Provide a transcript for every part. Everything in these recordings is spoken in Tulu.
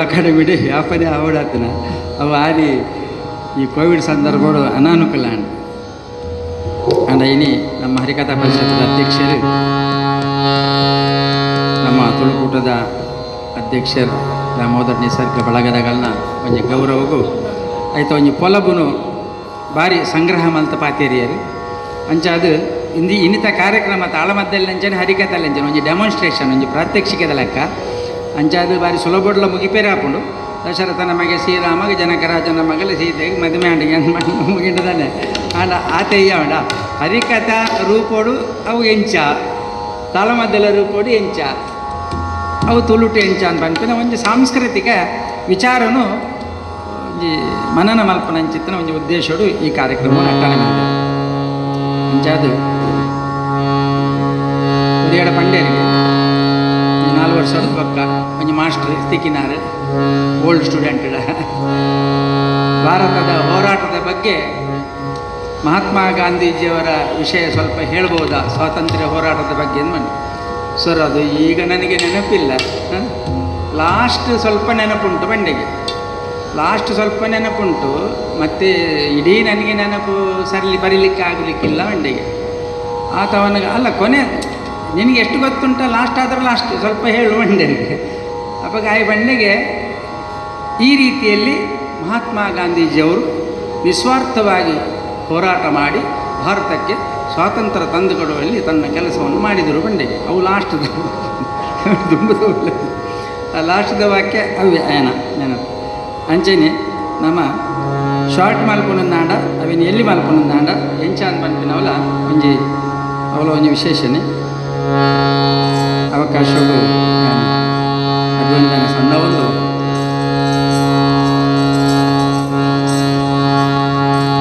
Academy ವ್ಯಾಪಾರಿ ಆವಡಾತನ ಅವು ಆರಿ ಈ ಕೋವಿಡ್ ಸಂದರ್ಭಡು ಅನಾನುಕೂಲ ಅಂಡ ಇನಿ ನಮ್ಮ ಹರಿಕಥಾ ಪರಿಷತ್ದ ಅಧ್ಯಕ್ಷರು ನಮ್ಮ ತುಳುಕೂಟದ ಅಧ್ಯಕ್ಷರು ದಾಮೋದರ ನಿಸರ್ಗ ಬಳಗದಗಲ್ನ ಒಂಜಿ ಗೌರವಗೂ ಆಯ್ತು ಒಂಜಿ ಪೊಲಬುನು ಭಾರಿ ಸಂಗ್ರಹ ಮಲ್ತ ಪಾತೇರಿಯರು. ಅಂಚ ಅದು ಇಂದಿ ಇನ್ನಿತ ಕಾರ್ಯಕ್ರಮ ತಾಳಮದ್ದಲ್ಲಿ ಅಂಚನೆ ಹರಿಕಥಲ್ಲಿ ಅಂಚನೆ ಒಂಜಿ ಡೆಮಾನ್ಸ್ಟ್ರೇಷನ್ ಒಂಜಿ ಪ್ರಾತ್ಯಕ್ಷಿಕೆದ ಲೆಕ್ಕ. ಅಂಚ ಅದು ಭಾರಿ ಸುಲಭಡ್ಲ ಮುಗಿಪೇರೆ ಹಾಕೊಂಡು ದಶರಥನ ಮಗೆ ಶ್ರೀರಾಮಗೆ ಜನಕರಾಜನ ಮಗಲ ಸೀತೆಗೆ ಮದುವೆ ಆಂಡಿಗೆ ಮುಗಿಂಡದಾನೆ ಆಂಡ ಆತೆಯ್ಯ ಹರಿಕಥಾ ರೂಪೋಡು ಅವು ಎಂಚ ತಾಳಮದ್ದಲ ರೂಪೋಡು ಎಂಚ ಅವು ತುಳುಟು ಎಂಚ ಅಂತ ಪನ್ಪಿನ ಒಂಜಿ ಸಾಂಸ್ಕೃತಿಕ ವಿಚಾರನು ಒಂಜಿ ಮನನ ಮಲ್ಪನಂಚಿತ್ತನ ಒಂಜಿ ಉದ್ದೇಶಡು ಈ ಕಾರ್ಯಕ್ರಮವನ್ನು ಅಟ್ಟಣೆ ಮಾಡಿದೆ. ಅಂಚಾದು ಒರಿಯಡ ಪಂಡ್ಯರಿಗೆ 4 ವರ್ಷದ ಪಕ್ಕ ಒಂಜಿ ಮಾಸ್ಟರ್ ತಿಕ್ಕಿನಾರು ಓಲ್ಡ್ ಸ್ಟೂಡೆಂಟ್. ಭಾರತದ ಹೋರಾಟದ ಬಗ್ಗೆ ಮಹಾತ್ಮ ಗಾಂಧೀಜಿಯವರ ವಿಷಯ ಸ್ವಲ್ಪ ಹೇಳ್ಬೋದಾ, ಸ್ವಾತಂತ್ರ್ಯ ಹೋರಾಟದ ಬಗ್ಗೆ ಅಂದ್ಮಂಡಿ. ಸರ್ ಅದು ಈಗ ನನಗೆ ನೆನಪಿಲ್ಲ, ಲಾಸ್ಟ್ ಸ್ವಲ್ಪ ನೆನಪುಂಟು ಬಂಡೆಗೆ, ಲಾಸ್ಟ್ ಸ್ವಲ್ಪ ನೆನಪುಂಟು, ಮತ್ತು ಇಡೀ ನನಗೆ ನೆನಪು ಸರಲಿ ಬರೀಲಿಕ್ಕೆ ಆಗಲಿಕ್ಕಿಲ್ಲ ಬಂಡೆಗೆ. ಆತವನಿಗೆ ಅಲ್ಲ ಕೊನೆ ನಿನಗೆ ಎಷ್ಟು ಗೊತ್ತುಂಟ ಲಾಸ್ಟ್ ಆದರೂ ಲಾಸ್ಟ್ ಸ್ವಲ್ಪ ಹೇಳು ಬಂಡೆಗೆ. ಅಪ್ಪ ಆಯಿ ಬಂಡೆಗೆ ಈ ರೀತಿಯಲ್ಲಿ ಮಹಾತ್ಮ ಗಾಂಧೀಜಿಯವರು ನಿಸ್ವಾರ್ಥವಾಗಿ ಹೋರಾಟ ಮಾಡಿ ಭಾರತಕ್ಕೆ ಸ್ವಾತಂತ್ರ್ಯ ತಂದುಕೊಡುವಲ್ಲಿ ತನ್ನ ಕೆಲಸವನ್ನು ಮಾಡಿದರು ಬಂಡೆಗೆ. ಅವು ಲಾಸ್ಟ್ ಲಾಸ್ಟ್ದ ವಾಕ್ಯ ಅವೇ ಏನ ನೆನಪು. ಅಂಚನೆ ನಮ್ಮ ಶಾರ್ಟ್ ಮಲ್ಪುನಂದಾಂಡ ಅವಿನ ಎಲ್ಲಿ ಮಲ್ಪುನಂದಾಂಡ ಎಂಚ ಅಂದ್ ಪನ್ಪಿನವಲ ಒಂಜಿ ಅವಲ ಒಂಜಿ ವಿಶೇಷಣೆ ಅವಕಾಶವು ಅಭಿವಂದನೆ ಸಣ್ಣ ಒಂದು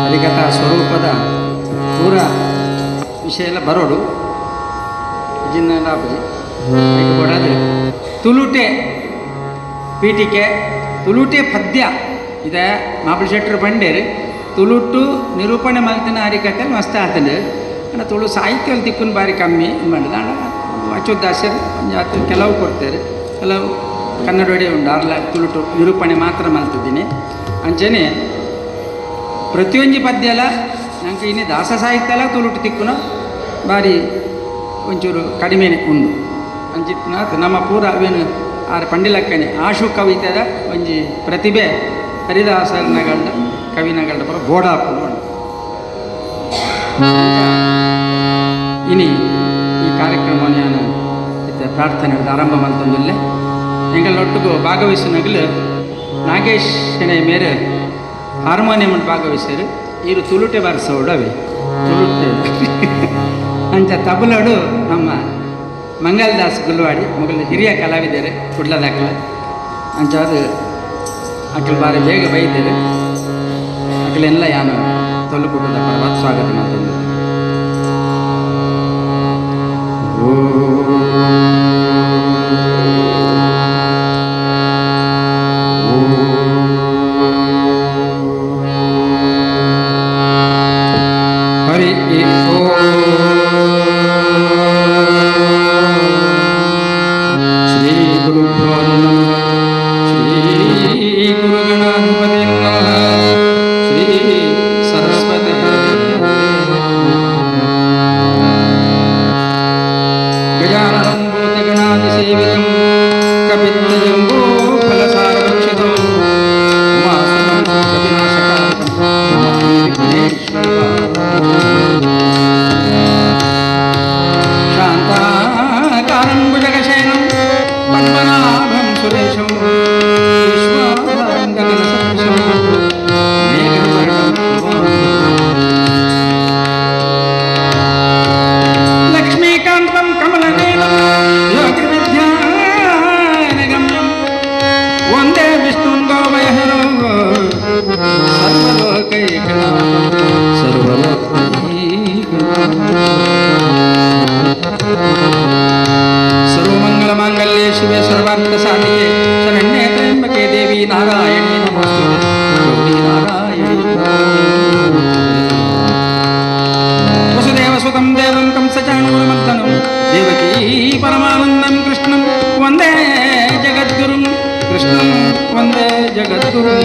ಹರಿಕಥಾ ಸ್ವರೂಪದ ಪೂರ ವಿಷಯ ಎಲ್ಲ ಬರೋಡು ಜಿನ್ನಾಪುಜಿ ಕೊಡೋದು ತುಳುಟೆ ಪೀಠಿಕೆ ತುಳುಟೆ ಪದ್ಯ ಇದೆ ಮಾಪುಲ್ ಶೆಟ್ಟರು ಬಂಡೇರು ತುಳುಟು ನಿರೂಪಣೆ ಮಲ್ತಿನ ಹರಿಕಥೆ ಮಸ್ತ್ ಆತಂಡು. ಅಂಡ ತುಳು ಸಾಹಿತ್ಯ ತಿಕ್ಕುನ ಬಾರಿ ಕಮ್ಮಿ ಇದು ಮಾಡಿದ ಅಂಡ ಅಚ್ಚುದಾಸರು ಒಂದು ಕೆಲವು ಕೊಡ್ತಾರೆ, ಕೆಲವು ಕನ್ನಡೋಡೆ ಉಂಡು ಅರ್ಲ ತುಳುಟು ನಿರೂಪಣೆ ಮಾತ್ರ ಮಲ್ತಿದ್ದೀನಿ. ಅಂಚನೆ ಪ್ರತಿಯೊಂಜಿ ಪದ್ಯಲ ನಂಗೆ ಇನ್ನೇ ದಾಸ ಸಾಹಿತ್ಯ ಎಲ್ಲ ತುಳುಟು ತಿಕ್ಕುನ ಭಾರಿ ಒಂಚೂರು ಕಡಿಮೆನೆ ಉಂಡು. ಅಂಚಿತ್ನ ನಮ್ಮ ಪೂರ ಅವೇನು ಆರ್ ಪಂಡಿಲಕ್ಕನೆ ಆಶು ಕವಿತೆದ ಒಂಜಿ ಪ್ರತಿಭೆ ಹರಿದಾಸನಗಳ್ಡ ಕವಿನಗಳ್ಡ ಪೂರ ಬೋಡಾಪುಂಡು ಉಂಡು. ಇನಿ ಈ ಕಾರ್ಯಕ್ರಮವನ್ನು ನಾನು ಪ್ರಾರ್ಥನೆ ಆರಂಭ ಮಲ್ತೊಂದುಲ್ಲೆ. ಎಂಗಳೊಟ್ಟಿಗೂ ಭಾಗವಹಿಸಿನಗಲು ನಾಗೇಶ್ ಶೆಣೈ ಮೇರೆ ಹಾರ್ಮೋನಿಯಂ ಭಾಗವಹಿಸ್ಯಾರು. ಈರು ತುಳುಟೆ ಬಾರಿಸೋಡು ಅವೆ ತುಳುಟೆ ಅಂಚ ತಬಲಡು ನಮ್ಮ ಮಂಗಲದಾಸ್ ಗುಲ್ವಾಡಿ ಮೊಗಲ ಹಿರಿಯ ಕಲಾವಿದರು ಕುಡ್ಲದಾಕಲ ಅಂಚ ಅದು ಅಕಲ್ ಬಾರಿ ಬೇಗ ಬೈದರು ಅಕಲೆಲ್ಲ ಯಾನು ತೊಲುಕುಟದ ಪರವಾದ ಸ್ವಾಗತ ಮಾಡ್ತಂದೆ. ಹರಿ ಶ್ರೀ ಗುರುಭ್ಯೋ ನಮಃ. ಶ್ರೀ ಗುರುಗಣಾಧಿಪತಿ ನಮಃ. ಶ್ರೀ ಸರಸ್ವತಿ ಗಜಾನನಂ ಭೂತಗಣಾದಿಸೇವಿತಂ ಕಪಿತ್ತಜಂಬೂ ಫಲಸಾರಭಕ್ಷಿತಂ ಉಮಾಸುತಂ ಕಪಿನಾಶಕಾರಕಂ ನಮಾಮಿ ವಿಘ್ನೇಶ್ವರಂ. ಶಾಂತಾಕಾರಂ ಭುಜಗಶಯನಂ ಪದ್ಮನಾಭಂ ಸುರೇಶಂ ವಿಶ್ವಾಧಾರಂ ಗಗನಸದೃಶಂ ಮೇಘವರ್ಣಂ ಲಕ್ಷ್ಮೀಕಾಂತಂ ಕಮಲನೇನಂ ಜ್ಯೋತಿರ್ವಿದ್ಯಾನಗಮ್ಯಂ ವಂದೇ ವಿಷ್ಣುಂ ಗೋಮಯಹರಂ ಸರ್ವಲೋಕೈಕನಾಥಂ ಸರ್ವಲೋಕೈಕನಾಥಂ. ಸರ್ವಮಂಗಳಮಾಂಗಲ್ಯೆ ಶಿವೆ ಸರ್ವಾರ್ಥ ಸಾಧಿಕೆ ಶರಣ್ಯೇ ತ್ರ್ಯಂಬಕೆ ದೇವಿ ನಾರಾಯಣಿ ನಮೋಸ್ತುತೆ ಗೌರಿ ನಾರಾಯಣಿ. ವಸುದೇವ ಸುತಂ ದೇವಂ ಕಂಸಚಾಣೂರಮರ್ದನಂ ದೇವಕೀ ಪರಮಾನಂದಂ ಕೃಷ್ಣಂ ವಂದೇ ಜಗದ್ಗುರುಂ ಕೃಷ್ಣಂ ಒಂದೇ ಜಗದ್ಗುರು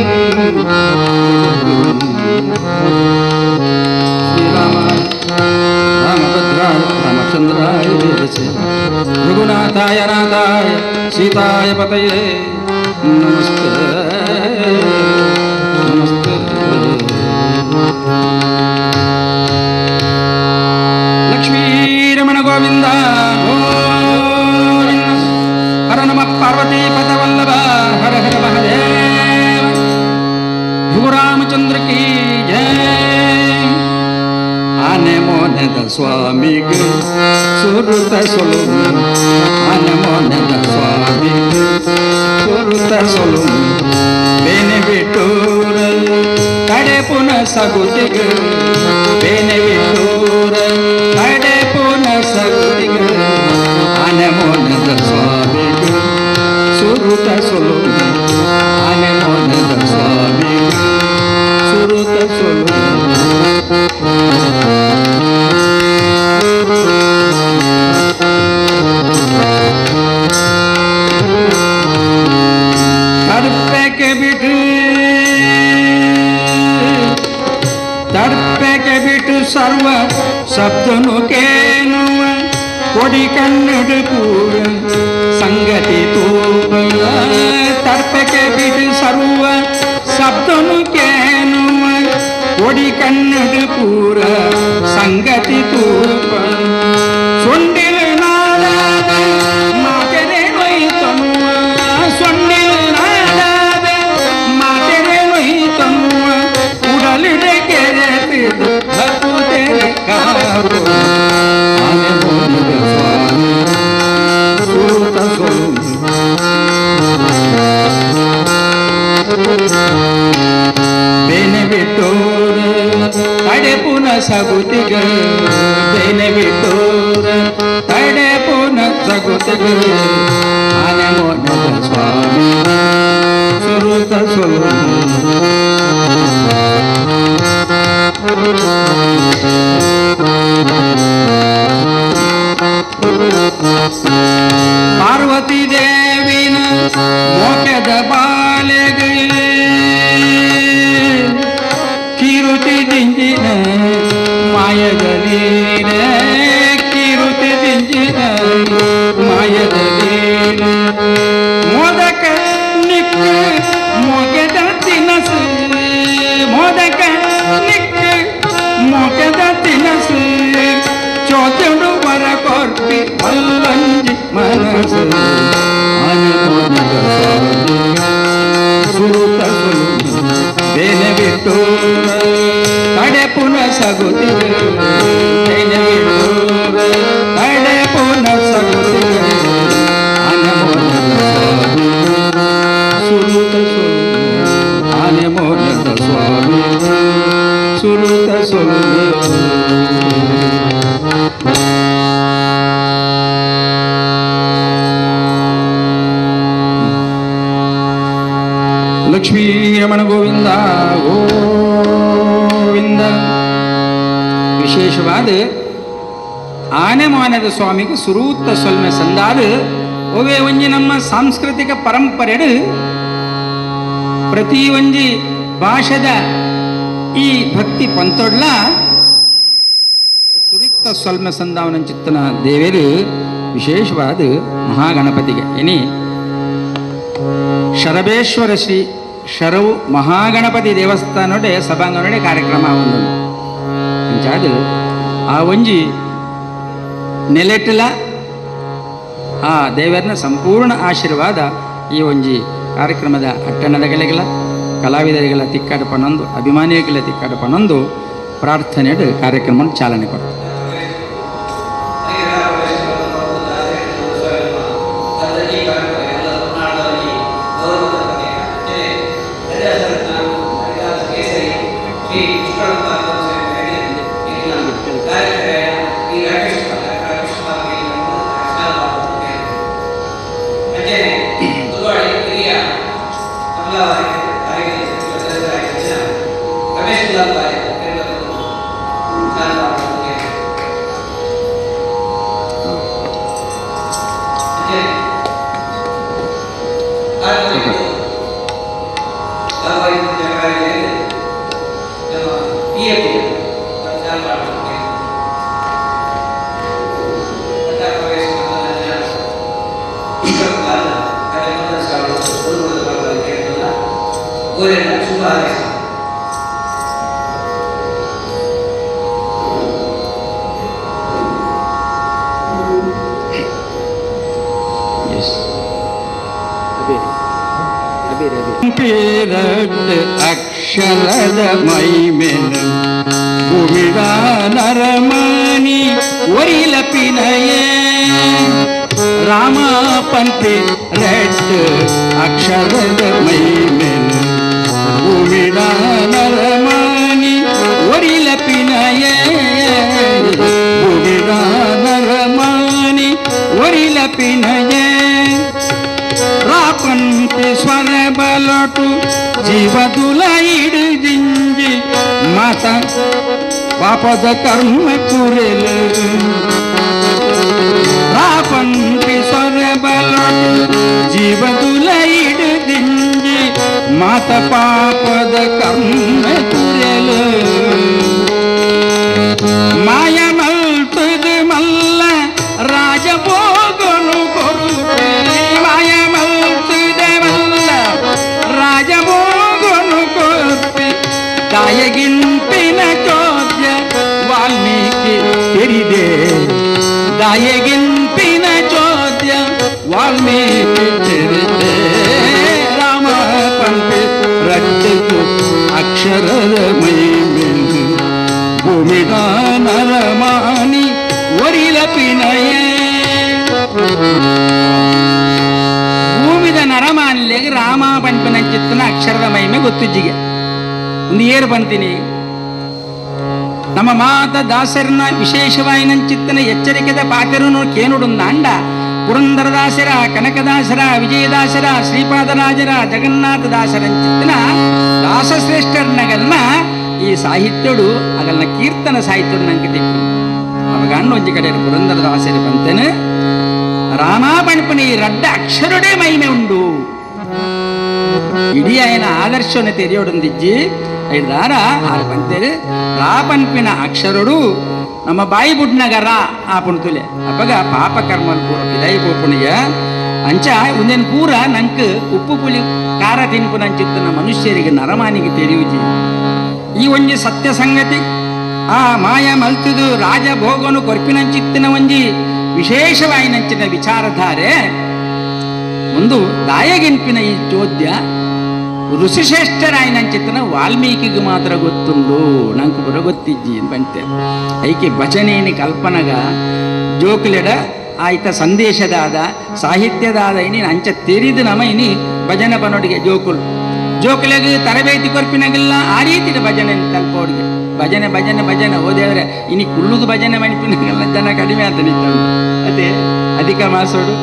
ಶ್ರೀರಾಮಾಯ ರಾಮಭದ್ರಾಯ ರಾಮಚಂದ್ರಾಯ ವೇದಸೆ ರಘುನಾಥಾಯ ನಾಥಾಯ ಸೀತಾಯ ಪತಯೇ ನಮಸ್ತೆ ನಮಸ್ತೆ. ಲಕ್ಷ್ಮೀರಮಣ ಗೋವಿಂದ ಗೋವಿಂದ ಹರ ನಮ ಪಾರ್ವತಿ ಪದವಲ್ಲಭ ಹರ ಹರ ಮಹಾದೇವ ರಾಮಚಂದ್ರ ಕಿ ಜಯ. ಆನೆ ಮೋನದ ಸ್ವಾಮಿಗೆ ಸುರುತ ಸೊಲು, ಆನೆ ಮೋನದ ಸ್ವಾಮಿಗೆ ಸುರುತ ಸೊಲು, ಬೇನೆ ಬಿಟ್ಟೂರ ತಡೆ ಪುನಃ ಸಗುತಿಗ, ಬೇನೆ ಬಿಟ್ಟೂರ ತಡೆ ಪುನಃ ಸಗುತಿಗ, ಆನೆ ಮೋನದ ಸ್ವಾಮಿಗೆ ಸುರುತ ಸೊಲು, ಆನೆ ಮೋನದ ಸ್ವಾಮಿಗೆ ಸುರುತ ಸೊಲು. ತಡ್ಪೆಗೆ ಬಿಟ್ಟು ತಡ್ಪೆಗೆ ಬಿಟ್ಟು ಸರ್ವ ಶಬ್ದನು ಕೇನುವ ಕೊಡಿ ಕನ್ನಡ ಪೂರ ಸಂಗತಿ ತೂಪ. ತಡ್ಪೆಗೆ ಬಿಟ್ಟು ಸರ್ವ ಶಬ್ದನು ಕೇನುವ ಕೊಡಿ ಕನ್ನಡ ಪೂರ ಸಂಗತಿ ತೂಪ. ಸೊಂಡಿಲು ನಾಡಾದ ಮಾತೆರೆ ನೊಯ್ತನುವ, ಸೊಂಡಿಲು ನಾಡಾದ ಮಾತೆರೆ ನೊಯ್ತನುವ, ಉಡಲಿಡೆ ಕೆರೆತಿದ್ದು ಭಕ್ತರೆ ಕಾರು. ಆನೆ ಮೋನದ ಸ್ವಾಮಿ ಸುರುತ ಸೊಲು, ಬೇನೆ ಬಿಟ್ಟೋರ ತಡೆ ಪುನಃ ಸಗುತಿಗ, ಬೇನೆ ಬಿಟ್ಟೋರ ತಡೆ ಪುನಃ ಸಗುತಿಗ, ಆನೆ ಮೋನದ ಸ್ವಾಮಿ ಸುರುತ ಸೊಲು. ಪಾರ್ವತಿ ದೇವಿನ ಮೋಕೆದ ಬಾಲೆಗೆ ಕಿರುತಿ ದಿಂಜಿನ ಮಾಯದ ಲೀಲೆ, ಕಿರುತಿ ದಿಂಜಿನ ಮಾಯದ ಲೀಲೆ, ಮೋದಕ ನಿಕ್ಕ ಮೋಕೆದ ತಿನಸು, ಮೋದಕ ನಿಕ್ಕ ಮೋಕೆದ ತಿನಸು, ಚೋಚುಡು ವರ ಕೊರ್ಪಿ ಮಲ್ಲಂಜಿ ಮನಸು. ಆನೆ ಮೋನದ ಸ್ವಾಮಿ ಸುರುತ ಸೊಲು, ಬೇನೆ ಬಿಟ್ಟು ತಡೆ ಪುನಃ ಸಗುತಿ, ಬೇನೆ ಬಿಟ್ಟು ತಡೆ ಪುನಃ ಸಗುತಿ, ಆನೆ ಮೋನದ ಸ್ವಾಮಿ ಸುರುತ ಸೊಲು, ಆನೆ ಮೋನದ ಸ್ವಾಮಿ ಸುರುತ ಸೊಲು. ಲಕ್ಷ್ಮೀರಮಣ ಗೋವಿಂದ ಗೋವಿಂದ. ವಿಶೇಷವಾದ ಆನೆ ಮಾನದ ಸ್ವಾಮಿಗೆ ಸುರೂತ ಸೊಲ್ಮೆ ಸಂದಾದ ಒವೇ ಒಂಜಿ ನಮ್ಮ ಸಾಂಸ್ಕೃತಿಕ ಪರಂಪರೆಡು ಪ್ರತಿ ಒಂಜಿ ಭಾಷೆದ ಈ ಭಕ್ತಿ ಪಂತೊಡ್ಲ ಸುರಿತ್ತ ಸೊಲ್ಮೆ ಸಂದಾವನ ಚಿತ್ತನ ದೇವೇರು ವಿಶೇಷವಾದ ಮಹಾಗಣಪತಿಗೆ. ಎನಿ ಶರಬೇಶ್ವರ ಶ್ರೀ ಶರವು ಮಹಾಗಣಪತಿ ದೇವಸ್ಥಾನೊಡೆ ಸಭಾಂಗಣೊಡೆ ಕಾರ್ಯಕ್ರಮ ಒಂದು ಅಂಚಾದ ಆ ಒಂಜಿ ನೆಲೆಟ್ಟಲ ಆ ದೇವರನ ಸಂಪೂರ್ಣ ಆಶೀರ್ವಾದ ಈ ಒಂಜಿ ಕಾರ್ಯಕ್ರಮದ ಅಟ್ಟಣದಗಳಿಗೆಲ್ಲ ಕಲಾವಿದರಿಗೆಲ್ಲ ತಿಕ್ಕಾಟ ಪನ್ನೊಂದು ಅಭಿಮಾನಿಗಳಿಗೆಲ್ಲ ತಿಕ್ಕಾಟ ಪನ್ನೊಂದು ಪ್ರಾರ್ಥನೆ ಕಾರ್ಯಕ್ರಮ ಚಾಲನೆ ಕೊಡ್ತಾರೆ. ಗೋರೆಲ್ಲ ಶುಭ ಹಾರೈಸ. ಅಕ್ಷರದ ಮೈಮೆನು ಭೂಮಿಡ ನರಮಾನಿ ಒರಿಲಪಿನಯೇ ರಾಮ ಪಂಪೆ ರೆಡ್ ಅಕ್ಷರದ ಮೈಮೆನು ಭೂಮಿಡ ನರಮಾನಿ ಒರಿಲಪಿನಯೇ ಭೂಮಿಡ ನರಮಾನಿ ಒರಿಲಪಿನಯೇ ರಾಪಂಪಿ ಸ್ವರ ಬಲಟು ಜೀವದುಲ ಇಡುದಿಂಜಿ ಮಾತ ಪಾಪದ ಕರ್ಮ ಕುರೆಲು ರಾಪಂಪಿ ಸ್ವರ ಬಲಟು ಜೀವದುಲ ಇಡುದಿಂಜಿ ಮಾತ ಪಾಪದ ಕರ್ಮ ಕುರೆಲು ಮಾಯ ಮಲ್ತದು ಮಲ್ಲ ರಾಜಭೋಗನು ಕೊರುಪೆ ಮಾಯ ಮಲ್ತದೆ ಮಲ್ಲ ರಾಜಭೋಗನು ಕೊರ್ಪೆ ದಾಯಗಿಂಪಿನ ಚೋದ್ಯ ವಾಲ್ಮೀಕಿ ತೆರಿದೆ ದಾಯಗಿಂಪಿನ ಚೋದ್ಯ ವಾಲ್ಮೀಕಿ ತೆರಿದೆ ರಾಮ ಪಂಪೆ ರಟ್ಟಿತು ಅಕ್ಷರದ ಮೈಮೆನು ಭೂಮಿಡ ನರಮಾನಿ ಒರಿಲಪಿನಯೇ. ಭೂಮಿದ ನರಮಾನಿಲೆಗೆ ರಾಮ ಪಂಪಿನ ಚಿತ್ತನ ಅಕ್ಷರದ ಮಹಿಮೆ ಗೊತ್ತಿಜ್ಜಿಗೆ ಒಂದು ಏರು ಬಂತೀನಿ. ನಮ್ಮ ಮಾತ ದಾಸರನ್ನ ವಿಶೇಷವಾಗಿ ಚಿತ್ತನ ಎಚ್ಚರಿಕೆದ ಪಾತಿರನು ಕೇನುಡುಂದ ಅಂಡ ಪುರಂದರದಾಸರ, ಕನಕದಾಸರ, ವಿಜಯದಾಸರ, ಶ್ರೀಪಾದರಾಜರ, ಜಗನ್ನಾಥ ದಾಸರ ಚಿತ್ತನ ದಾಸಶ್ರೇಷ್ಠರನ್ನಗಲ್ನ ಈ ಸಾಹಿತ್ಯಡು ಅಗಲ್ನ ಕೀರ್ತನ ಸಾಹಿತ್ಯಡು ನಂಗೆ ತಿಕ್ಕು. ಅವಾಗ ಒಂಜಿ ಕಡೆ ಪುರಂದರದಾಸರ ಬಂತೇನೆ ರಾಮ ಪಣಪನಿ ರಡ್ಡ ಅಕ್ಷರಡೇ ಮಹಿಮೆ ಉಂಡು. ಇಡೀ ఆయన ಆದರ್ಶನ ತೆರೆಯೋಡೊಂದಿಜ್ಜಿ ಐದಾರ ಆರು ಪಂತೇರು ರಾ ಪನ್ಪಿನ ಅಕ್ಷರಡು ನಮ್ಮ ಬಾಯಿ ಬುಡ್ನಗ ರಾ ಆ ಪುಣ್ತುಲೆ ಅಪ್ಪಗ ಪಾಪ ಕರ್ಮಲ್ ಪೂರ ಪಿದೈ ಪೋಪುಣಿಗೆ ಅಂಚ ಒಂದೇನು ಪೂರ ನಂಕ್ ಉಪ್ಪು ಪುಲಿ ಖಾರ ತಿನ್ಪು ನಂಚಿತ್ತನ ಮನುಷ್ಯರಿಗೆ ನರಮಾನಿಗೆ ತೆರೆಯುಜಿ. ಈ ಒಂಜಿ ಸತ್ಯ ಸಂಗತಿ ಆ ಮಾಯ ಮಲ್ತುದು ರಾಜಭೋಗನು ಕೊರ್ಪಿನಂಚಿತ್ತಿನ ಒಂಜಿ ವಿಶೇಷವಾಯಿನಂಚಿನ ವಿಚಾರಧಾರೆ ಒಂದು ದಾಯಗಿಂಪಿನ ಈ ಚೋದ್ಯ ಋಷಿಶ್ರೇಷ್ಠರಾಯಿನಂಚಿತ್ತನ ವಾಲ್ಮೀಕಿಗೆ ಮಾತ್ರ ಗೊತ್ತುಂಡು ನಂಗೆ ಬರ ಗೊತ್ತಿಜ್ಜಿ ಬಂತೆ. ಐಕೆ ಭಜನೇನಿ ಕಲ್ಪನಗ ಜೋಕುಲೆಡ ಆಯ್ತ ಸಂದೇಶದಾದ ಸಾಹಿತ್ಯದಾದ ಇನಿ ಅಂಚ ತೆರಿದು ನಮ ಇನಿ ಭಜನೆ ಪನೋಡಿಗೆ ಜೋಕುಲು ಜೋಕುಲೆಗೆ ತರಬೇತಿ ಕೊರ್ಪಿನಾಗಿಲ್ಲ ಆ ರೀತಿಯ ಭಜನೆ ತಲ್ಪೋಡಿಗೆ ಭಜನೆ ಭಜನೆ ಭಜನೆ ಓದೇವ್ರೆ ಇನಿ ಕುಳ್ಳುದು ಭಜನೆ ಮಣಿಪಿನಾಗೆಲ್ಲ ಜನ ಕಡಿಮೆ ಆತ ನಿಂತ ಅದೇ ಅಧಿಕ ಮಾಸೋಡು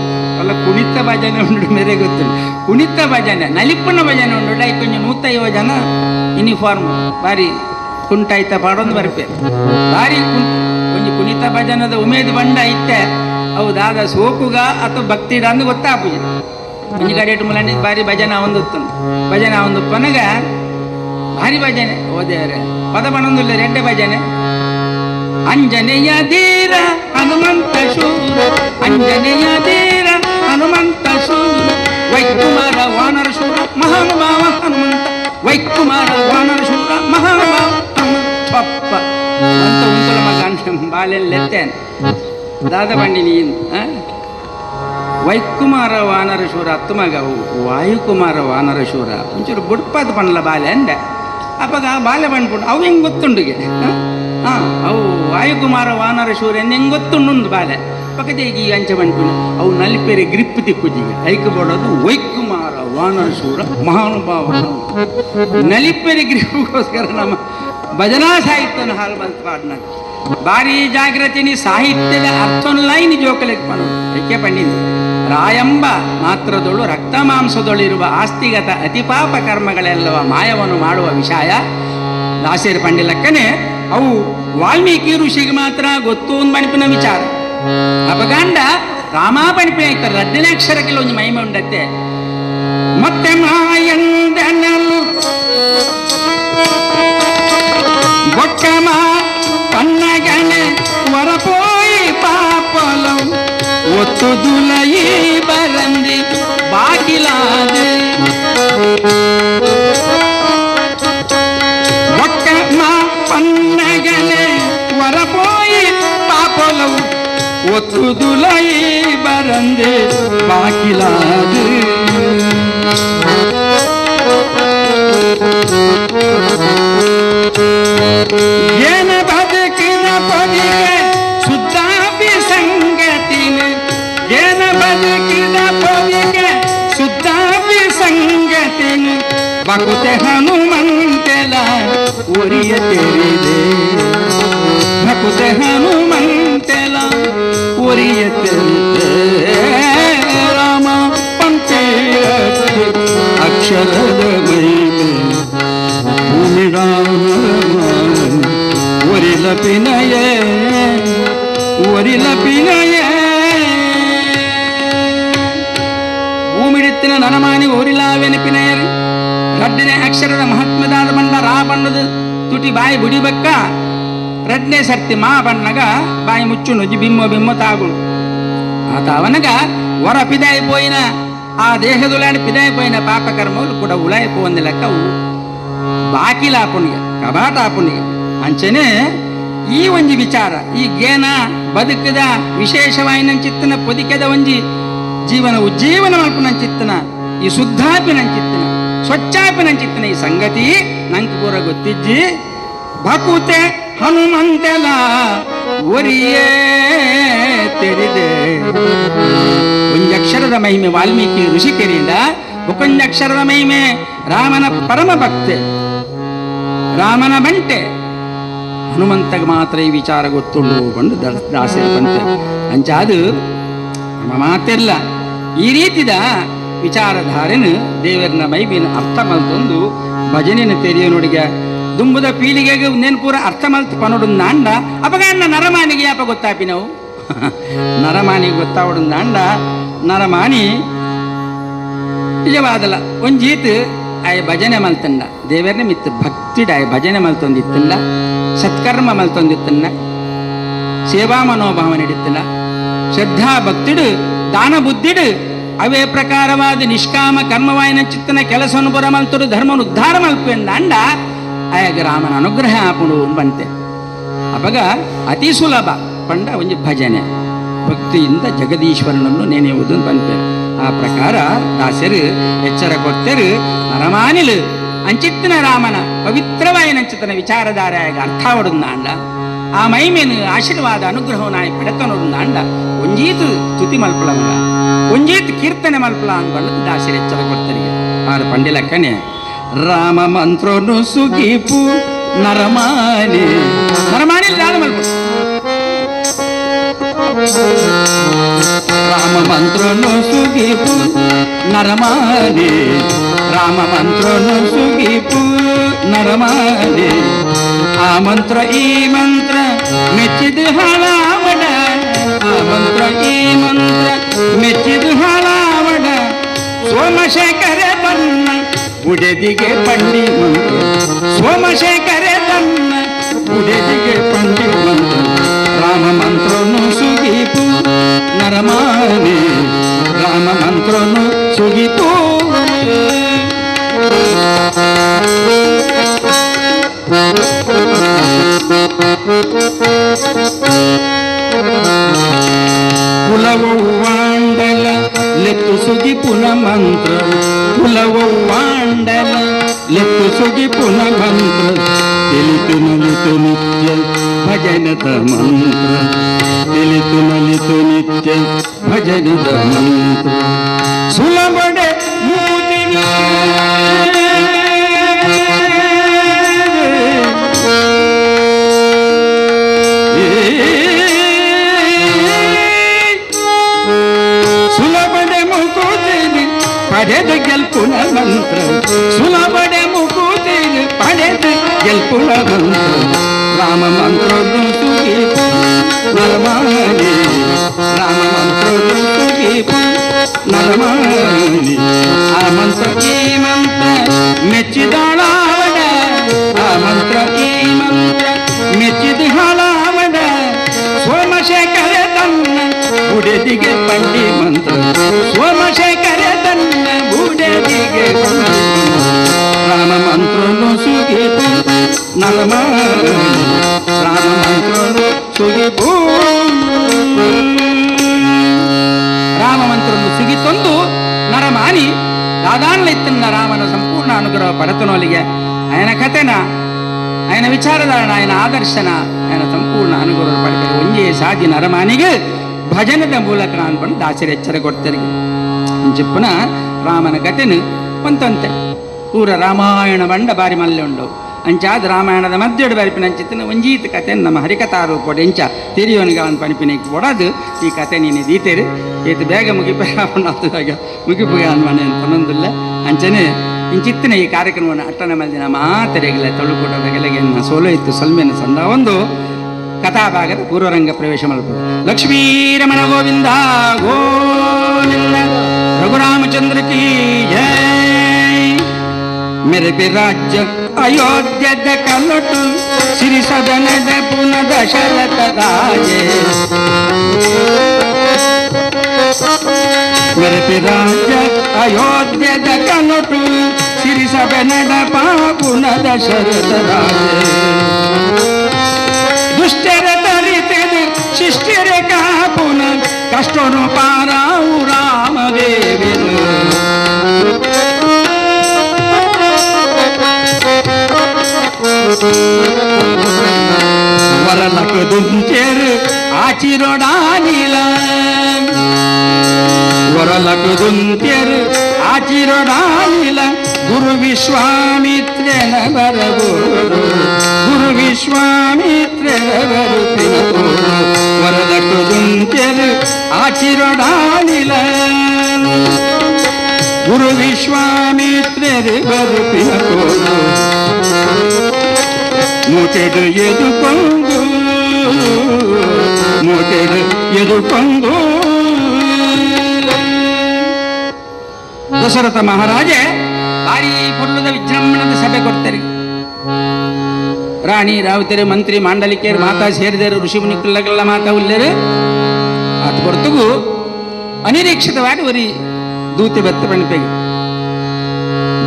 ಅಲ್ಲ ಕುಣಿತ ಭಜನೆ ಉಂಡು ಮೇರೆ ಗೊತ್ತಿಲ್ಲ. ಕುಣಿತ ಭಜನೆ ನಲಿಪುನ ಭಜನೆ ಉಂಡು ಕೊಂಚ 150 ಜನ ಯೂನಿಫಾರ್ಮ್ ಬಾರಿ ಕುಂಟಾಯ್ತ ಪಾಡೊಂದು ಬರ್ಪೆ ಬಾರಿ ಕೊಂಚ ಕುಣಿತ ಭಜನದ ಉಮೇದು ಬಂಡ ಇತ್ತೆ ಹೌದಾದ ಸೋಕುಗ ಅಥವಾ ಭಕ್ತಿಡ ಅಂದು ಗೊತ್ತಾಪುಜಿ. ಒಂಜಿ ಕಡೆ ಮುಲಂಡಿ ಬಾರಿ ಭಜನೆ ಒಂದು ಭಜನೆ ಒಂದು ಪನಗ ಭಾರಿ ಭಜನೆ ಓದೇವ್ರೆ ಪದ ಬಣೊಂದುಲ್ಲ ರೆಡ್ಡೆ ಭಜನೆ. ಅಂಜನೇಯ ಧೀರ ಹನುಮಂತ ಶೂರ ಅಂಜನೇಯ ಧೀರ ಹನುಮಂತ ಶೂರ ವೈಕುಮಾರ ವಾನರ ಶೂರ ಮಹಾನುಭಾವ ಹನುಮಂತ ವೈಕುಮಾರ ವಾನರ ಶೂರ ಮಹಾನುಭಾವ ಹನುಮಂತ ಪಪ್ಪ ಅಂತ ಉಂಕುಲ ಮಗ ಬಾಲೆಲ್ಲೆತ್ತೇನೆ ದಾದ ಬಂಡಿ ನೀನು ವೈಕುಮಾರ ವಾನರ ಶೂರ ಅತ್ತು ಮಗ ವಾಯುಕುಮಾರ ವಾನರ ಶೂರ ಒಂಚೂರು ಬುಡ್ಪಾದ ಪಣ್ಲ ಬಾಲೆ ಅಂಡೆ ಅಪ್ಪಗ ಬಾಲೆ ಬಂದ್ಬಿಟ್ಟು ಅವು ಹೆಂಗೆ ಗೊತ್ತುಂಡುಗೆ ಹಾಂ ಅವು ವಾಯುಕುಮಾರ ವಾನರ ಶೂರ ಎಂದು ಹೆಂಗೆ ಗೊತ್ತುಂಡು ಬಾಲೆ ಪಕ್ಕದ ಈಗ ಅಂಚೆ ಬಂದ್ಬಿಟ್ಟು ಅವು ನಲ್ಪೇರೆ ಗ್ರಿಪ್ ತಿಕ್ಕುಜಿಗೆ ಐಕ್ ಬೋಡೋದು ವೈಕುಮಾರ ವಾನರ ಶೂರ ಮಹಾನುಭಾವ ನಲಿಪೇರೆ ಗ್ರಿಪ್ಗೋಸ್ಕರ ನಮ್ಮ ಭಜನಾ ಸಾಹಿತ್ಯನ ಹಾಲು ಬಂತು ಪಾಡ್ನ ಭಾರಿ ಜಾಗೃತಿನಿ ಸಾಹಿತ್ಯದ ಅರ್ಥೊನ್ಲೈನ್ ಜೋಕಲಿಗೆ ಪನು ಐಕೆ ಪಂಡಿಂದು ರಾಯಂಬ ಮಾತ್ರದೊಳು ರಕ್ತ ಮಾಂಸದೊಳಿರುವ ಆಸ್ತಿಗತ ಅತಿಪಾಪ ಕರ್ಮಗಳೆಲ್ಲವ ಮಾಯವನ್ನು ಮಾಡುವ ವಿಷಯ ದಾಸೇರು ಪಂಡಿಲಕ್ಕನೆ ಅವು ವಾಲ್ಮೀಕಿ ಋಷಿಗೆ ಮಾತ್ರ ಗೊತ್ತು ಒಂದು ಮಣಿಪಿನ ವಿಚಾರ. ಅಪಗಾಂಡ ರಾಮಾಪಣಿಪಿನ ಇತ್ತಾರೆ ರಡ್ಡನೇ ಅಕ್ಷರಕ್ಕೆ ಒಂದು ಮಹಿಮೆ ಉಂಡತ್ತೆ. ಮತ್ತೆ ಮಾಯಂದನಲು ಬೊಕ್ಕಮ ಪನ್ನಗನೆ ವರಪೋಯಿ ಪಾಪಲಂ ಒತ್ತುದುಲಯಿ ಬರಂದಿ ಬಾಗಿಲಾದೆ. ತುದುಲೈ ಬರಂದೆ ಬಾಕಿಲಾದು ಏನ ಬದುಕಿನ ಪೊದಿಗೆ ಸುದ್ದಾಪಿ ಸಂಗತಿನ ಏನ ಬದುಕಿನ ಪೊದಿಗೆ ಸುದ್ದಾಪಿ ಸಂಗತಿನ ಬಕುತೆ ಹನುಮಂತೆಲ ಒರಿಯ ತೆರಿದೆ ಭಕುತೆ ಹನುಮಂತೆಲ ಒರಿಯ ತೆರಿದೆ ರಾಮ ಪಂತೆ ಅಕ್ಷರದ ಮಹಿಮೆ ಒರಿಲ ಪಿನಯೇ ಒರಿಲ ಪಿನಯೇ ಭೂಮಿಡಿತ್ತಿನ ನರಮಾನಿ ಒರಿಲಾವೆನ ಪಿನಯರು ರಡ್ಡನೇ ಅಕ್ಷರದ ಮಹಾತ್ಮದಾದ ಬಂಡ ರಾ ಬಣ್ಣದ ತುಟಿ ಬಾಯಿ ಬುಡಿಬಕ್ಕ ರಡ್ಡನೇ ಸರ್ತಿ ಮಾ ಬಣ್ಣಗ ಬಾಯಿ ಮುಚ್ಚು ನೊಜ್ಜಿ ಬಿಮ್ಮೋ ಬಿಮ್ಮೋ ತಾಗುಳು ಆ ತಾವನಗ ವರ ಪಿದಾಯಿపోయిన ಆ ದೇಹದುಲಾಡಿ ಪಿದಾಯಿపోయిన ಪಾಪಕರ್ಮలు ಕೂಡ ಉಳಾಯಿపోంది లెక్క ಬಾಕಿಲಾ ಪುಣ್ಯ ಕಬಾಟ ಪುಣ್ಯ ಅಂಚನೆ ಈ ಒಂಜಿ ವಿಚಾರ ಈ ಗೇನ ಬದುಕದ ವಿಶೇಷವಾಯಿನ ಚಿತ್ತನ ಪೊದಿಕೆದ ಒಂಜಿ ಜೀವನ ಉಜ್ಜೀವನ ಮಲ್ಪುನ ಚಿತ್ತನ ಈ ಶುದ್ಧಾಪಿನ ಚಿತ್ತನ ಸ್ವಚ್ಛಾಪಿನ ಚಿತ್ತನ ಈ ಸಂಗತಿ ನಂಗೆ ಪೂರ ಗೊತ್ತಿಜ್ಜಿ ಭಕುತೆ ಹನುಮಂತೆಲ ಒರಿಯೇ ತೆರಿದೆ ಒಂಜಕ್ಷರದ ಮಹಿಮೆ ವಾಲ್ಮೀಕಿ ಋಷಿ ತೆರಿಂದ ಒಂಜಕ್ಷರದ ಮಹಿಮೆ ರಾಮನ ಪರಮ ಭಕ್ತೆ ರಾಮನ ಬಂಟೆ ಹನುಮಂತಗೆ ಮಾತ್ರ ಈ ವಿಚಾರ ಗೊತ್ತುಂಡು ಬಂದು ದಾಸರ ಬಂತೆ ಅಂಚಾದು ನಮ್ಮ ಮಾತೆಲ್ಲ ಈ ರೀತಿದ ವಿಚಾರಧಾರೆನು ದೇವರನ ಮೈಬಿನ ಅರ್ಥ ಮಲ್ತೊಂದು ಭಜನೆಯನ್ನು ತೆರೆಯೋ ನೋಡಿಗೆ ದುಂಬುದ ಪೀಳಿಗೆಗೆ ನೆನಪೂರ ಅರ್ಥ ಮಲ್ತು ಪನೋಡು ನಾಂಡ ಅಪಗಾಂಡ ನರಮಾನಿಗೆ ಯಾಪ ಗೊತ್ತಾಪಿ ನಾವು ನರಮಾನಿಗೆ ಗೊತ್ತಾವಡು ನಾಂಡ ನರಮಾನಿ ನಿಜವಾದಲ್ಲ ಒಂಜೀತ್ ಆಯ ಭಜನೆ ಮಲ್ತಂಡ ದೇವರನೇ ಮಿತ್ತು ಭಕ್ತಿಡ ಆಯ ಭಜನೆ ಮಲ್ತೊಂದಿತ್ತಂಡ ಸತ್ಕರ್ಮ ಮಲ್ತೊಂದಿತ್ತಂಡ ಸೇವಾ ಮನೋಭಾವನೆ ಇಡುತ್ತಂಡ ಶ್ರದ್ಧಾ ಭಕ್ತಿಡು ದಾನ ಬುದ್ಧಿಡು ಅವೇ ಪ್ರಕಾರವಾದ ನಿಷ್ಕಾಮ ಕರ್ಮವಾಯಿನ ಚಿತ್ತನ ಕೆಲಸವನ್ನು ಬರ ಮಲ್ತರು ಧರ್ಮವನ್ನು ಉದ್ಧಾರ ಮಲ್ಪೆಂದ ಆಯಾಗ ರಾಮನ ಅನುಗ್ರಹ ಆಪುಡು ಬಂತೆ ಅಪಗ ಅತಿ ಸುಲಭ ಪಂಡ ಒಂಜಿ ಭಜನೆ ಭಕ್ತಿಯಿಂದ ಜಗದೀಶ್ವರನನ್ನು ನೆನೆಯುವುದು ಬಂತೆ. ಆ ಪ್ರಕಾರ ದಾಸರು ಎಚ್ಚರ ಕೊಡ್ತೇರು ನರಮಾನಿಲು ಅಂಚಿತ್ತನ ರಾಮನ ಪವಿತ್ರವಾಯಿನಂಚಿತನ ವಿಚಾರಧಾರೆಯಾಗ ಅರ್ಥ ಹೊಡುಂದಾಂಡ ಆ ಮೈಮೇನು ಆಶೀರ್ವಾದ ಅನುಗ್ರಹವನಾಯಿ ಪಡೆತನೊಡುಂದಾಂಡ ಒಂಜೀತು ಸ್ತುತಿ ಮಲ್ಪಲ ಮಗ ಒಂಜೀತು ಕೀರ್ತನೆ ಮಲ್ಪಲ ಅಂದ್ಬಂದು ದಾಸರು ಎಚ್ಚರ ಕೊಡ್ತಾರೆ. ಆರು ಪಂಡಿಲಕ್ಕನೆ ರಾಮ ಮಂತ್ರೋನು ಸುಗೀಪು ನರಮಾನಿ ನರಮಾನಿ ದಾನ ಮಲ್ಪ ರಾಮ ಮಂತ್ರನು ಸುಗೀಪು ನರಮಾನಿ ರಾಮ ಮಂತ್ರನು ಸುಗೀಪು ನರಮಾನಿ ಆ ಮಂತ್ರ ಈ ಮಂತ್ರ ಮೆಚ್ಚಿದ ಹಾಳಾವಡ ಆ ಮಂತ್ರ ಈ ಮಂತ್ರ ಮೆಚ್ಚಿದ ಹಾಳಾವಡ ಸೋಮಶೇಖರ ತನ್ನ ಬುಡೆದಿಗೆ ಪಂಡಿ ಮಂತ್ರ ಸೋಮಶೇಖರ ತನ್ನ ಬುಡೆದಿಗೆ ಪಂಡಿ ಮಂತ್ರ ರಾಮ ಮಂತ್ರನು ಸುಗೀಪು ನರಮಾನಿ ರಾಮ ಮಂತ್ರನು ಸುಗೀಪು. ಕುಲವೌವಾಂಡಲ ಲೆತ್ತು ಸುಗಿಪುನ ಮಂತ್ರ ಕುಲವೌವಾಂಡಲ ಲೆತ್ತು ಸುಗಿಪುನ ಮಂತ್ರ ತಿಳಿತು ನಲಿತು ನಿತ್ಯ ಭಜನದ ಮಂತ್ರ ತಿಳಿತು ನಲಿತು ನಿತ್ಯ ಭಜನದ ಮಂತ್ರ ಸುಲಭಡೆ ಮೂತಿನ ಸುಲಭಡೆ ಮುಕುತಿನಿ ಪಡೆದ ಗೆಲ್ಪುನ ಮಂತ್ರ ಸುಲಭಡೆ ಮುಕುತಿನಿ ಪಡೆದ ಗೆಲ್ಪುನ ಮಂತ್ರ ರಾಮ ಮಂತ್ರನು ಸುಗೀಪು ನರಮಾನಿ ರಾಮ ಮಂತ್ರನು ಸುಗೀಪು ನರಮಾನಿ ಆ ಮಂತ್ರ ಈ ಮಂತ್ರ ಮೆಚ್ಚಿದಾಳಾವಡ ಆ ಮಂತ್ರ ಈ ಮಂತ್ರ ಮೆಚ್ಚಿದ ಹಾಳಾವಡ ಸೋಮಶೇಖರ ತನ್ನ ಬುಡೆದಿಗೆ ಪಂಡಿ ಮಂತ್ರ ಸೋಮಶೇಖರ ತನ್ನ ಬುಡೆದಿಗೆ ರಾಮ ಮಂತ್ರನು ಸುಗೀಪು ನರಮಾನಿ ರಾಮ ಮಂತ್ರನು ಸುಗೀಪು. ನರಮಾನಿ ದಾದಾನ್ಲ ಇತ್ತನ್ನ ರಾಮನ ಸಂಪೂರ್ಣ ಅನುಗ್ರಹ ಪಡತನೋಲಿಗೆ ಆಯನ ಕಥೆನ ಆಯನ ವಿಚಾರಧಾರಣ ಆಯನ ಆದರ್ಶನ ಆಯನ ಸಂಪೂರ್ಣ ಅನುಗ್ರಹ ಪಡೆದರೆ ಒಂಜೇ ಸಾಧಿ ನರಮಾನಿಗೆ ಭಜನದ ಮೂಲಕ ಅನ್ಕೊಂಡು ದಾಸರ ಎಚ್ಚರ ಕೊಡ್ತಾರೆ. ಚಿಪ್ಪನ ರಾಮನ ಕಥೆನು ಒಂತಂತೆ ಪೂರ ರಾಮಾಯಣ ಬಂಡ ಬಾರಿ ಮಲ್ಲೆ ಉಂಡು ಅಂಚಾದ ರಾಮಾಯಣದ ಮಧ್ಯಡು ಬರಿಪಿನ ಅಂಚಿತ್ತಿನ ಒಂಜೀತ ಕಥೆ ನಮ್ಮ ಹರಿಕಥಾರೂಪೋಡು ಎಂಚ ತಿರಿಯೋನಿಗೆ ಅವನ ಪಣಿಪಿನಿಗೆ ಕೊಡೋದು ಈ ಕಥೆ ನೀನು ದೀತೇರು ಏತು ಬೇಗ ಮುಗಿಪ ಬೇಗ ಮುಗಿಪುಗೆ ಅನ್ಮನೆ ಪನ್ನೊಂದಿಲ್ಲ ಅಂಚನೆ ಇಂಚಿತ್ತಿನ ಈ ಕಾರ್ಯಕ್ರಮವನ್ನು ಅಟ್ಟಣ ಮಲ್ದಿನ ಮಾತೆರೆಗಲೆ ತೊಳುಕೂಟದ ಸೋಲು ಇತ್ತು ಸೊಲ್ಮೆನ ಸಂದ ಒಂದು ಕಥಾಭಾಗದ ಪೂರ್ವರಂಗ ಪ್ರವೇಶ ಮಲ್ಪು. ಲಕ್ಷ್ಮೀರಮಣ ಗೋವಿಂದ ಗೋವಿಂದ ರಘುರಾಮಚಂದ್ರ ಕೀ ಜೈ. मेरे राज्य अयोध्या कलटु श्री सदन पुन दशरथ राजे। मेरे राज्य अयोध्या कलटु श्री सदन पुन दशरथ राजे। दुष्टर तरिते शिष्टर का पुन कष्टनु पाराऊ राम देवी। ವರಲಕದುಂಚೇರು ಆಚಿರೊಡಾನಿಲ ವರಲಕದುಂಚೇರು ಆಚಿರೊಡಾನಿಲ ಗುರು ವಿಶ್ವಾಮಿತ್ರನ ಬರಬೋದು ಗುರು ವಿಶ್ವಾಮಿತ್ರನ ಬರುತ್ತಿನ ವರಲಕದುಂಚೇರು ಆಚಿರೊಡಾನಿಲ ಗುರು ವಿಶ್ವಾಮಿತ್ರರು ಬರುತ್ತಿನ ಕೋಡು ಮೂಟೆಡು ಎದುಕೊಂಡು ಮೂಟೆಡು ಎದುಕೊಂಡು. ದಶರಥ ಮಹಾರಾಜ ಭಾರಿ ಪೊರ್ಲದ ವಿಜೃಂಭಣದ ಸಭೆ ಕೊಡ್ತಾರೆ. ರಾಣಿ ರಾವುತರು ಮಂತ್ರಿ ಮಾಂಡಲಿಕೆಯರು ಮಾತಾ ಸೇರಿದರು ಋಷಿಮುನಿಕುಲ್ಲಗಲ್ಲ ಮಾತಾ ಉಲ್ಲೇರು ಆತ ಕೊರ್ತಗೂ ಅನಿರೀಕ್ಷಿತವಾಗಿ ಒರಿ ದೂತೆ ಬತ್ತ ಪಣಿಪೆಗೆ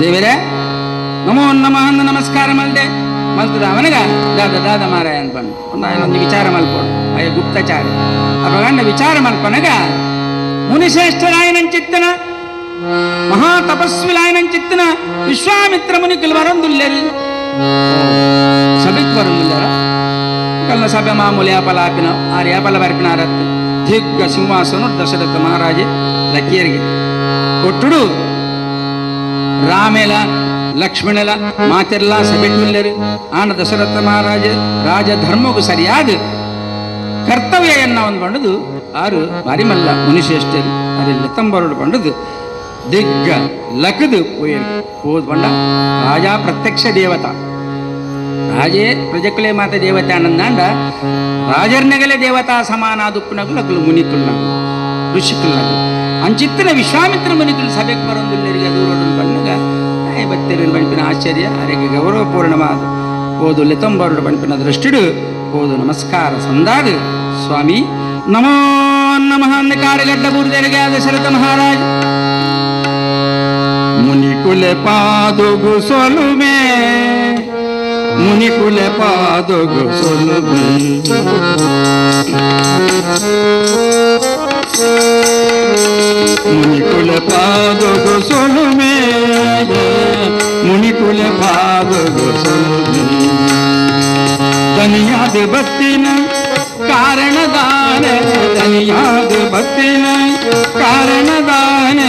ದೇವರೇ ನಮೋ ನಮಃ ನಮಸ್ಕಾರ ಮಲ್ದೆ ಮಲ್ತದ ಅವನಿಗ ದಾದ ದಾದ ಮಾರಾಯ ಅನ್ಪಂಡು ಒಂದು ఆయన ಒಂದು ವಿಚಾರ ಮಲ್ಪೋಡು ಅಯ್ಯ ಗುಪ್ತಚಾರ ಅಪಗಂಡ ವಿಚಾರ ಮಲ್ಪನಗ ಮುನಿಶ್ರೇಷ್ಠರಾಯನಂಚಿತ್ತನ ಮಹಾ ತಪಸ್ವಿಲಾಯನಂಚಿತ್ತನ ವಿಶ್ವಾಮಿತ್ರ ಮುನಿಕುಲು ಬರಂದುಲ್ಲೇರು ಸಭೆಗೆ ಬರಂದುಲ್ಲಾರ ಕಲ್ಲ ಸಭೆ ಮಾಮೂಲಿ ಏಪಲ ಆಪಿನ ಆರು ಏಪಲ ಬರಿಪಿನಾರತ್ತು ದಿಗ್ಗ ಸಿಂಹಾಸನ ದಶರಥ ಮಹಾರಾಜೆ ಲಕ್ಕಿಯರಿಗೆ ಕೊಟ್ಟುಡು ರಾಮೇಲ ಲಕ್ಷ್ಮಣಲ ಮಾತೆಲ್ಲ ಸಭೆಟ್ಟುಲ್ಲೇರು ಆನ ದಶರಥ ಮಹಾರಾಜ ರಾಜಧರ್ಮಕ್ಕೂ ಸರಿಯಾದ ಕರ್ತವ್ಯ ಎನ್ನ ಒಂದು ಬಂಡದು ಆರು ಬಾರಿಮಲ್ಲ ಮುನಿಶ್ರೇಷ್ಠರು ಅದೆಲ್ಲ ತಂಬರುಡು ಬಂಡದು ದಿಗ್ಗ ಲಕದು ಪೋಯರು ಹೋದ್ ಬಂಡ ರಾಜ ಪ್ರತ್ಯಕ್ಷ ದೇವತಾ ರಾಜೇ ಪ್ರಜಕುಲೇ ಮಾತ ದೇವತೆ ಆನಂದಾಂಡ ರಾಜರ್ನಗಲೇ ದೇವತಾ ಸಮಾನ ದುಪ್ಪನಗುಲು ಅಕಲು ಮುನಿಕುಲ್ನಗು ಋಷಿಕುಲ್ನಗು ಅಂಚಿತ್ತಿನ ವಿಶ್ವಾಮಿತ್ರ ಮುನಿಕುಲು ಸಭೆಗೆ ಬರೊಂದುಲ್ಲೇರಿಗೆ ದೂರೋಡು ಬಣ್ಣಗ ಬತ್ತೆರಿನ ಬಣ್ಪಿನ ಆಶ್ಚರ್ಯ ಅರೆಗೆ ಗೌರವಪೂರ್ಣವಾದ ಓದು ಲೆತಂಬರುಡು ಬಣ್ಪಿನ ದೃಷ್ಟಿಡು ಓದು ನಮಸ್ಕಾರ ಸಂದಾದು ಸ್ವಾಮಿ ನಮೋ ನಮಃ ಕಾರ್ಯಗಡ್ಡ ಬೂರ್ದೆರಿಗೆ ದಶರಥ ಮಹಾರಾಜ. ಮುನಿಕುಲೆ ಪಾದುಗು ಸೊಲುಮೆ ಮುನಿಕುಲೆ ಪಾದುಗು ಸೊಲುಮೆ ಮುನಿಕುಲ ಪಾದುಗು ಸೊಲುಮೆ ಮುನಿಕುಲ ಪಾದುಗು ಸೊಲುಮೆ ದನಿಯಾದ ಬತ್ತಿನ ಕಾರಣದಾನೆ ದನಿಯಾದ ಬತ್ತಿನ ಕಾರಣದಾನೆ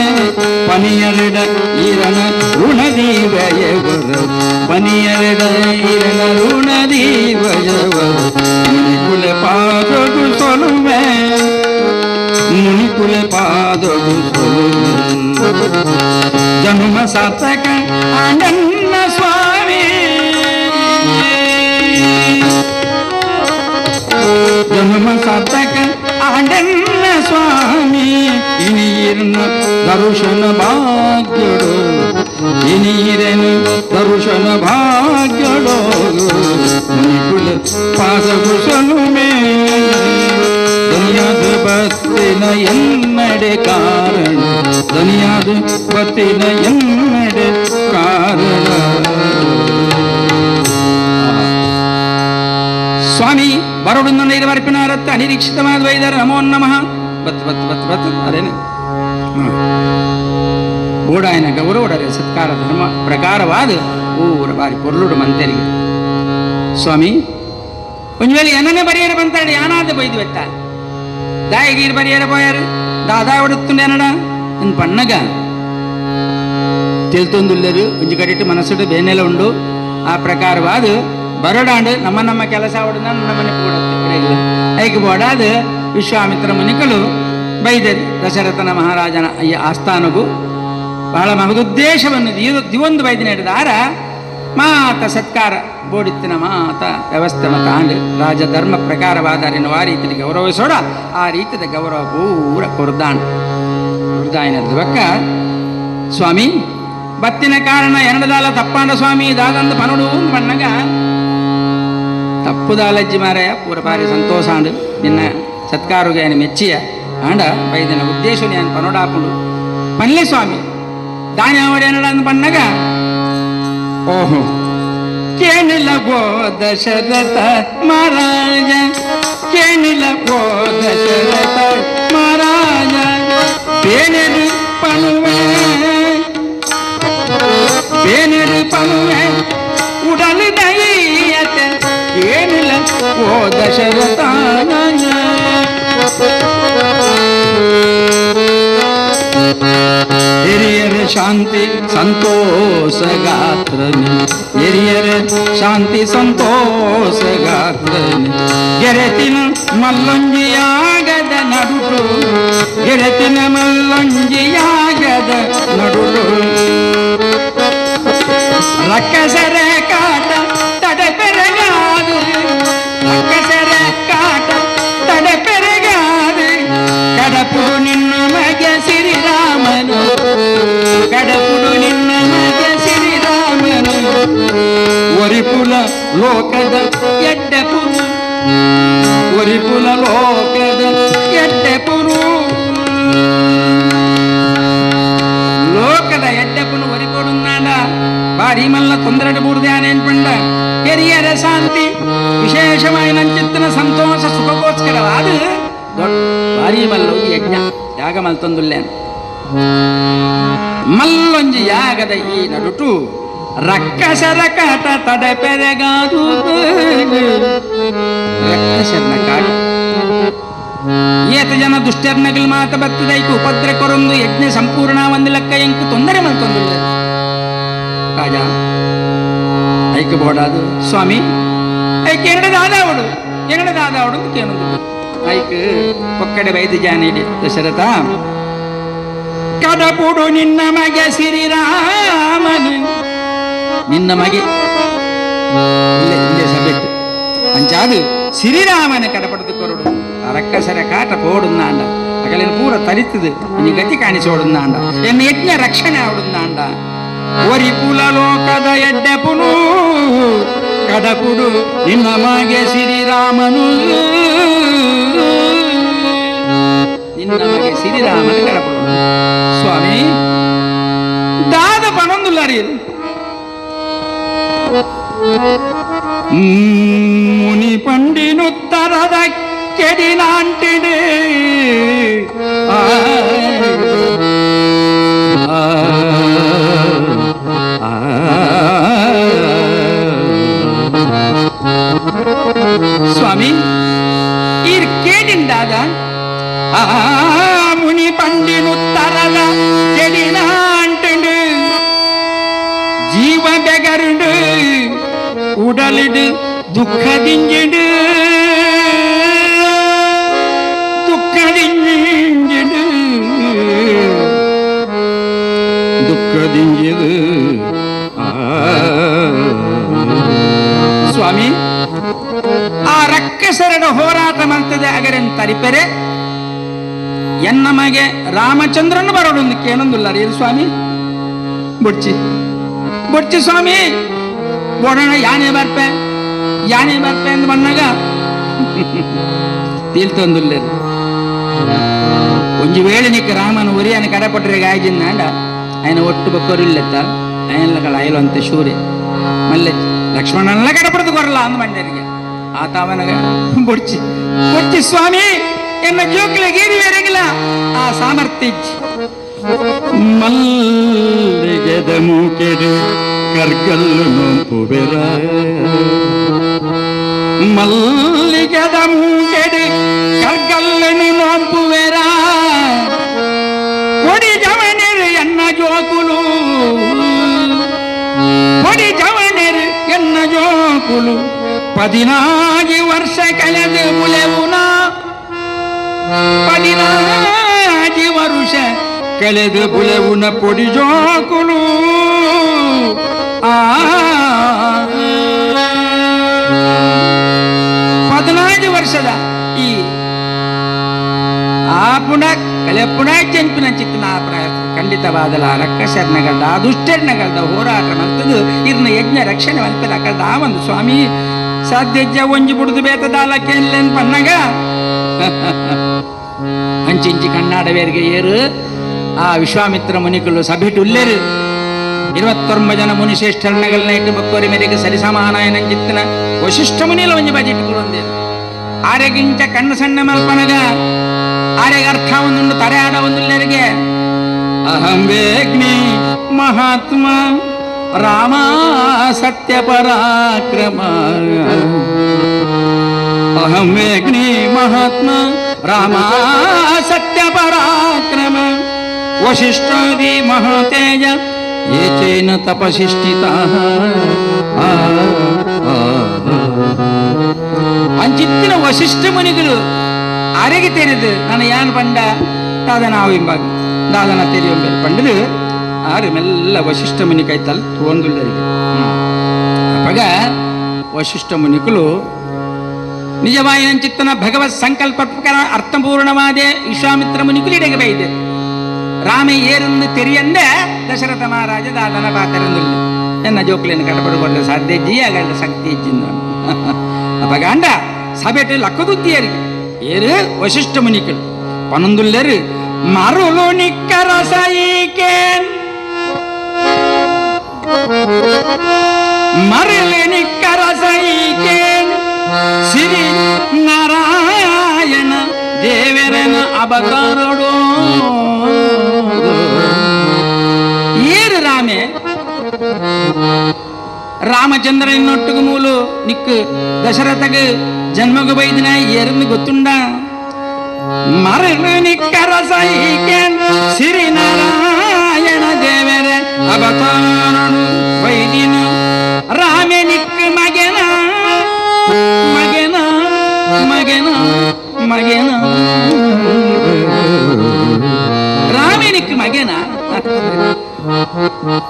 ಪನಿಯರಿಡ ಈರನ ಋಣದೀವಯವರು ಪನಿಯರಿಡ ಈರನ ಋಣದೀವಯವರು ಮುನಿಕುಲ ಪಾದಗು ಸೊಲುಮೆ ಮುನಿಕುಲ ಪಾದಗು ಸೊಲುಮೆ ಜನುಮ ಸಾರ್ಥಕ ಆನಂದ ಸ್ವಾಮಿ ಜನ್ಮ ಸಾರ್ಥಕ ಆಂಡನ್ನ ಸ್ವಾಮಿ ಇನಿಯಿರನ ದರ್ಶನ ಭಾಗ್ಯಡು ಇನಿಯಿರನು ದರ್ಶನ ಭಾಗ್ಯಡು ಮುನಿಕುಲ ಪಾದಗು ಸೊಲುಮೆ ಧನಿಯಾದ ಬತ್ತಿನ ಎನ್ನಡೆ ಕಾರಣ ಧನಿಯಾದ ಬತ್ತಿನ ಎನ್ನಡೆ ಕಾರಣ. ಸ್ವಾಮಿ ಬರೋಡು ನೀರು ಅನಿರೀಕ್ಷಿತವಾದ ವೈದ್ಯರ ನಮೋ ನಮಃ ಬತ್ ಬತ್ ಬತ್ ಬತ್ ಅದೇನೆ. ಬೋಡಾಯನ ಗೌರವಡರೆ ಸತ್ಕಾರ ಧರ್ಮ ಪ್ರಕಾರವಾದ ಊರ ಬಾರಿ ಪೊರ್ಲುಡು ಮಂತೆರಿಗೆ ಸ್ವಾಮಿ ಒಂದು ವೇಳೆ ಏನನ್ನೇ ಬರೆಯರ ಬಂತಾಳೆ ಯಾನಾದ ಬೈದು ಬೆತ್ತ ದಾಯಿಗೀರು ಬರೆಯರ ಪೋಯಾರು ದಾದಾ ಹೊಡುತ್ತುಂಡೇನಡ ಇನ್ ಪಣ್ಣಗ ತೆಲ್ತೊಂದುಲ್ಲರು ಒಂಜಿ ಕಡಿಟ್ಟು ಮನಸ್ಸುಡು ಬೇನೆಲ ಉಂಡು ಆ ಪ್ರಕಾರವಾದ ಬರಡಾಂಡು ನಮ್ಮ ನಮ್ಮ ಕೆಲಸ ಹೊಡೆದ ನಮ್ಮನೆ ಕೂಡ ಐಕೆ ಬೋಡಾದ ವಿಶ್ವಾಮಿತ್ರ ಮುನಿಕಲು ಬೈದರು ದಶರಥನ ಮಹಾರಾಜನ ಈ ಆಸ್ಥಾನಗೂ ಬಹಳ ಮಹದುದ್ದೇಶವನ್ನು ದಿವೊಂದು ಬೈದಿನ ಹಿಡಿದಾರ ಮಾತ ಸತ್ಕಾರ ಬೋಡಿತ್ತಿನ ಮಾತ ವ್ಯವಸ್ಥೆ ಮತ ಆಂಡ್ ರಾಜಧರ್ಮ ಪ್ರಕಾರವಾದ ಆ ರೀತಿಯ ಗೌರವಿಸೋಡ ಆ ರೀತಿಯ ಗೌರವ ಪೂರ ಕೊರ್ದಾಂಡ್ ಕೊರ್ದಾಯಿನದ ಬಕ್ಕ ಸ್ವಾಮಿ ಬತ್ತಿನ ಕಾರಣ ಎನಡದಾಲ ತಪ್ಪಾಂಡ ಸ್ವಾಮಿ ದಾದಂದು ಪನುಡು ಪಣ್ಣಗ ತಪ್ಪುದಾಲಜ್ಜಿ ಮಾರಾಯ ಪೂರ ಬಾರಿ ಸಂತೋಷಾಂಡು ನಿನ್ನ ಸತ್ಕಾರುಗೆ ಮೆಚ್ಚಿಯ ಆಂಡ ಬೈದಿನ ಉದ್ದೇಶ ನಾನು ಪನುಡಾಪುಂಡು ಪನ್ಲೆ ಸ್ವಾಮಿ ದಾನಿ ಅವಡೇನಡ ಅಂದ್ ಪಣ್ಣಗ ಓಹೋ ಕೇಣಿಲ ಗೋ ದಶರಥ ಮಹಾರಾಜ ಕೇಣಿಲ ಗೋ ದಶರಥ ಮಹಾರಾಜ ಬೇನೆರು ಪಣುವೆ ಬೇನೆರು ಪಣುವೆ ಉಡಲು ದೈಯತೆ ಕೇಣಿಲ ಗೋ ದಶರಥ ಹಿರಿಯರ ಶಾಂತಿ ಸಂತೋಷ ಗಾತ್ರನಿ ಹಿರಿಯರ ಶಾಂತಿ ಸಂತೋಷ ಗಾತ್ರನಿ ಗೆರೆತಿನ ಮಲ್ಲೊಂಜಿಯಾಗದ ನಡುಟು ಗೆರೆತಿನ ಮಲ್ಲೊಂಜಿಯಾಗದ ನಡುಟು ರಕ್ಕಸರ ಕಾಟ ತಡೆ ಪೆರಗಾದು ರಕ್ಕಸರ ಕಾಟ ತಡೆ ಪೆರಗಾದು ಕಡಪುಡು ನಿನ್ನ ಮಗ ಶ್ರೀರಾಮನು ಕಡಪುಡು ನಿನ್ನ ಮಗ ಶ್ರೀರಾಮನು ಒರಿಪುಲ ಲೋಕದ ಎಡ್ಡೆಪುರು ಒರಿಪುಲ ಲೋಕದ ಎಡ್ಡೆಪುರು ಲೋಕದ ಎಡ್ಡೆಪುನು ಒರಿಪೊಡುನ್ನಾಡ ಭಾರಿ ಮಲ್ಲ ತೊಂದರೆ ಬೂರ್ದಾನೇನ್ಪಂಡ ಕೆರಿಯರ ಶಾಂತಿ ವಿಶೇಷವಾಗಿ ನಂಚಿತ್ತನ ಸಂತೋಷ ಸುಖಕ್ಕೋಸ್ಕರವಾದ ದೊಡ್ಡ ಭಾರಿ ಮಲ್ಲೊಂಜಿ ಯಜ್ಞ ಯಾಗ ಮಲ್ತೊಂದುಲ್ಲೇನು ಮಲ್ಲೊಂಜಿ ಯಾಗದ ಈ ನಡುಟು ರಕ್ಕಸರ ಕಾಟ ತಡೆ ಪೆರೆಗಾದು ರಕ್ಕಸರನ ಕಾಟ ಏತ ಜನ ದುಷ್ಟರ್ನಗಲ್ ಮಾತ ಬತ್ತದೈಕು ಉಪದ್ರ ಕೊರೊಂದು ಯಜ್ಞ ಸಂಪೂರ್ಣ ಒಂದು ಲೆಕ್ಕ ಎಂಕು ತೊಂದರೆ ಮಲ್ತೊಂದುಲ್ಲ ರಾಜ ಐಕ ಬೋಡಾದು ಸ್ವಾಮಿ ಐಕೆ ಎರಡದಾದವಡು ಎರಡದಾದವಡು ಅಂತ ಕೇಳೊಂದು ಐಕ್ ಒಕ್ಕಡೆ ವೈದ್ಯ ಜಾನಿಡಿ ದಶರಥ ಕಡಪುಡು ನಿನ್ನ ಮಗೆ ಶ್ರೀರಾಮನು ನಿನ್ನ ಮಗೆ ಇಲ್ಲೇ ಇಲ್ಲೇ ಸಬ್ಜೆಕ್ಟ್ ಅಂಚಾದು ಶ್ರೀರಾಮನ ಕಡಪಡದು ಕೊರಡು ರಕ್ಕಸರ ಕಾಟ ಪೋಡುನ್ನಾಂಡ ಅಗಲಿನ ಪೂರ ತರಿತದು ಇನಿ ಗತಿ ಕಾಣಿಸೋಡುನ್ನಾಂಡ ಎನ್ನ ಯಜ್ಞ ರಕ್ಷಣೆ ಆಡುನ್ನಾಂಡ ಒರಿಪುಲ ಲೋಕದ ಎಡ್ಡೆಪುನು ಕಡಪುಡು ನಿನ್ನ ಮಗೆ ಶ್ರೀರಾಮನು ನಿನ್ನ ಮಗೆ ಶ್ರೀರಾಮನ ಕಡಪುಡು ಸ್ವಾಮಿ ದಾದ ಪಣೊಂದುಲ್ಲಾರಿ ಮುನಿ ಪಂಡಿನುತ್ತರದ ಕೆಡಿನಾಂಟಿಡು ಆ ಸ್ವಾಮಿ ಈರ್ ಕೇಡಿಂದಾದ ಆ ಮುನಿ ಪಂಡಿನುತ್ತರದ ಕೆಡಿನಾಂಟಿಡು ಜೀವ ಬೆಗರುಡು ಉಡಲಿಡು ದುಃಖದಿಂಜಿಡು ದುಃಖದಿಂಜಿಡು ದುಃಖದಿಂಜಿಡು ಸ್ವಾಮಿ ಆ ರಕ್ಕಸರಡ ಹೋರಾಟ ಮಾಡ್ತದೆ ಅಗರೆನ್ ತರಿಪೆರೆ ಎನ್ನ ಮಗೆ ರಾಮಚಂದ್ರನ ಬರೋಡೊಂದು ಕೇಳೊಂದುಲ್ಲ ರೀ ಸ್ವಾಮಿ ಬೊಡ್ಚಿ ಬೊಡ್ಚಿ ಸ್ವಾಮಿ ಬೋಡೋಣ ಯಾನೇ ಬರ್ಪೆ ಯಾನೇ ಬರ್ಪೆ ಅಂದ್ ಬಣ್ಣಗ ತೀಲ್ತೊಂದುಲ್ಲೇರು ಒಂಜಿ ವೇಳೆ ನಿಕ್ಕ ರಾಮನ ಉರಿಯನ ಕಡಪಟ್ರೆ ಗಾಯಜಿಂದಾಂಡ ఆయన ಒಟ್ಟು ಬೊಕ್ಕರಿಲ್ಲೆತ್ತ ఆయన ಅಯಲು ಅಂತ ಶೂರೆ ಮಲ್ಲೆ ಲಕ್ಷ್ಮಣನೆಲ್ಲ ಕಡಪಡದು ಕೊರಲ್ಲ ಅಂದ್ ಮಂಡ್ಯರಿಗೆ ಆತ ಅವನಗ ಬೊಡ್ಚಿ ಬೊಡ್ಚಿ ಸ್ವಾಮಿ ಎನ್ನ ಜೋಕ್ಲೆ ಗೀರಿ ಬೇರೆಗಿಲ್ಲ ಆ ಸಾಮರ್ಥ್ಯ ಇಜ್ಜಿ. ಮಲ್ಲಿಗೆದ ಮೂಕೆಡು ಕರ್ಗಲ್ಲು ನೋಂಪುವೆರ ಮಲ್ಲಿಗೆದ ಮೂಕೆಡು ಕರ್ಗಲ್ಲನು ನೋಂಪುವೆರ ಕೊಡಿ ಜವನಿರು ಎನ್ನ ಜೋಕುಲು ಕೊಡಿ ಜವನಿರು ಎನ್ನ ಜೋಕುಲು 14 ವರ್ಷ ಕಳೆದು ಮುಲೆವುನ 14 ವರುಷ ಕಳೆದು ಬುಲೆವುನ ಪೊಡಿ ಜೋಕುಲು ಆ 14 ವರ್ಷದ ಈ ಆ ಪುಣ ಕಲೆಪುಣ ಚೆಂಪಿನ ಚಿತ್ತನ ಆ ಪ್ರಯತ್ನ ಖಂಡಿತವಾದಲ ರಕ್ಕಸರ್ನಗಳ್ದ ಆ ದುಷ್ಟರ್ನಗಳ್ದ ಹೋರಾಟ ಮಲ್ತದು ಇರ್ನ ಯಜ್ಞ ರಕ್ಷಣೆ ಮಲ್ಪದ ಕಳ್ದ ಆ ಒಂದು ಸ್ವಾಮಿ ಸಾಧ್ಯಜ್ಜ ಒಂಜಿ ಬುಡ್ದು ಬೇತದಾಲಕ್ಕೆಲ್ಲೆನ್ ಪನ್ನಗ ಅಂಚಿಂಚಿ ಕಣ್ಣಾಡವೇರಿಗೆ ಏರು ಆ ವಿಶ್ವಾಮಿತ್ರ ಮುನಿಕುಲು ಸಭೆಟು ಉಲ್ಲೇರು 29 ಜನ ಮುನಿಶ್ರೇಷ್ಠರ್ನಗಲ್ನ ಇಟ್ಟು ಬಕ್ಕೋರಿ ಮೇರೆಗೆ ಸರಿಸಮಾನಾಯನಂಚಿತ್ತನ ವಶಿಷ್ಠ ಮುನಿಲ ಒಂಜಿ ಬಜಿಟ್ಟುಗಳು ಒಂದೇರು ಆರೆಗಿಂಚ ಕಣ್ಣು ಸಣ್ಣ ಮಲ್ಪನಗ ಆರೆಗೆ ಅರ್ಥ ಒಂದುಂಡು ತರೆ ಆಡ ಒಂದುಲ್ಲೇರಿಗೆ ಅಹಂ ವೇಗ್ನಿ ಮಹಾತ್ಮ ರಾಮ ಸತ್ಯ ಪರಾಕ್ರಮ ಅಹಂ ವೇಗ್ನಿ ಮಹಾತ್ಮ ರಾಮ ಸತ್ಯ ಪರಾಕ್ರಮ ವಶಿಷ್ಠಾದಿ ಮಹಾತೇಜ ಏಚೇನ ತಪಶಿಷ್ಠಿತಃ ಅಂಚಿತ್ತಿನ ವಶಿಷ್ಠ ಮುನಿಗಳು ಅರೆಗೆ ತೆರೆದು ನಾನು ಯಾನ್ ಪಂಡ ದಾದನ ಆವಿಂಬಾಗ ದಾದನ ತೆರೆಯೊಂಬೆಲ್ ಪಂಡದು ಆರು ಮೆಲ್ಲ ವಶಿಷ್ಠ ಮುನಿ ಕೈತಲ್ ತೋಂದುಲ್ಲರಿಗೆ ಅಪಗ ವಶಿಷ್ಠ ಮುನಿಕುಲು ನಿಜವಾಯಿನಂಚಿತ್ತನ ಭಗವತ್ ಸಂಕಲ್ಪ ಪ್ರಕಾರ ಅರ್ಥಪೂರ್ಣವಾದ ವಿಶ್ವಾಮಿತ್ರ ಮುನಿಕುಲು ಇಡೆಗೆ ಬೈದೆ ರಾಮ ಏರನ್ನು ತೆರೆಯಂದ ದಶರಥ ಮಹಾರಾಜ ದಾದನ ಪಾತರಂದುಲ್ಲ ಎನ್ನ ಜೋಕ್ಲೇನು ಕಡಪಡುಕೊಂಡ ಸಾಧ್ಯ ಜಿ ಆಗಲ್ಲ ಶಕ್ತಿ ಇಜ್ಜಿಂದ ಅಪಗಾಂಡ ಸಭೆಟು ಲಕ್ಕದುತ್ತಿಯರಿಗೆ ಏರು ವಶಿಷ್ಠ ಮುನಿಕುಲು ಪನೊಂದುಲ್ಲೇರು ಮರುಳು ನಿಕ್ಕರಸೈಕೇನ್ ಮರಳು ನಿಕ್ಕರಸೈಕೇನ್ ಶ್ರೀ ನಾರಾಯಣ ದೇವರನ ಅವತಾರಡೋ ಏರು ರಾಮೆ ರಾಮಚಂದ್ರನೊಟ್ಟಿಗೆ ಮೂಲು ನಿಕ್ಕು ದಶರಥಗೆ ಜನ್ಮಗು ಬೈದಿನ ಏರನ್ನು ಗೊತ್ತುಂಡ ಮರಳು ನಿಕ್ಕರಸೈಕೇನ್ ಶ್ರೀ ನಾರಾಯಣ ದೇವರ ಅವತಾರನು ಬೈದಿನ ರಾಮೆ ನಿಕ್ಕು ಮಗನ ಮಗನ ಮಗನ ಮಗನ ರಾಮೆ ನಿಕ್ಕು ಮಗನ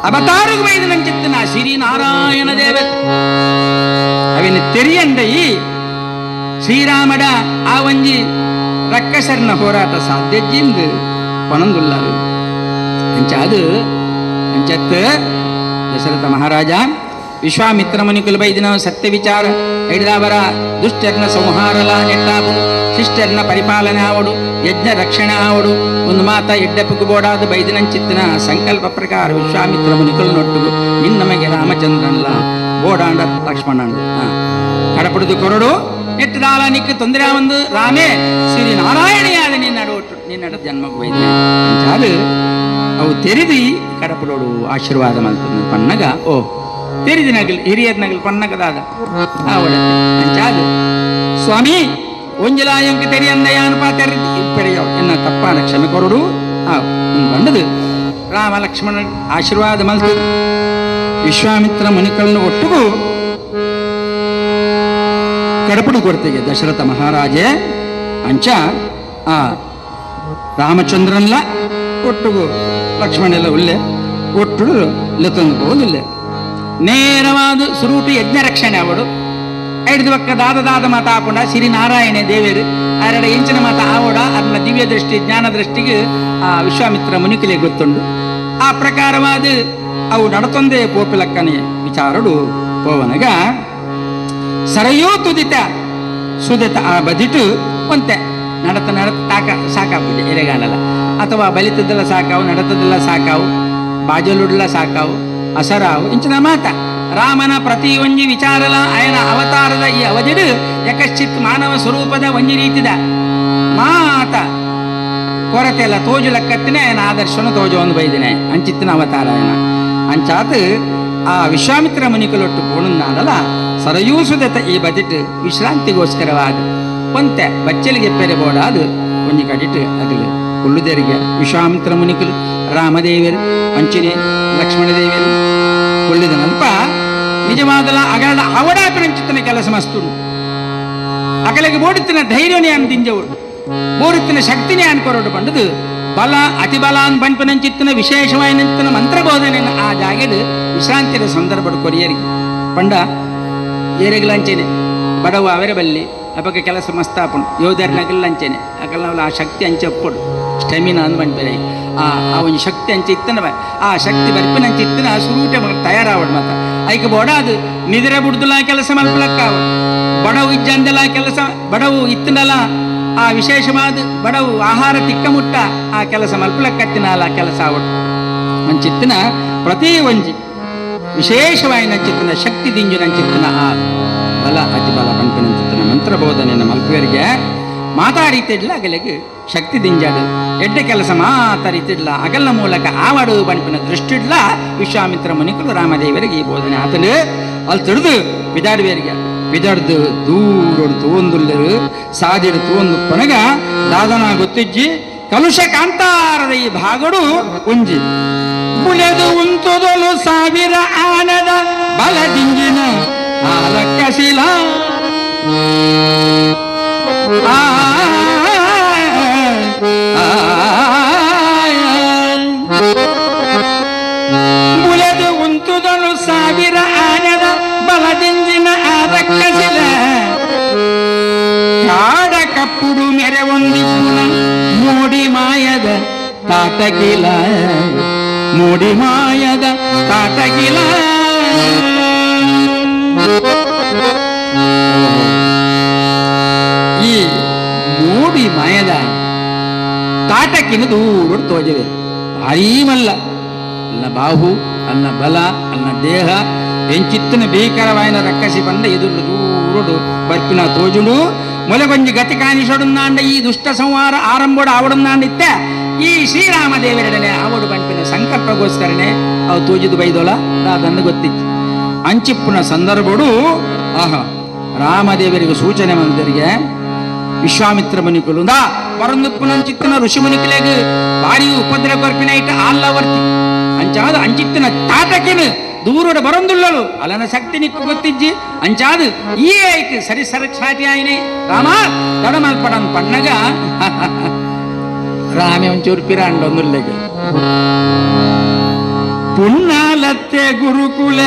ಅವತಾರகு ಬೈದಿನ ಶ್ರೀ ನಾರಾಯಣ ದೇವ ಅವಿನ ತೆರಿಯಂಡೈ ಶ್ರೀರಾಮಡ ಆ ಒಂಜಿ ರಕ್ಕಸರ್ನ ಹೋರಾಟ ಸಾಧ್ಯಜ್ಜಿಂದು ಪಣಂದುಲ್ಲಾರು ಅಂಚಾದು ಅಂಚತ್ತು ದಶರಥ ಮಹಾರಾಜ ವಿಶ್ವಾಮಿತ್ರ ಮುನಿಕುಲು ಬೈದಿನ ಸತ್ಯ ವಿಚಾರ ಐದಾವರ ದುಷ್ಟರ್ನ ಸಂಹಾರಲ ನೆಟ್ಟಾಪು ಶಿಷ್ಟರ್ನ ಪರಿಪಾಲನೆ ಆವಡು ಯಜ್ಞ ರಕ್ಷಣೆ ಆವಡು ಒಂದು ಮಾತ ಎಡ್ಡಪ್ಪకు ಬೋಡಾದ ಬೈದಿನಂಚಿತ್ತಿನ ಸಂಕಲ್ಪ ಪ್ರಕಾರ ವಿಶ್ವಾಮಿತ್ರ ಮುನಿಕುಲು ನೊಟ್ಟುಗು ನಿನ್ನಮಗೆ ರಾಮಚಂದ್ರನ್ಲ ಬೋಡಾಂಡ ಲಕ್ಷ್ಮಣನ್ ಕಡಪಡುದು ಕೊರಡು ನೆಟ್ಟದಾಲ ನಿಕ್ಕು ತೊಂದರೆ ಒಂದು ರಾಮೇ ಶ್ರೀ ನಾರಾಯಣಿಯಾದ ನಿನ್ನಡು ನಿನ್ನಡ ಜನ್ಮకు ಬೈದಿನ ಅಂಚಾದು ಅವು ತೆರೆದಿ ಕಡಪಡೋಡು ಆಶೀರ್ವಾದ ಮಲ್ತಂದು ಪನ್ನಗ ಓ ತೆರಿದಿ ನಗಲ್ ಹಿರಿಯರ್ ನಗಲ್ ಪನ್ನಗದಾದ ಆವಡತ್ತೆ ಅಂಚಾದು ಸ್ವಾಮಿ ಒಂಜಲಾಯಂಕ ತೆರಿಯಂದ ಯಾನು ಪಾತೆರಿ ಪೆರೆಯವು ಎನ್ನ ತಪ್ಪಾನ ಕ್ಷಮೆ ಕೊರಡು ಆ ಬಂಡದು ರಾಮ ಲಕ್ಷ್ಮಣ ಆಶೀರ್ವಾದ ಮಲ್ತು ವಿಶ್ವಾಮಿತ್ರ ಮುನಿಗಳನ್ನು ಒಟ್ಟಿಗೂ ಕಡಪಡು ಕೊಡ್ತೇವೆ ದಶರಥ ಮಹಾರಾಜೆ ಅಂಚ ಆ ರಾಮಚಂದ್ರನ್ಲ ಒಟ್ಟಿಗೂ ಲಕ್ಷ್ಮಣೆಲ್ಲ ಉಲ್ಲೆ ಒಟ್ಟು ಲೆತ್ತಂದು ಹೋದಿಲ್ಲ ನೇರವಾದ ಸುರೂಪಿ ಯಜ್ಞ ರಕ್ಷಣೆ ಅವಳು ಐದು ಪಕ್ಕ ದಾದ ದಾದ ಮಾತ ಆಪುಂಡ ಶ್ರೀ ನಾರಾಯಣ ದೇವರು ಆರಡ ಎಂಚಿನ ಮಾತ ಆವಡ ಅದನ್ನ ದಿವ್ಯ ದೃಷ್ಟಿ ಜ್ಞಾನ ದೃಷ್ಟಿಗೆ ಆ ವಿಶ್ವಾಮಿತ್ರ ಮುನಿಕುಲೆ ಗೊತ್ತುಂಡು ಆ ಪ್ರಕಾರವಾದ ಅವು ನಡತೊಂದೇ ಪೋಪಿಲಕ್ಕನೆ ವಿಚಾರಡು ಪೋವನಗ ಸರಯೋ ತುದಿತ ಸುದಿತ ಆ ಬದಿಟು ಒಂತೆ ನಡತ ನಡತ ತಾಕ ಸಾಕಾಗ್ಬಿಟ್ಟೆ ಎರೆಗಾಲಲ್ಲ ಅಥವಾ ಬಲಿತದೆಲ್ಲ ಸಾಕಾವು ನಡತದೆಲ್ಲ ಸಾಕಾವು ಬಾಜಲುಡ್ಲ ಸಾಕಾವು ಅಸರಾವು ಇಂಚಿನ ಮಾತ ರಾಮನ ಪ್ರತಿ ಒಂಜಿ ವಿಚಾರಲ ಆಯನ ಅವತಾರದ ಈ ಅವಧಿಡು ಯಕಶ್ಚಿತ್ ಮಾನವ ಸ್ವರೂಪದ ಒಂಜಿ ರೀತಿದ ಮಾತ ಕೊರತೆಲ್ಲ ತೋಜುಲಕ್ಕತ್ತಿನ ఆయన ಆದರ್ಶನ ತೋಜು ಒಂದು ಬೈದಿನ ಅಂಚಿತ್ತಿನ ಅವತಾರ ఆయన ಅಂಚಾತ್ ಆ ವಿಶ್ವಾಮಿತ್ರ ಮುನಿಕಲೊಟ್ಟು ಪೋಣುನ್ನಾಡಲ ಸರಯೂಸುದತ ಈ ಬದಿಟ್ ವಿಶ್ರಾಂತಿಗೋಸ್ಕರವಾದ ಒಂತೆ ಬಚ್ಚಲಿಗೆ ಪೆರೆ ಬೋಡಾದು ಒಂಜಿ ಕಡಿಟ್ ಅಗಲು ಕುಳ್ಳುದೆರಿಗೆ ವಿಶ್ವಾಮಿತ್ರ ಮುನಿಕಲು ರಾಮದೇವರು ಅಂಚಿನೆ ಲಕ್ಷ್ಮಣದೇವರು ಕುಳ್ಳಿದನಲ್ಪ ನಿಜವಾದಲ ಅಗಲ ಅವಡಾಪಿನಂಚಿತ್ತನ ಕೆಲಸ ಮಸ್ತುಡು ಅಗಲಿಗೆ ಬೋಡುತ್ತಿನ ಧೈರ್ಯನೇ ಅನ್ ದಿಂಜವಳು ಬೋಡುತ್ತಿನ ಶಕ್ತಿನೇ ಅನ್ಕೊರಡು ಪಂಡದು ಬಲ ಅತಿ ಬಲ ಅನ್ ಪಂಪಿನಂಚಿತ್ತಿನ ವಿಶೇಷವಾಯಿನಂಚಿತ್ತಿನ ಮಂತ್ರಬೋಧನೆ ಆ ಜಾಗೆಡ್ ವಿಶ್ರಾಂತಿಯ ಸಂದರ್ಭಡು ಕೊರಿಯರಿಗೆ ಪಂಡ ಏರೆಗ್ಲಂಚೇನೆ ಬಡವು ಅವರ ಬಲ್ಲಿ ಅಪಕ ಕೆಲಸ ಮಸ್ತಾಪುಣು ಯೋಧರ್ನಗಲ್ಲಂಚೇನೆ ಅಕಲ್ನವಲ ಆ ಶಕ್ತಿ ಅಂಚಪ್ಪಡು ಸ್ಟೆಮಿನಾ ಅಂದ್ ಬಂಡ್ಬೇರೆ ಆ ಆ ಒಂದು ಶಕ್ತಿ ಅಂಚೆ ಇತ್ತನ ಆ ಶಕ್ತಿ ಬರ್ಪಿನಂಚೆ ಇತ್ತನ ಸುರೂಟೆ ತಯಾರಾವಡು ಮಾತ ಐಕ ಬೋಡ ಅದು ನಿದ್ರೆ ಬುಡ್ದುಲ ಕೆಲಸ ಮಲ್ಪಲಕ್ಕಾವಡು ಬಡವು ಇಜ್ಜಂದಲ ಕೆಲಸ ಬಡವು ಇತ್ತನಲ ಆ ವಿಶೇಷವಾದ ಬಡವು ಆಹಾರ ತಿಕ್ಕಮುಟ್ಟ ಆ ಕೆಲಸ ಮಲ್ಪಲಕ್ಕತ್ತಿನಲ್ಲ ಕೆಲಸ ಆವಡು ಅಂಚಿತ್ತಿನ ಪ್ರತಿ ಒಂಜಿ ವಿಶೇಷವಾಯಿನ ಚಿತ್ತನ ಶಕ್ತಿ ದಿಂಜುನಂಚಿತ್ತನ ಆ ಬಲ ಅತಿ ಬಲ ಪಂಪಿನಂಚಿತ್ತನ ಮಂತ್ರಬೋಧನೆಯನ್ನು ಮಲ್ಪುವರಿಗೆ ಮಾತಾ ರೀತಿಡ್ಲ ಅಗಲಿಗೆ ಶಕ್ತಿ ದಿಂಜಾಡು ಎಡ್ಡೆ ಕೆಲಸ ಮಾತಾ ರೀತಿಡ್ಲ ಅಗಲ ಮೂಲಕ ಆವಡು ಬಣ್ಪಿನ ದೃಷ್ಟಿಡ್ಲ ವಿಶ್ವಾಮಿತ್ರ ಮುನಿಕಲು ರಾಮದೇವರಿಗೆ ಈ ಬೋಧನೆ ಆತನು ಅಲ್ಲಿ ತಿಳಿದು ಬಿದಾಡುವೇರಿಗೆ ಬಿದಾಡ್ದು ದೂರಡು ತೋಂದುಲ್ಲರು ಸಾದಿಡು ತೋಂದು ಪನಗ ದಾದನ ಗೊತ್ತಿಜ್ಜಿ ಕಲುಷ ಕಾಂತಾರದ ಈ ಭಾಗಡು ಉಂಜಿ ಬುಲೆದು ಉಂತುದೊಲು ಸಾವಿರ ಆನದ ಬಲದಿಂಜಿನ ಆರಕ್ಕಶಿಲ ಆ ಬುಲೆದು ಉಂತುದೊಲು ಸಾವಿರ ಆನದ ಬಲದಿಂಜಿನ ಆರಕ್ಕಶಿಲ ಕಾಡ ಕಪ್ಪುಡು ಮೆರೆ ಒಂದಿಪ್ಪುನ ಮೋಡಿ ಮಾಯದ ತಾಟಕಿಲ ಮೋಡಿ ಮಾಯದ ತಾಟಕಿಲ ಈ ಮೋಡಿ ಮಾಯದ ತಾಟಕಿನ ದೂರ ತೋಜವೆ ಭಾರೀ ಮಲ್ಲ ಅಲ್ಲ ಬಾಹು ಅಲ್ಲ ಬಲ ಅಲ್ಲ ದೇಹ ಎಂಚಿತ್ತನ ಭೀಕರವಾಯಿನ ರಕ್ಕಸಿ ಬಂದ ಎದುರು ದೂರುಡು ಬರ್ಪಿನ ತೋಜುಡು ಮೊಲೆಗೊಂಜಿ ಗತಿ ಕಾಣಿಸೋಡುನ್ನಾಂಡ ಈ ದುಷ್ಟ ಸಂಹಾರ ಆರಂಭೋಡು ಆವಡುನ್ನಾಂಡಿತ್ತ ಈ ಶ್ರೀರಾಮದೇವರಡನೆ ಆವಡು ಬಂಪಿನ ಸಂಕಲ್ಪಗೋಸ್ಕರನೆ ಅವು ತೋಜಿದು ಬೈದೋಲ ದಾದನ್ನು ಗೊತ್ತಿತ್ತು ಅಂಚಿಪ್ಪುನ ಸಂದರ್ಭಡು ಆಹಾ ರಾಮದೇವರಿಗೆ ಸೂಚನೆ ಮಂದರಿಗೆ ವಿಶ್ವಾಮಿತ್ರ ಮುನಿಕುಲು ದಾ ಬರಂದುಪ್ಪುನಂಚಿತ್ತನ ಋಷಿ ಮುನಿಕುಲೆಗ್ ಭಾರಿ ಉಪದ್ರ ಕೊರ್ಪಿನ ಇಟ್ಟ ಆಲ್ಲವರ್ತಿ ಅಂಚಾದ ಅಂಚಿತ್ತನ ತಾಟಕಿನ ದೂರೋಡ ಬರಂದುಳ್ಳಲು ಅಲನ ಶಕ್ತಿ ನಿಕ್ಕು ಗೊತ್ತಿಜ್ಜಿ ಅಂಚಾದ ಈ ಐಕ್ ಸರಿ ಸರಕ್ಷಾಟಿ ಆಯ್ನೆ ರಾಮ ತಡಮಲ್ಪಡನ್ ಪಣ್ಣಗ ರಾಮೆ ಒಂಚೂರು ಪಿರಾಂಡೊಂದುಲ್ಲೆಗೆ ಪುಣ್ಣಾಲತ್ತೆ ಗುರುಕುಲ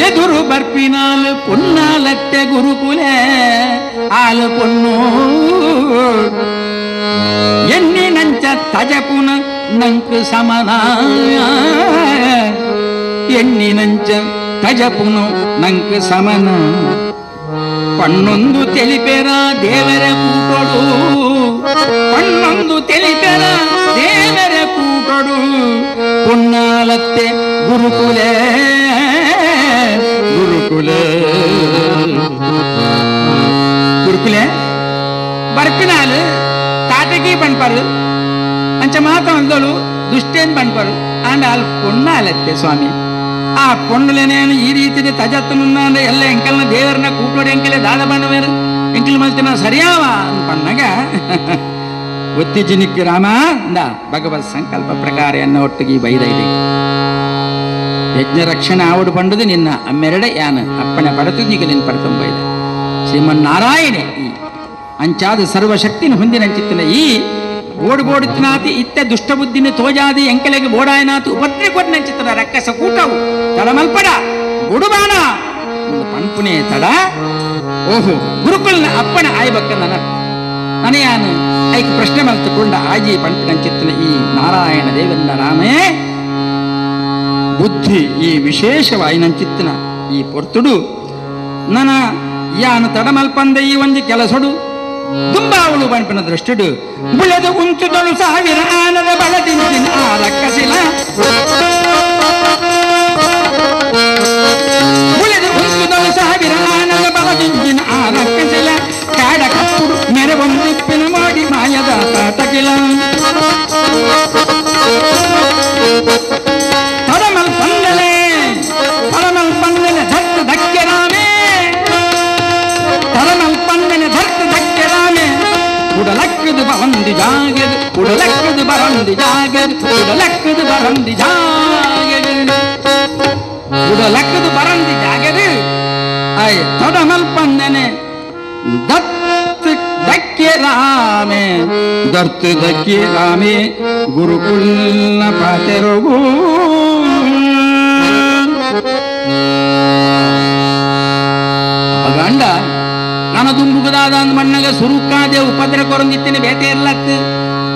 ಎದುರು ಬರ್ಪಿನಾಲು ಪುಣ್ಣಾಲತ್ತೆ ಗುರುಕುಲ ಆಲು ಪೊಣ್ಣು ಎನ್ನಿನಂಚ ತಜಪುನ ನಂಕು ಸಮನ ಎನ್ನಿನಂಚ ತಜಪುನು ನಂಕು ಸಮನ ಪಣ್ಣೊಂದು ತೆಲಿಪೆರ ದೇವರ ಕೂಟೊಡು ಪಣ್ಣೊಂದು ತೆಲಿಪೆರ ದೇವರ ಕೂಟೊಡು ಪುಣ್ಣಾಲತ್ತೆ ಗುರುಕುಲೇ ಗುರುಕುಲೇ ಗುರುಕುಲೆ ಬರ್ಪಿನಾಲು ತಾಟಕಿ ಪಣ್ಪರು ಅಂಚ ಮಾತ ಅಂದಳು ದುಷ್ಟೇನ್ ಪಣ್ಪರು ಆಂಡ ಅಲ್ಲಿ ಪೊಣ್ಣಾಲತ್ತೆ ಸ್ವಾಮಿ ಆ ಪೊಣ್ಣುಲೇನೇನು ಈ ರೀತಿಯ ತಜತ್ತನುನ್ನ ಎಲ್ಲ ಎಂಕಲ್ನ ದೇವರನ್ನ ಕೂಟೋಡಿ ಎಂಕಲೆ ದಾದ ಬಣ್ಣವೇರು ಎಂಕಲ್ ಮಲ್ತಿನ ಸರಿಯಾವ ಪಣ್ಣಗ ಒತ್ತಿಜಿನಿಕ್ ರಾಮ ಅಂದ ಭಗವತ್ ಸಂಕಲ್ಪ ಪ್ರಕಾರ ಎನ್ನ ಒಟ್ಟಿಗೆ ಬೈದ ಇದೆ ಯಜ್ಞ ರಕ್ಷಣೆ ಆವಡು ಪಂಡದು ನಿನ್ನ ಅಮ್ಮೆರಡೆ ಯಾನು ಅಪ್ಪಣೆ ಪಡತು ಈಗ ನಿನ್ನ ಪಡ್ಕೊಂಬೈದ ಶ್ರೀಮನ್ನಾರಾಯಣೆ ಈ ಅಂಚಾದ ಸರ್ವಶಕ್ತಿನ ಹೊಂದಿನಂಚಿತ್ತಿನ ಈ ಬೋಡು ಬೋಡುತ್ತಿನಾತಿ ಇತ್ತ ದುಷ್ಟಬುದ್ಧಿನ ತೋಜಾದಿ ಎಂಕಲೆಗೆ ಬೋಡಾಯನಾತು ಉಪದ್ರೆ ಕೊಟ್ಟನಂಚಿತ್ತನ ರಕ್ಕಸ ಕೂಟವು ತಡಮಲ್ಪಡ ಗುಡುಬಾಣ ಪಣ್ಪುನೇ ತಡ ಓಹೋ ಗುರುಕುಲನ ಅಪ್ಪಣ ಆಯ್ಬಕ್ಕ ನನ್ನ ನನಯಾನು ಐಕ್ ಪ್ರಶ್ನೆ ಮಲ್ತುಕೊಂಡ ಆಜಿ ಪಣ್ಪಿನಂಚಿತ್ತನ ಈ ನಾರಾಯಣ ದೇವನ್ನ ರಾಮೇ ಬುದ್ಧಿ ಈ ವಿಶೇಷವಾಯಿನಂಚಿತ್ತನ ಈ ಪೊರ್ತುಡು ನನ ಯಾನು ತಡಮಲ್ಪಂದ ಈ ಒಂಜಿ ಕೆಲಸಡು ದುಂಬಾವಳು ಬಣ್ಪಿನ ದೃಷ್ಟಿಡು ಬುಳೆದು ಉಂಚುದಳು ಸಾವಿರ ಆನದ ಬಳದಿಂಚಿನ ಆ ರಕ್ಕಸಿಲ ಬುಳೆದು ಉಂಚುದಳು ಸಾವಿರ ಆನದ ಬಲದಿಂಚಿನ ಆ ರಕ್ಕಸಿಲ ಕಾಡ ಕಪ್ಪುಡು ಮೆರೆ ಒಂದಿಪ್ಪಿನ ದತ್ತು ದಕ್ಕೆ ರಾಮೆ ದರ್ತು ದಕ್ಕೆ ರಾಮೆ ಗುರುಕುಲ್ನ ಪಾತೆರುಗು ಗಂಡ ನಾನು ದುಂಬುಗದಾದ ಅಂದ್ ಮಣ್ಣಗ ಸುರುಕಾದೆ ಉಪದ್ರ ಕೊರಂದಿತ್ತೇನೆ ಬೇಟೆ ಇರ್ಲತ್ತು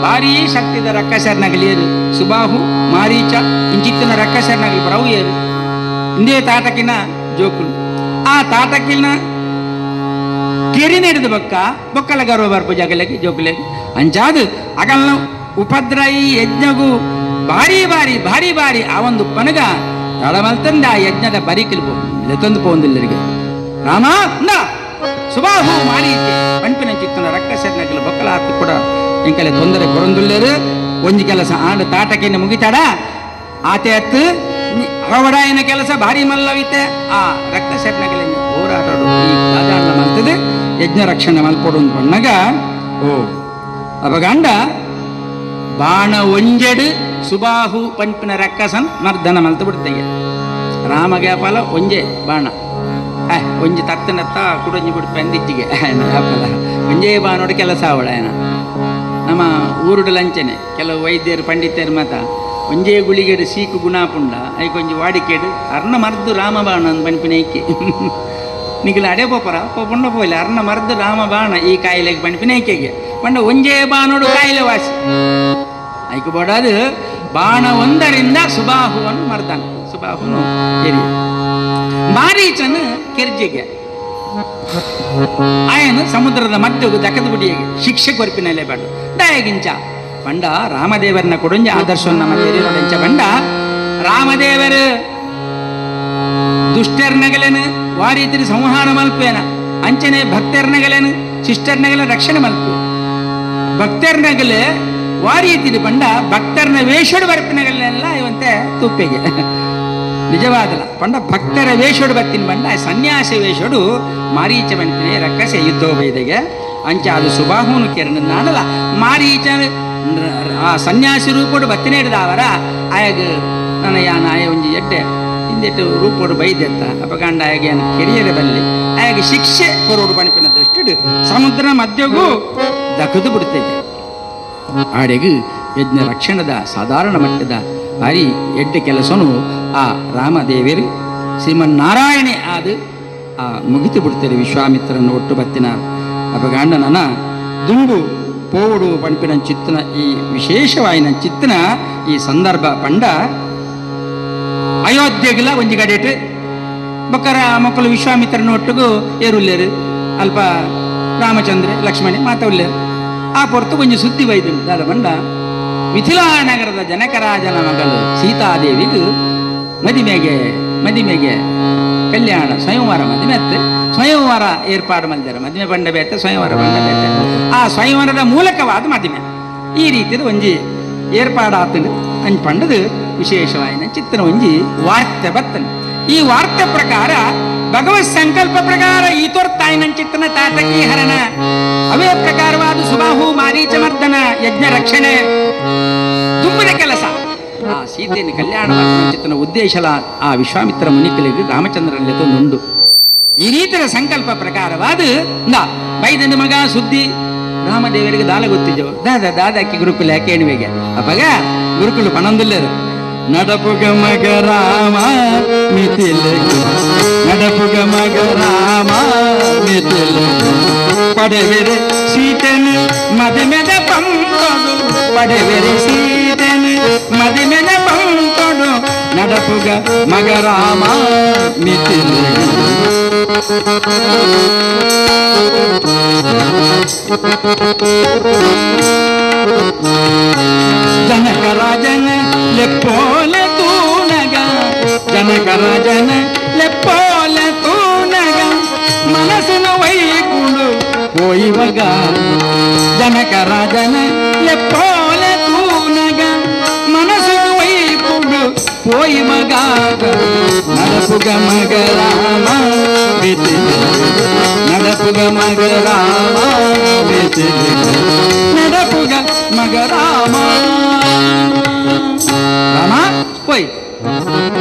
ಭಾರೀ ಶಕ್ತಿದ ರಕ್ಕಸರ್ನಗಲಿಯರು ಸುಬಾಹು ಮಾರೀಚ ಇಂಚಿತ್ತಿನ ರಕ್ಕಸರ್ನಗಲಿ ಬರವು ಏರು ಇಂದೇ ತಾಟಕಿನ ಜೋಕುಲು ಆ ತಾಟಕಿನ ಕೆರಿ ನಡೆದ ಬೊಕ್ಕ ಬೊಕ್ಕಲ ಗರ್ವ ಬರ್ಪು ಜಗಲಗೆ ಜೋಕುಲೆಗೆ ಅಂಚಾದು ಅಗಲ್ನ ಉಪದ್ರ ಈ ಯಜ್ಞಗು ಭಾರಿ ಭಾರಿ ಭಾರಿ ಭಾರಿ ಆ ಒಂದು ಪನಗ ತಳಮಲ್ತಂದ ಆ ಯಜ್ಞದ ಬರಿಕಿಲ್ ಲೆತ್ತೊಂದು ಪೋಂದಿಲ್ಲರಿಗೆ ರಾಮ ಅಂದ ಸುಬಾಹು ಮಾರೀಚೆ ಪಂಪಿನ ಚಿತ್ತನ ರಕ್ಕಸರ್ನಗಲು ಬೊಕ್ಕಲ ಆತು ಕೂಡ ಇಂಕಲೆ ತೊಂದರೆ ಕೊರಂದುಲ್ಲೇರು ಒಂಜಿ ಕೆಲಸ ಆಂಡ ತಾಟಕಿನ ಮುಗಿತಾಡ ಆತೆ ಅತ್ತು ಅವಡಾಯನ ಕೆಲಸ ಭಾರಿ ಮಲ್ಲವಿತೆ ಆ ರಕ್ತಸರ್ನಗಲೆ ಹೋರಾಟೋಡು ಈ ದಾದಾಂಡ ಮಲ್ತದೆ ಯಜ್ಞ ರಕ್ಷಣೆ ಮಲ್ಪೊಡು ಬಣ್ಣಗ ಓ ಅಪಗಂಡ ಬಾಣ ಒಂಜೆಡು ಸುಬಾಹು ಪಂಪಿನ ರಕ್ಕಸನ್ ಮರ್ದನ ಮಲ್ತು ಬಿಡ್ತೆಗೆ ರಾಮಗೆ ಫಲ ಒಂಜೆ ಬಾಣ ಒಂಜಿ ತತ್ತನತ್ತ ಕುಡೊಂಜಿ ಬಿಡು ಪಂದಿಜ್ಜಿಗೆ ಅಪ್ಪಲ ಒಂಜೇ ಬಾಣೋಡು ಕೆಲಸ ಅವಳ ಏನ ನಮ್ಮ ಊರುಡು ಲಂಚನೆ ಕೆಲವು ವೈದ್ಯರು ಪಂಡಿತರು ಮಾತ ಒಂಜೇ ಗುಳಿಗೆಡು ಸೀಕು ಗುಣಾಪುಂಡ ಐಕೊಂಜಿ ವಾಡಿಕೆಡು ಅರ್ಣ ಮರ್ದು ರಾಮ ಬಾಣ ಅಂದ್ ಪನ್ಪಿನ ಐಕೆ ನಿಗಲ ಅಡೆ ಪೋಪರ ಪೋಪುಂಡ ಪೋಯಿಲ್ಲ ಅರ್ಣ ಮರ್ದು ರಾಮ ಬಾಣ ಈ ಕಾಯಿಲೆಗೆ ಪನ್ಪಿನ ಐಕೆಗೆ ಪಂಡ ಒಂಜೇ ಬಾಣೋಡು ಕಾಯಿಲೆ ವಾಸಿ ಐಕು ಬೋಡಾದು ಬಾಣ ಒಂದರಿಂದ ಸುಬಾಹುವನ್ನು ಮರ್ದಾನ ಸುಬಾಹುನು ಕೆರಿಯ ಮಾರೀಚನು ಕೆರ್ಜಿಗೆ ಆಯನು ಸಮುದ್ರದ ಮಧ್ಯಗೂ ದಕ್ಕದ ಬುಡಿಯಗೆ ಶಿಕ್ಷೆ ಕೊರ್ಪಿನಲ್ಲೇ ಬೇಡ ದಯಗಿಂಚ ಬಂಡ ರಾಮದೇವರನ್ನ ಕೊಡೊಂಜ ಆದರ್ಶವನ್ನು ನಮ್ಮ ತೆರಿನೊಡಂಚ ಬಂಡ ರಾಮದೇವರು ದುಷ್ಟರ್ನಗಲೇನು ವಾರೀತಿರಿ ಸಂಹಾರ ಮಲ್ಪೇನ ಅಂಚನೆ ಭಕ್ತರ್ನಗಲೇನು ಶಿಷ್ಟರ್ನಗಲ ರಕ್ಷಣೆ ಮಲ್ಪು ಭಕ್ತರ್ನಗಲೆ ವಾರೀತಿರಿ ಬಂಡ ಭಕ್ತರ್ನ ವೇಷಡು ಬರ್ಪಿನಗಲೆಲ್ಲ ಇವಂತೆ ತುಪ್ಪೆಗೆ ನಿಜವಾದಲ್ಲ ಪಂಡ ಭಕ್ತರ ವೇಷಡು ಬತ್ತಿನ ಬಂಡ ಸನ್ಯಾಸಿ ವೇಷಡು ಮಾರೀಚ ಬಂಟಿನೇ ರಕ್ಕಸೆ ಯುದ್ಧೋಬೈದೆಗೆ ಅಂಚ ಅದು ಸುಬಾಹುನು ಕೆರಣ ನಾನಲ್ಲ ಮಾರೀಚ ಆ ಸನ್ಯಾಸಿ ರೂಪಡು ಬತ್ತಿನೇ ಹಿಡ್ದಾವರ ಆಯಾಗ ನನ್ನ ಯಾನ ಆಯ ಒಂಜಿ ಎಡ್ಡೆ ಹಿಂದೆಟ್ಟು ರೂಪೋಡು ಬೈದೆತ್ತ ಅಪಗಂಡ ಆಯಾಗ ಏನು ಕೆರಿಯರೆ ಬಲ್ಲಿ ಆಯಾಗ ಶಿಕ್ಷೆ ಕೊರೋಡು ಬಣಿಪಿನ ದೃಷ್ಟಿಡು ಸಮುದ್ರ ಮಧ್ಯಗೂ ದಕ್ಕದು ಬಿಡ್ತೈತೆ ಆಡೆಗು ಯಜ್ಞ ರಕ್ಷಣದ ಸಾಧಾರಣ ಮಟ್ಟದ ಭಾರಿ ಎಡ್ಡೆ ಕೆಲಸನು ಆ ರಾಮದೇವರು ಶ್ರೀಮನ್ನಾರಾಯಣೆ ಆದ ಆ ಮುಗಿತು ಬಿಡ್ತಾರೆ ವಿಶ್ವಾಮಿತ್ರನ ಒಟ್ಟು ಬತ್ತಿನಾರು ಅಪಗಾಂಡನನ ದುಂಬು ಪೋವುಡು ಪಂಪಿನ ಚಿತ್ತನ ಈ ವಿಶೇಷವಾಯಿನ ಚಿತ್ತನ ಈ ಸಂದರ್ಭ ಪಂಡ ಅಯೋಧ್ಯೆಗಿಲ್ಲ ಒಂಜಿ ಗಡೆಟ್ ಬೊಕ್ಕರ ಮಕ್ಕಳು ವಿಶ್ವಾಮಿತ್ರನ ಒಟ್ಟಿಗೂ ಏರುಲ್ಲೇರು ಅಲ್ಪ ರಾಮಚಂದ್ರ ಲಕ್ಷ್ಮಣೆ ಮಾತವುಲ್ಲೇರು ಆ ಪೊರ್ತು ಒಂಜಿ ಸುದ್ದಿ ವೈದ್ಯನು ದಾದ ಬಂಡ ಮಿಥಿಲಾ ನಗರದ ಜನಕರಾಜನ ಮಗಳು ಸೀತಾದೇವಿಗೂ ಮದಿಮೆಗೆ ಮದಿಮೆಗೆ ಕಲ್ಯಾಣ ಸ್ವಯಂವರ ಮದಿಮೆ ಅತ್ತೆ ಸ್ವಯಂವರ ಏರ್ಪಾಡು ಮಾಡಿದ್ದಾರೆ ಮದಿಮೆ ಬಂಡ ಬೇತೆ ಸ್ವಯಂವರ ಬಂಡ ಬೇತೆ ಆ ಸ್ವಯಂವರದ ಮೂಲಕವಾದ ಮದಿಮೆ ಈ ರೀತಿಯ ಒಂಜಿ ಏರ್ಪಾಡಾತನು ಅಂಜ್ ಪಂಡದು ವಿಶೇಷವಾಯಿನ ಚಿತ್ತನ ಒಂಜಿ ವಾರ್ತೆ ಬತ್ತನು ಈ ವಾರ್ತೆ ಪ್ರಕಾರ ಭಗವತ್ ಸಂಕಲ್ಪ ಪ್ರಕಾರ ಈತೋರ್ ತಾಯಿನ ಚಿತ್ತನ ತಾತಕಿ ಹರಣ ಅವೇ ಪ್ರಕಾರವಾದ ಸುಬಾಹು ಮಾರೀಚ ಮರ್ದನ ಯಜ್ಞ ರಕ್ಷಣೆ ತುಂಬಿದ ಕೆಲಸ ಆ ಸೀತೆಯನ್ನು ಕಲ್ಯಾಣ ಚಿತ್ತನ ಉದ್ದೇಶಲ ಆ ವಿಶ್ವಾಮಿತ್ರ ಮುನಿಕಲಿಗೆ ರಾಮಚಂದ್ರನಲ್ಲಿ ಉಂಡು ಈ ರೀತಿಯ ಸಂಕಲ್ಪ ಪ್ರಕಾರವಾದ ಬೈದನ ಮಗ ಸುದ್ದಿ ರಾಮದೇವರಿಗೆ ದಾಲ ಗೊತ್ತಿದ್ದವು ದಾದ ದಾದಾಕಿ ಗುರುಕುಲ ಕೇಣುವೆಗೆ ಅಪ್ಪಗ ಗುರುಕುಲು ಪಣಂದುಲ್ಲೇರು ನಡಪುಗ ಮಗ ರಾಮ ಮಿಥಿಲೆಗೆ ನಡಪುಗ ಮಗ ರಾಮ ಮಿಥಿಲೆಗೆ ಪಡೆವೆರೆ ಸೀತೆನು ಮದಿಮೆದ ಪಂತೊಡು ಪಡೆವೆರೆ ಸೀತೆನು ಮದಿಮೆದ ಪಂತೊಡು ನಡಪುಗ ಮಗ ರಾಮ ಮಿಥಿಲೆಗೆ ಜನಕರಾಜನ ಲೆಪ್ಪೋಲೆ ತೂನಗ ಜನಕರಾಜನ ಲೆಪ್ಪೋಲೆ ತೂನಗ ಮನಸ್ಸಿನ ವೈಕುಂಡು ಪೋಯಿವಗ ಜನಕರಾಜನ ಲೆಪ್ಪೋಲೆ ತೂನಗ ಮನಸ್ಸಿನ ವೈಕುಂಡು ಪೋಯಿಮಗ ನಡಪುಗ ಮಗ ರಾಮ ನಡಪುಗ ಮಗ ರಾಮ ನಡಪುಗ ಮಗ ರಾಮ ರಾಮ ಹೋಯ್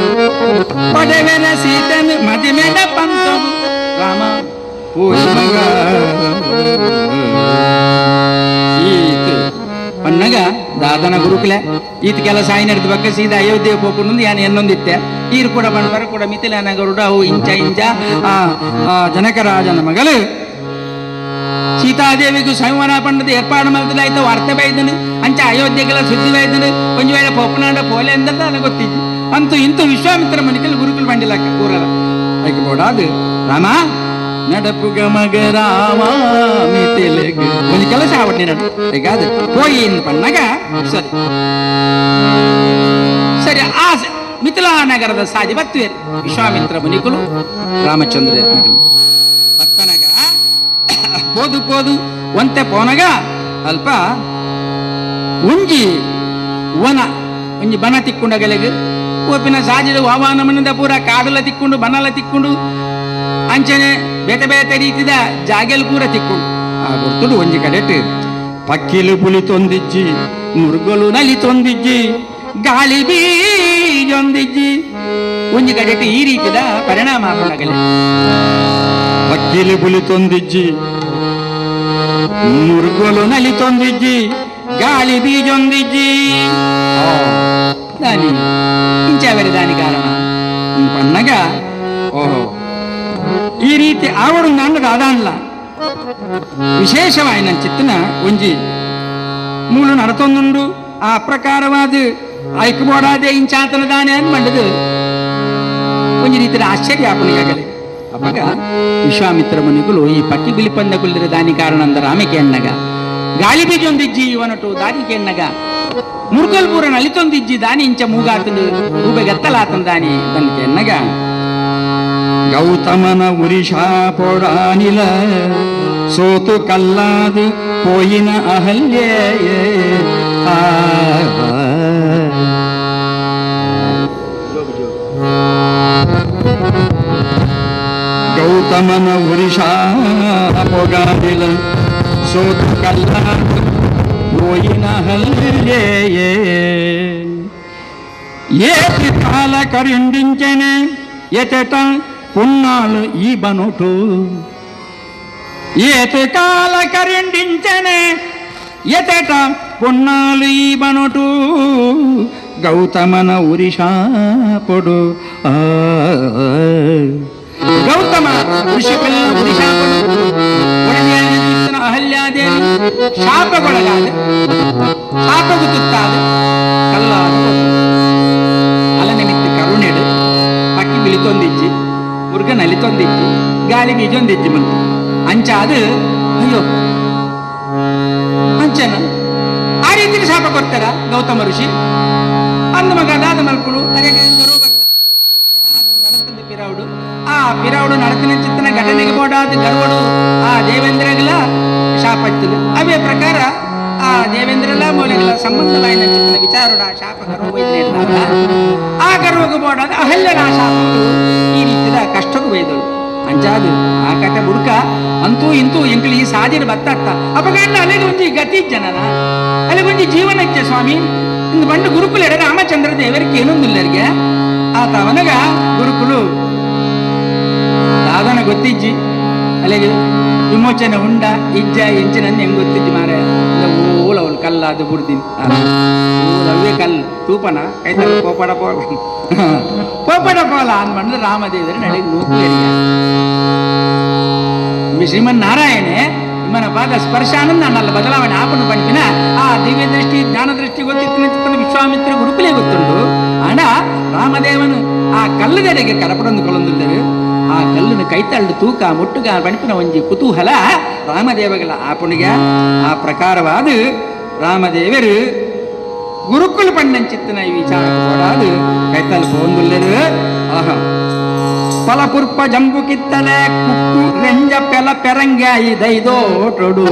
ಪಡೆವೆನ ಸೀತನು ಮದಿಮೆನ ಪಂತವು ರಾಮ ಪೋಯಿ ಮಗ ಈತ ಪನ್ನಗ ದಾದನ ಗುರುಕುಲೆ ಈತ ಕೆಲಸ ಆಯ್ನಡ್ದು ಬಕ್ಕ ಸೀದಾ ಅಯೋಧ್ಯೆ ಪೋಪುಂಡು ಯಾನ್ ಎನ್ನೊಂದಿತ್ತೆ ಈರು ಕೂಡ ಬಣ್ಬರ ಕೂಡ ಮಿಥಿಲ ನಗರುಡು ಅವು ಇಂಚ ಇಂಚ ಆ ಜನಕರಾಜನ ಮಗಳು ಸೀತಾದೇವಿಗೂ ಸಂವನ ಪಂಡದ ಏರ್ಪಾಡು ಮಲ್ತದಾಯ್ತು ವಾರ್ತೆ ಬೈದನು ಅಂಚ ಅಯೋಧ್ಯೆಗೆಲ್ಲ ಸುದ್ದಿ ಬೈದನು ಒಂಜಿ ವೇಳೆ ಪೋಪನಾಡ ಪೋಲೆ ಅಂದ ನನಗೆ ಗೊತ್ತಿತ್ತು ಅಂತೂ ಇಂತೂ ವಿಶ್ವಾಮಿತ್ರ ಮನಿಕಲ್ ಗುರುಕುಲ್ ಬಂಡಿಲಕ್ಕ ಊರಲ್ಲ ಐಕೆ ಬೋಡಾದು ರಾಮ ನಡಪುಗ ಮಗ ರಾಮ ಮಿಥಿಲೆಗ್ ಒಂದು ಕೆಲಸ ಆವಡ್ ನಡು ಹೇಗಾದ ಪೋಯಿ ಪಣ್ಣಗ ಸರಿ ಸರಿ ಆ ಮಿಥಿಲಾ ನಗರದ ಸಾದಿ ಬತ್ತುವೇರು ವಿಶ್ವಾಮಿತ್ರ ಮುನಿಕುಲು ರಾಮಚಂದ್ರ ಯತ್ನಗಳು ಬತ್ತನಗ ಪೋದು ಪೋದು ಒಂತೆ ಪೋನಗ ಅಲ್ಪ ಒಂಜಿ ವನ ಒಂಜಿ ಬನ ತಿಕ್ಕೊಂಡಗಲೆಗ್ ಓಪಿನ ಸಾಜಿಡು ವಾವಾನಮನಿಂದ ಪೂರ ಕಾಡುಲ ತಿಕ್ಕೊಂಡು ಬನಲ ತಿಕ್ಕೊಂಡು ಅಂಚನೆ ಬೇತೆ ಬೇತೆ ರೀತಿದ ಜಾಗೆಲ್ ಪೂರ ತಿಕ್ಕೊಂಡು ಆ ಗುರ್ತುಡು ಒಂಜಿ ಕಡೆಟ್ ಪಕ್ಕಿಲು ಪುಲಿ ತೊಂದಿಜ್ಜಿ ಮುರುಗಲು ನಲಿ ತೊಂದಿಜ್ಜಿ ಗಾಳಿ ಬೀಜೊಂದಿಜ್ಜಿ ಒಂಜಿ ಕಡೆಟ್ ಈ ರೀತಿದ ಪರಿಣಾಮ ಆಪಣಗಲೆ ಪಕ್ಕಿಲು ಪುಲಿ ತೊಂದಿಜ್ಜಿ ಮುರುಗಲು ನಲಿ ತೊಂದಿಜ್ಜಿ ಗಾಳಿ ಬೀಜೊಂದಿಜ್ಜಿ ದಾನಿ ಇಂಚಾವೆರೆ ದಾನಿ ಕಾರಣ ಪಣ್ಣಗ ಓಹೋ ಈ ರೀತಿ ಆವಡು ನಾನು ದಾದಾನ್ಲ ವಿಶೇಷವಾಯಿನ ಚಿತ್ತನ ಒಂಜಿ ಮೂಲು ನಡತೊಂದುಂಡು ಆ ಪ್ರಕಾರವಾದ ಐಕ್ಬೋಡಾದೆ ಇಂಚಾತನ ದಾನೆ ಅನ್ ಮಂಡದು ಒಂಜಿ ರೀತಿಯ ಆಶ್ಚರ್ಯ ಆಪಣಿಗಾಗಲಿ ಅಪ್ಪಗ ವಿಶ್ವಾಮಿತ್ರ ಮುನಿಗಳು ಈ ಪಕ್ಕಿ ಬಿಲಿಪಂದ ಕುಲ್ಲಿರ ದಾನಿ ಕಾರಣ ಅಂದ ರಾಮಕ್ಕೆ ಎಣ್ಣಗ ಗಾಳಿ ಬೀಜೊಂದಿಜ್ಜಿ ಇವನಟು ದಾನಿಗೆ ಎಣ್ಣಗ ಮುರುಗಲ್ಪೂರ ನಲಿತೊಂದಿಜ್ಜಿ ದಾನಿ ಇಂಚ ಮೂಗಾತನು ಗೂಬೆಗತ್ತಲಾತನ ದಾನಿ ದನ್ಕೆ ಎನ್ನಗ ಗೌತಮನ ಉರಿಷಾ ಪೊಡಾನಿಲ ಸೋತು ಕಲ್ಲಾದು ಪೋಯಿನ ಅಹಲ್ಯೆ ಆ ಗೌತಮನ ಉರಿಷಾ ಪೊಗಾನಿಲ ಸೋತು ಕಲ್ಲಾದು ಪೋಯಿನ ಅಹಲ್ಯೆ ಏತಿ ಕಾಲ ಕರಿಂಡಿಂಚನೆ ಎತೆಟ పున్నాలు ఈ బనుటు ఏత కాల కరిండించనే ఎతట పున్నాలు ఈ బనుటు గౌతమన ఉరిషాపుడు ఆ ಗೌತಮ ಋಷಿ ಪಿಲ್ಲ ಉರಿಶಾಪಡು ಒಡನೆಯ ಅಹಲ್ಯಾದೇವಿ ಶಾಪಗೊಳಗಾದ ಶಾಪಗು ತುತ್ತಾದ ಕಲ್ಲಾದ ಅಲ ನಿಮಿತ್ತ ಕರುಣೆಡು ಪಕ್ಕಿ ಬಿಳಿತೊಂದಿಜ್ಜಿ ಮುರುಗ ನಲಿತೊಂದಿಜ್ಜಿ ಗಾಳಿ ಬೀಜೊಂದಿಜ್ಜಿ ಮಂತು ಅಂಚಾದ ಅಯ್ಯೋ ಅಂಚನ ಆ ರೀತಿ ಶಾಪ ಕೊಡ್ತಾರ ಗೌತಮ ಋಷಿ ಅಂದ ಮಗ ದಾದ ಮಲ್ಪುಡು ಅರೆ ನಡತಂದ ಪಿರಾವುಡು ಆ ಪಿರಾವುಡು ನಡತಿನ ಚಿತ್ತನ ಘಟನೆಗೆ ಬೋಡಾದ ಗರ್ವಡು ಆ ದೇವೇಂದ್ರಗಲ ಶಾಪ ಇತ್ತದು ಅವೇ ಪ್ರಕಾರ ಆ ದೇವೇಂದ್ರಲ ಮೌಲ್ಯಗಳ ಸಂಬಂಧವಾಯಿನ ಚಿತ್ತನ ವಿಚಾರುಡ ಆ ಶಾಪ ಗರ್ವ ಆ ಗರ್ವಗೂ ಬೋಡಾದ ಅಹಲ್ಯನ ಆ ಶಾಪಗಳು ಈ ರೀತಿಯ ಕಷ್ಟಕ್ಕೂ ಬೈದಳು ಅಂಚಾದು ಆ ಕತೆ ಬುಡ್ಕ ಅಂತೂ ಇಂತೂ ಎಂಕಲಿ ಈ ಸಾಧಿನ ಬತ್ತಾತ್ತ ಅಪಗಣ್ಣ ಅಲ್ಲಿಗೆ ಒಂಜಿ ಗತಿ ಜನನ ಅಲ್ಲಿಗೆ ಒಂಜಿ ಜೀವನ ಇಚ್ಚೆ ಸ್ವಾಮಿ ಇಂದು ಬಂಡು ಗುರುಕುಲೆಡ ರಾಮಚಂದ್ರ ದೇವರಿಗೆ ಏನೊಂದಿಲ್ಲರಿಗೆ ಆ ತವನಗ ಗುರುಕುಲು ದಾದನ ಗೊತ್ತಿಜ್ಜಿ ಅಲ್ಲಿಗೆ ವಿಮೋಚನೆ ಉಂಡ ಇಜ್ಜ ಎಂಚಿನ ಹೆಂಗ್ ಗೊತ್ತಿಜ್ಜಿ ಮಾರ ಓಲ ಅವಳು ಕಲ್ಲಾದ ಬುಡ್ದಿನಿ ಅವೇ ಕಲ್ಲು ತೂಪನ ಕೈತಲ್ಲ ಕೋಪಡ ಪೋ ಕೋಪಡ ಪೋಲ ಅನ್ ಬಂದ್ರೆ ರಾಮದೇವರು ನಳಿಗೆ ನೂಕುಲೆರಿಯ ಶ್ರೀಮನ್ ನಾರಾಯಣೆ ನಿಮ್ಮನ ಪಾದ ಸ್ಪರ್ಶ ನನ್ನಲ್ಲಿ ಬದಲಾವಣೆ ಆಪನು ಪಂಪಿನ ಆ ದಿವ್ಯ ದೃಷ್ಟಿ ಜ್ಞಾನ ದೃಷ್ಟಿ ಗೊತ್ತಿತ್ತು ಚಿತ್ತನ ವಿಶ್ವಾಮಿತ್ರ ಗುರುಕುಲೇ ಗೊತ್ತುಂಟು ಅಣ ರಾಮದೇವನು ಆ ಕಲ್ಲುದೆಡೆಗೆ ಕರಪಡೊಂದು ಕೊಳಂದುಳ್ಳರು ಆ ಕಲ್ಲನ್ನು ಕೈತಳ್ಳು ತೂಕ ಮುಟ್ಟುಗ ಪಣಿಪಿನ ಒಂಜಿ ಕುತೂಹಲ ರಾಮದೇವಗಳ ಆಪುಣಿಗೆ ಆ ಪ್ರಕಾರವಾದ ರಾಮದೇವರು ಗುರುಕುಲ ಪಣ್ಣಂಚಿತ್ತನ ಈ ವಿಚಾರ ಕೊಡಾದು ಕೈತಲ್ ಪೋಂದುಳ್ಳರು ಆಹಾ ಫಲಪುರ್ಪ ಜಂಬು ಕಿತ್ತಲೆ ಕುಕ್ಕು ರೆಂಜ ಪೆಲ ಪೆರಂಗಾಯಿ ದೈದೋಟೊಡು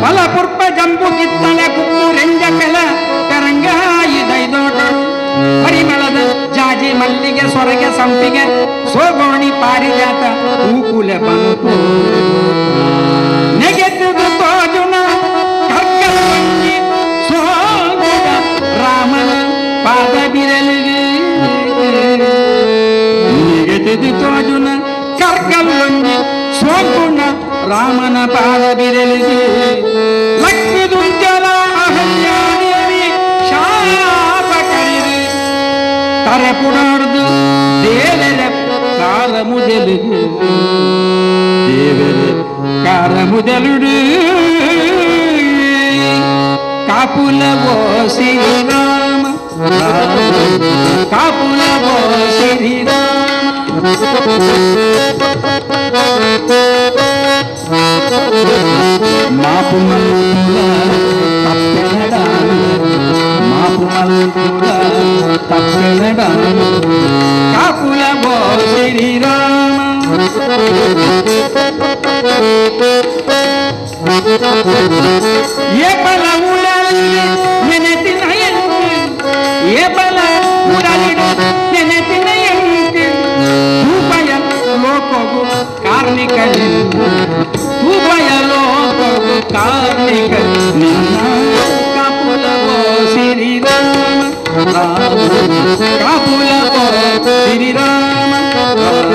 ಫಲಪುರ್ಪ ಜಂಬು ಕಿತ್ತಲೆ ಕುಕ್ಕು ರೆಂಜ ಪೆಲ ಪೆರಂಗಾಯಿ ದೈದೋಟೊಡು ಪರಿಮಳದ ಜಾಜಿ ಮಲ್ಲಿಗೆ ಸೊರಗೆ ಸಂಪಿಗೆ ಸೋಗೋಣಿ ಪಾರಿಜಾತ ಹೂಕುಲೆ ಬಂತು ನೆಗೆದುದು ತೋಜುನ ಕರ್ಕಲ ಬಂಗಿ ಸೋಗುಡ ರಾಮನ ಪಾದ ಬಿರಲಿಗೆ ನೆಗೆದುದು ತೋಜುನ ಪಕ್ಕಲ್ಲೊಂಜಿ ಸೋಂಕುಣ ರಾಮನ ಪಾದ ಬಿರಲಿಗೆ ಲಕ್ಕುದುಂಚಲ ಅಹಲ್ಯಾದೇವಿ ಶಾಪ ಕರಿದು ತರೆಪುಡಾರ್ದು ದೇವರ ಕಾರ ಮುದಲು ದೇವರ ಕಾರ ಮುದಲುಡು ಕಾಪುಲವೋ ಶ್ರೀರಾಮ ಕಾಪುಲವೋ ಶ್ರೀರಾಮ ಮಾಪು ಮಲ್ಪುಲ ತಪ್ಪೆನಡ ಮಾಪು ಮಲ್ಪುಲ ತಪ್ಪೆನಡ ಕಾಪುಲವೋ ಶ್ರೀರಾಮ ಏಪಲ ಉಡಲಿಡು ನೆನೆತಿನ ಎಂಕು ಏಪಲ ಉಡಲಿಡು ನೆನೆತಿನ ಎಂಕು ತೂಪಯ ಲೋಕಗು ಕಾರ್ಣಿಕಲಿ ತೂಪಯ ಲೋಕಗು ಕಾರ್ಣಿಕ ನಿನ್ನ ಕಾಪುಲವೋ ಶ್ರೀರಾಮ ರಾಮ ಕಾಪುಲವೋ ಶ್ರೀರಾಮ ರಾಮ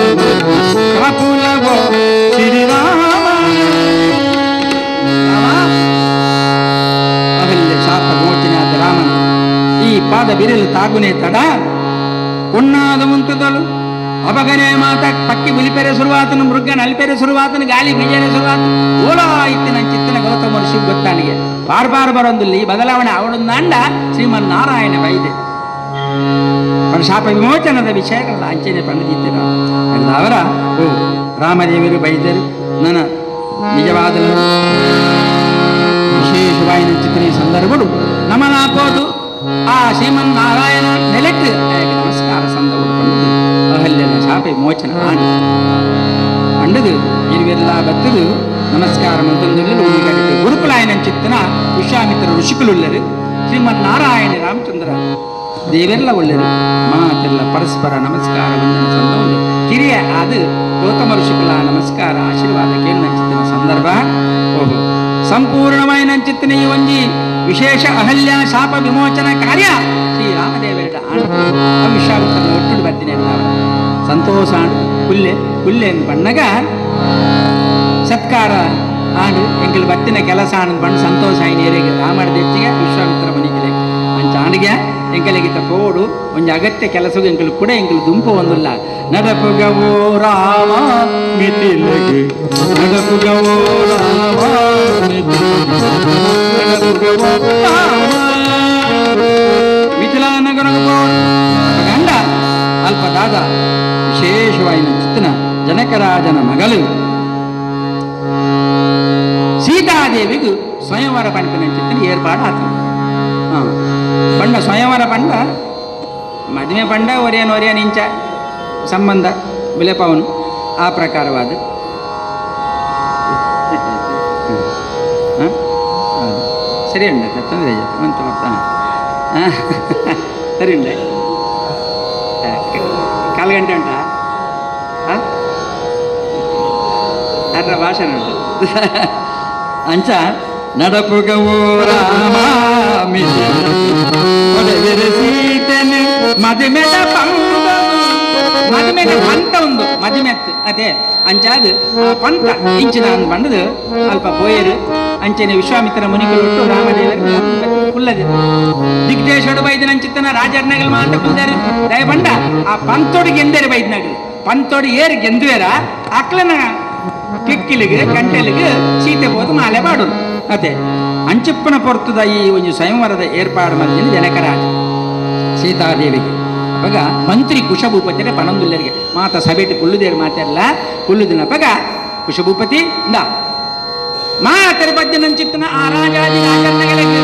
ಕಾಪುಲವೋ ಶ್ರೀರಾಮ. ಶಾಪ ಮೋಚನೆ ಆದ ರಾಮನ ಈ ಪಾದ ಬಿರಲು ತಾಗುನೇ ತಡ ಉಣ್ಣಾದ ಮುಂತದಳು ಅಪಗನೆ ಮಾತ ಪಕ್ಕಿ ಬುಲಿಪೆರೆ ಸುರುವಾತನು ಮೃಗ ನಲಿಪೆರೆ ಸುರುವಾತನು ಗಾಲಿ ಬಿಜೆರೆ ಸುರುವಾತನು ಓಲಾ ಇತ್ತಿನ ಚಿತ್ತನ ಗೌತಮ ಋಷಿ ಗೊತ್ತಾನಿಗೆ ಬಾರ್ ಬಾರ್ ಬರೊಂದಿಲ್ಲ ಈ ಬದಲಾವಣೆ ಅವಳೊಂದಾಂಡ ಶ್ರೀಮನ್ನಾರಾಯಣ ವೈದ್ಯ ಪಣ ಶಾಪ ವಿಮೋಚನದ ವಿಷಯಗಳ ಅಂಚನೆ ಪಂಡಿತಿರ ಅವರ ಓ ರಾಮದೇವರು ಬೈದರು ನನ್ನ ನಿಜವಾದ ವಿಶೇಷವಾಯಿನ ಚಿತ್ರ ಈ ಸಂದರ್ಭಗಳು ನಮನಾಪೋದು ಆ ಶ್ರೀಮನ್ನಾರಾಯಣ ನೆಲೆಟ್ಟು ನಮಸ್ಕಾರ ಸಂದರ್ಭ ಅಹಲ್ಯನ ಶಾಪ ವಿಮೋಚನ ಆಂಡು ಅಂಡದು ಇರುವೆಲ್ಲ ಬತ್ತದು ನಮಸ್ಕಾರ ಮಂತಂದುಳ್ಳರು ಉಳಿಗಡಿತು ಗುರುಕುಲಾಯನ ಚಿತ್ತನ ವಿಶ್ವಾಮಿತ್ರ ಋಷಿಕುಲುಳ್ಳರು ಶ್ರೀಮನ್ನಾರಾಯಣ ರಾಮಚಂದ್ರ ದೇವೆಲ್ಲ ಒಳ್ಳೆರು ಮಾತೆಲ್ಲ ಪರಸ್ಪರ ನಮಸ್ಕಾರ ವಂದನ ಸಂದರ್ಭ ಕಿರಿಯ ಅದು ಗೌತಮ ಋಷಿಕುಲ ನಮಸ್ಕಾರ ಆಶೀರ್ವಾದ ಕೇಳಿನ ಚಿತ್ತನ ಸಂದರ್ಭ ಓಹೋ ಸಂಪೂರ್ಣವಾಯಿನ ಚಿತ್ತನ ಈ ಒಂಜಿ ವಿಶೇಷ ಅಹಲ್ಯ ಶಾಪ ವಿಮೋಚನ ಕಾರ್ಯ ಶ್ರೀ ರಾಮದೇವರ ಆಂಡು ವಿಶ್ವಾಮಿತ್ರನ ಒಟ್ಟುಡು ಬರ್ತೀನಿ ಎಲ್ಲ ಸಂತೋಷ ಆಂಡು ಕುಲ್ಲೆ ಕುಲ್ಲೆ ಬಣ್ಣಗ ಸತ್ಕಾರ ಆಂಡು ಎಂಕಲ್ ಬತ್ತಿನ ಕೆಲಸ ಆನಂದ್ ಬಣ್ಣ ಸಂತೋಷ ಆಯ್ನೇರಿಗೆ ರಾಮಡ ದೆಚ್ಚಿಗೆ ವಿಶ್ವಾಮಿತ್ರ ಮನಿಗಿಲೆ ಅಂಚ ಆಂಡಿಗೆ ಎಂಕಲಿಗಿತ ಪೋಡು ಒಂಜಿ ಅಗತ್ಯ ಕೆಲಸಗೂ ಎಂಕಲು ಕೂಡ ಎಂಕಲು ದುಂಪು ಒಂದುಲ್ಲ ನಡಪುಗವೋ ರಾಮ ಮಿತಿಲಗೆ ನಡಪುಗವೋ ರಾಮ ನಡಪುಗವೋ ರಾಮ ಮಿಥಿಲಾ ನಗರಗ ಪೋಡು ಗಂಡ ಅಲ್ಪ ದಾದ ವಿಶೇಷವಾಯಿನ ಚಿತ್ತನ ಜನಕರಾಜನ ಮಗಳು ಸೀತಾದೇವಿಗೂ ಸ್ವಯಂವರ ಪಂಪಿನ ಚಿತ್ತನ ಏರ್ಪಾಡು ಆತು. ಪಂಡ ಸ್ವಯಂವರ ಪಂಡ ಮದುವೆ ಪಂಡ ಒರಿಯನ್ ಒರಿಯನ್ ಇಂಚ ಸಂಬಂಧ ಬಿಲೆಪವನು ಆ ಪ್ರಕಾರವಾದ ಸರಿ ಉಂಡ ತೊಂದರೆ ಮಂತ ಬರ್ತಾನೆ ಸರಿ ಉಂಡೆ ಕಾಲು ಗಂಟೆ ಉಂಟಾ ಅರ್ರ ಭಾಷಣ ಉಂಟು ಅಂಚ ನಡಪುಗವೋ ರಾಮ ಸೀತೆನು ಮದುಮೆದ ಪಂತ ಮದುಮೆದ ಪಂತ ಒಂದು ಮದುಮೆತ್ತು ಅದೇ ಅಂಚಾದ ಆ ಪಂತ ಇಂಚಿನ ಬಂಡದು ಅಲ್ಪ ಪೋಯರು ಅಂಚನೆ ವಿಶ್ವಾಮಿತ್ರ ಮುನಿಗಳು ರಾಮದೇವರು ಕುಲ್ಲದೆ ದಿಗ್ದೇಶೋಡು ಬೈದಿನ ಅಂಚಿತ್ತನ ರಾಜರ್ನಗಲ್ ಮಾತ ಕುಲ್ದಾರೆ ದಯಬಂಡ ಆ ಪಂತೋಡು ಗೆಂದರೆ ಬೈದಿನಗಲು ಪಂತೋಡು ಏರು ಗೆಂದುವೇರ ಅಕ್ಲನ ಕಿಕ್ಕಿಲಿಗೆ ಗಂಟೆಲಿಗೆ ಸೀತೆ ಹೋದು ಮಾಲೆ ಬಾಡುದು ಅದೇ ಅಂಚಪ್ಪನ ಪೊರ್ತದ ಈ ಒಂದು ಸ್ವಯಂವರದ ಏರ್ಪಾಡು ಮಲ್ದಿನ ಜನಕರಾಜ ಸೀತಾದೇವಿಗೆ. ಅವಾಗ ಮಂತ್ರಿ ಕುಶಭೂಪತಿಯ ಪಣಂದುಲ್ಲರಿಗೆ ಮಾತ ಸಭೆಟ್ ಕುಳ್ಳುದೇರು ಮಾತೆಲ್ಲ ಕುಳ್ಳುದಿನಪಗ ಕುಶಭೂಪತಿ ಇಂದ ಮಾತರ ಬಗ್ಗೆ ನಂಚಿತ್ತನ ಆ ರಾಜಾದಿ ರಾಜರ್ನಗಳಿಗೆ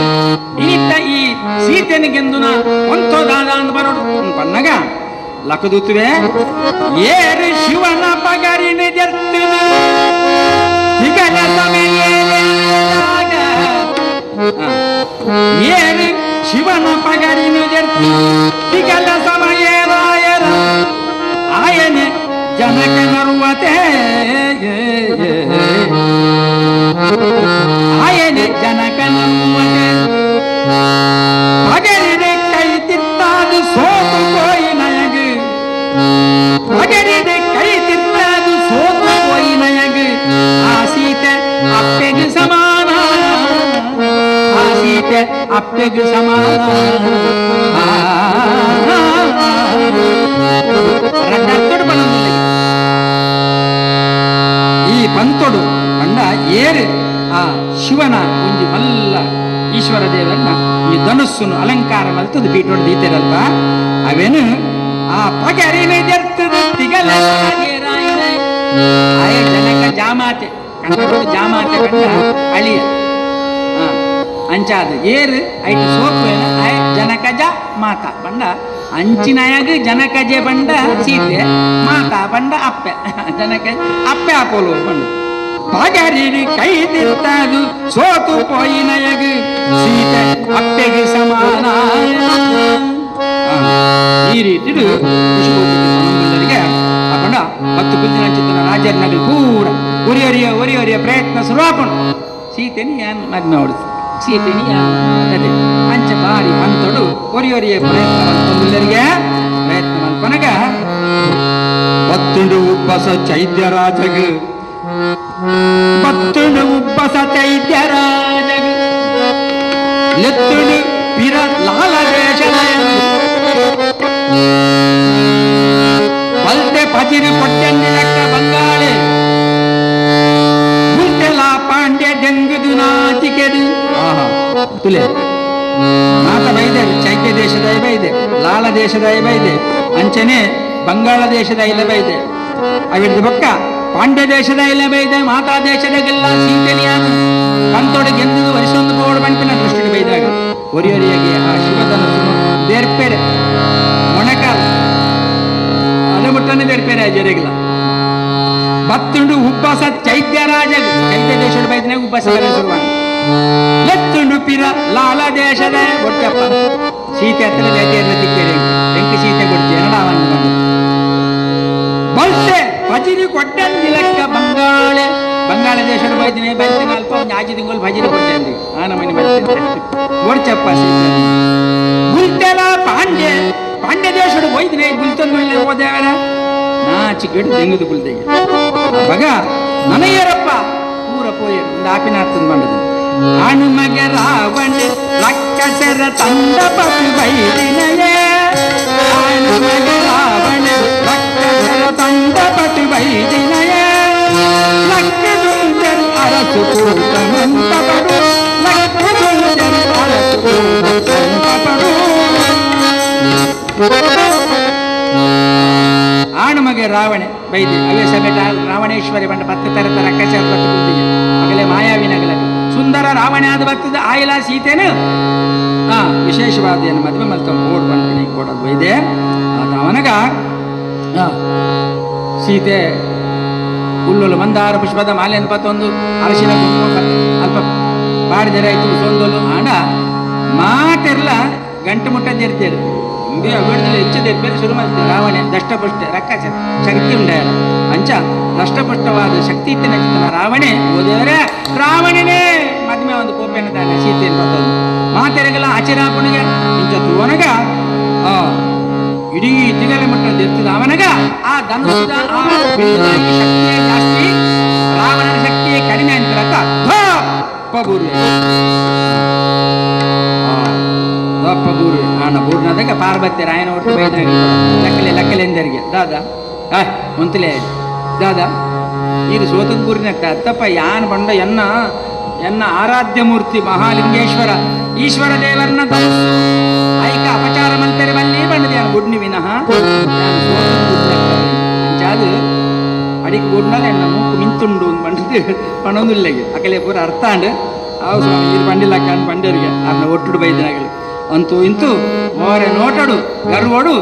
ಈತ ಈ ಸೀತೆನಿಗೆಂದುನ ಒಂತೋದಾದ ಅಂದ್ ಬರೋಡು ಪನ್ನಗ ಲಕದುತ್ತುವೆ ಏರು ಶಿವನ ಪಗರಿನ ಜರ್ತಿದು ತಿಗಲ ಸಮಯೇಲಾಗ ಏರು ಶಿವನ ಪಗರಿನ ಜರ್ತಿ ತಿಗಲ ಸಮಯೇರಾಯರ ಆಯನೆ ಜನಕನರುವತೆ ಆಯನೆ ಜನಕನರುವತೆ ಪಗರಿನ ಕೈ ತಿತ್ತಾದು ಸೋತು ಕೋಯಿ ನಯಗು ಪಗರಿನ ಕೈ ತಿತ್ತಾದು ಸೋತು ಅಪ್ಪೆಗೆ ಸಮಾನ. ಈ ಪಂತೊಡು ಪಂಡ ಏರು ಆ ಶಿವನ ಒಂಜಿ ಮಲ್ಲ ಈಶ್ವರ ದೇವರನ್ನ ಈ ಧನುಸ್ಸುನು ಅಲಂಕಾರ ಮಲ್ತದ ಪೀಠೋಡು ದೀತೆರಲ್ಪ ಅವೇನು ಆ ಪಗರಿನ ತಿಗಲ ಆಯ ಜನಕ ಜಾಮಾತೆ ಕನ್ನಡ ಜಾಮಾತೆ ಕಂಡ ಅಳಿಯ ಅಂಚಾದ ಏರು ಐಟು ಸೋಪು ಆಯ ಜನಕಜ ಮಾತಾ ಬಂಡ ಅಂಚಿನಯಾಗ ಜನಕಜೆ ಬಂಡ ಸೀತೆ ಮಾತಾ ಬಂಡ ಅಪ್ಪೆ ಜನಕ ಅಪ್ಪೆ ಆಪೋಲು ಬಂಡ ಪಗರಿನ ಕೈ ತಿರ್ತದು ಸೋತು ಪೋಯಿನಯಗ ಸೀತೆ ಅಪ್ಪೆಗೆ ಸಮಾನ. ಈ ರೀತಿ ಖುಷಿಗೆ ಅಪ್ಪಂಡ 10 ಕುಂಜಿನ ಚಿತ್ತನ ರಾಜರ್ನಗಲ್ ಪೂರ ಒರಿಯೊರಿಯ ಒರಿಯೊರಿಯ ಪ್ರಯತ್ನ ಶುರುವಾಪಣ ಸೀತೆನಿ ಯಾನ್ ಮದ್ಮೆ ಹೊಡಿತು ಸೀತೆನಿ ಯಾನ್ ಅದೇ ಅಂಚ ಬಾರಿ ಪಂತೊಡು ಒರಿಯೊರಿಯ ಪ್ರಯತ್ನ ಮಲ್ಪೊಂದುಲ್ಲರಿಗೆ ಪ್ರಯತ್ನ ಮಲ್ಪನಗ ಬತ್ತುಂಡು ಉಬ್ಬಸ ಚೈತ್ಯರಾಜಗ ಬತ್ತುಂಡು ಉಬ್ಬಸ ಚೈತ್ಯರಾಜಗ ಲೆತ್ತುಂಡು ಪಿರ ಲಾಲ ದೇಶದ ಬಲ್ತೆ ಪಜಿರು ಕೊಟ್ಟೆಂದಿ ಲೆಕ್ಕ ಬಂಗಾಳೆ ಬುಲ್ತೆಲಾ ಪಾಂಡ್ಯ ದೆಂಗುದು ನಾಚಿಕೆದು. ಆಹಾ ತುಲೆ ಮಾತ ಬೈದೆ ಚೈತ್ಯ ದೇಶದ ಬೈದೆ ಲಾಲ ದೇಶದ ಬೈದೆ ಅಂಚನೆ ಬಂಗಾಳ ದೇಶದ ಇಲ್ಲ ಬೈದೆ ಅವಿಡ್ದು ಬೊಕ್ಕ ಪಾಂಡ್ಯ ದೇಶದ ಇಲ್ಲ ಬೈದೆ ಮಾತಾ ದೇಶದಾಗೆಲ್ಲ ಸೀತೆನಿಯಾನು ಕಂತೊಡೆ ಗೆಂದುದು ವರಿಸೊಂದು ಬೋಡು ಬಂಪಿನ ದೃಷ್ಟಿ ಬೈದಾಗ ಒರಿಯೊರಿಯಾಗಿ ಆ ಶಿವಧನಸ್ಸುನು ದೇರ್ಪೆರೆ ಮೊಣಕಾಲ ಅದ ಮುಟ್ಟನೆ ದೇರ್ಪೆರೆ ಜರಿಗಿಲ್ಲ ಬತ್ತುಂಡು ಉಬ್ಬಸ ಚೈತ್ಯರಾಜ ಚೈತ್ಯ ದೇಶದ ಬೈದನೆ ಉಬ್ಬಸ ಶುರುವಾಣ ಲೆತ್ತುಂಡು ಪಿರ ಲಾಲ ದೇಶದ ಕೊಡ್ತಪ್ಪ ಸೀತೆ ಹತ್ರ ಬೇಟೆಯನ್ನ ತಿಕ್ಕೇರಿ ಎಂಕ ಸೀತೆ ಕೊಡ್ತೀಯ ಅವನು ಬಂದು ಬಲ್ತೆ ಭಜಿರಿ ಕೊಟ್ಟಂದಿ ಲೆಕ್ಕ ಬಂಗಾಳೆ ಬಂಗಾಳ ದೇಶದ ಬೈದಿನಿ ಬಲ್ತಿನ ಅಲ್ಪ ಒಂದು ಆಜಿ ತಿಂಗಳು ಭಜಿರಿ ಕೊಟ್ಟಂದಿ ಆ ನಮ್ಮನೆ ಬಲ್ತೆ ಓಡ್ಚಪ್ಪ ಸೀತೆ ಗುಲ್ತೆಲ ಪಾಂಡ್ಯ ಪಾಂಡ್ಯ ದೇಶದ ಹೋಯ್ದಿನಿ ಗುಲ್ತಂದು ಹೋದೇವರ ನಾಚಿಕೆಡು ದೆಂಗುದು ಗುಲ್ತೆಗೆ ಅವಾಗ ನನಗೇರಪ್ಪ ಪೂರ ಪೋಯರು ಒಂದು ಆಪಿನ ಅರ್ಥದ ಬಂಡದು ಹನುಮಗ ರಾವಣ ರಕ್ಕಸರ ತಂದ ಪಪು ಬೈದಿನಯೇ ಹನುಮಗ ರಾವಣ ರಕ್ಕಸರ ತಂದ ಪಟು ಬೈದಿನಯೇ ಲಕ್ಕದುಂದರ್ ಅರಸು ಕೂಟಮಂತ ಪಡು ಲಕ್ಕದುಂದರ್ ಅರಸು ಕೂಟಮಂತ ಪಡು. ಆಣುಮಗೆ ರಾವಣೆ ಬೈದೆ ಅವೇ ಸಮೇತ ರಾವಣೇಶ್ವರಿ ಬಂಡ ಪತ್ತು ತರ ತರ ರಕ್ಕಸ ಪಟ್ಟು ಕೂತಿಗೆ ಮಗಲೇ ಮಾಯಾವಿನಗಲ ಸುಂದರ ರಾವಣೆ ಆದ ಬರ್ತದ ಆಯಿಲ ಸೀತೆನು ಆ ವಿಶೇಷವಾದ ಏನು ಮದುವೆ ಮಲ್ತ ಓಡ್ ಬಂದು ಕೊಡೋದು ಬೈದೆ ಆತ ಅವನಗ ಸೀತೆ ಹುಲ್ಲುಲು ಮಂದಾರ ಪುಷ್ಪದ ಮಾಲೆ ಪತ್ತೊಂದು ಅರಶಿನ ಕುಂಕುಮ ಅಲ್ಪ ಪಾಡಿದರೆ ಆಯ್ತು ಸೊಂದೋಲು ಆಂಡ ಮಾತೆರ್ಲ ಗಂಟು ಮುಟ್ಟದಿರ್ತೀರಿ ಇಂದೇ ಅವಿಡದಲ್ಲಿ ಹೆಚ್ಚು ಬೇರೆ ಶುರು ಮಾಡ್ತೀವಿ ರಾವಣೆ ದಷ್ಟಪುಷ್ಟ ರಕ್ಕಸ ಶಕ್ತಿ ಉಂಡ ಅಂಚ ದಷ್ಟಪುಷ್ಟವಾದ ಶಕ್ತಿ ಇತ್ತಿನ ಚಿತ್ತನ ರಾವಣೆ ಓದಿದರೆ ರಾವಣನೇ ಮದ್ಮೆ ಒಂದು ಕೋಪೆಯನ್ನು ತಾನೆ ಸೀತೆಯನ್ನು ಬರ್ತದೆ ಮಾತೆರೆಗೆಲ್ಲ ಆಚರಾಪಣಿಗೆ ಇಂಚ ತೂವನಗ ಇಡೀ ತಿಗಲೆ ಮಟ್ಟದ ಎತ್ತಿದ ಅವನಗ ಆ ಧನುಷದ ಆ ಬಿಲ್ಲದ ಈ ಶಕ್ತಿಯೇ ಜಾಸ್ತಿ ರಾವಣನ ಶಕ್ತಿಯೇ ಕಡಿಮೆ ಅಂತಿರಕ್ಕ ಪಬೂರ್ವೆ ದಪ್ಪ ಬೂರ್ವೆ ಆಣ ಬೂರ್ನದಾಗ ಪಾರ್ವತಿ ರಾಯನ ಒಟ್ಟು ಬೈದಾಗ ಲಕ್ಕಲೆ ಲಕ್ಕಲೆ ಎಂದರಿಗೆ ದಾದಾ ಆ ಒಂತಲೇ ದಾದಾ ಇದು ಸೋತದ ಬೂರಿನ ಅತ್ತಪ್ಪ ಯಾನ್ ಬಂಡ ಎನ್ನ ಎನ್ನ ಆರಾಧ್ಯ ಮೂರ್ತಿ ಮಹಾಲಿಂಗೇಶ್ವರ ಈಶ್ವರ ದೇವರನ್ನ ಧನುಸ್ಸು ಐಕ ಅಪಚಾರ ಮಲ್ಪೆರೆ ಬಲ್ಲಿ ಬಂಡದೆ ಯಾನ್ ಗುಡ್ನಿ ವಿನಃ ಅಂಚಾದು ಅಡಿಗೆ ಗುಡ್ನಲ್ಲ ಎನ್ನ ಮೂಕು ಮಿಂತುಂಡು ಬಂಡದು ಪಣೊಂದುಲ್ಲೆಗೆ ಅಕಲೆ ಪೂರ ಅರ್ಥ ಅಂಡ್ ಆವು ಸ್ವಾಮಿ ಇದು ಬಂಡಿಲ್ಲಕ್ಕ ಅಂತ ಬಂಡರಿಗೆ ಅನ್ನ ಒಟ್ಟುಡು ಬೈದಿನಾಗಲಿ ಅಂತೂ ಇಂತೂ ಮೋರೆ ನೋಟಡು ಗರ್ವಡು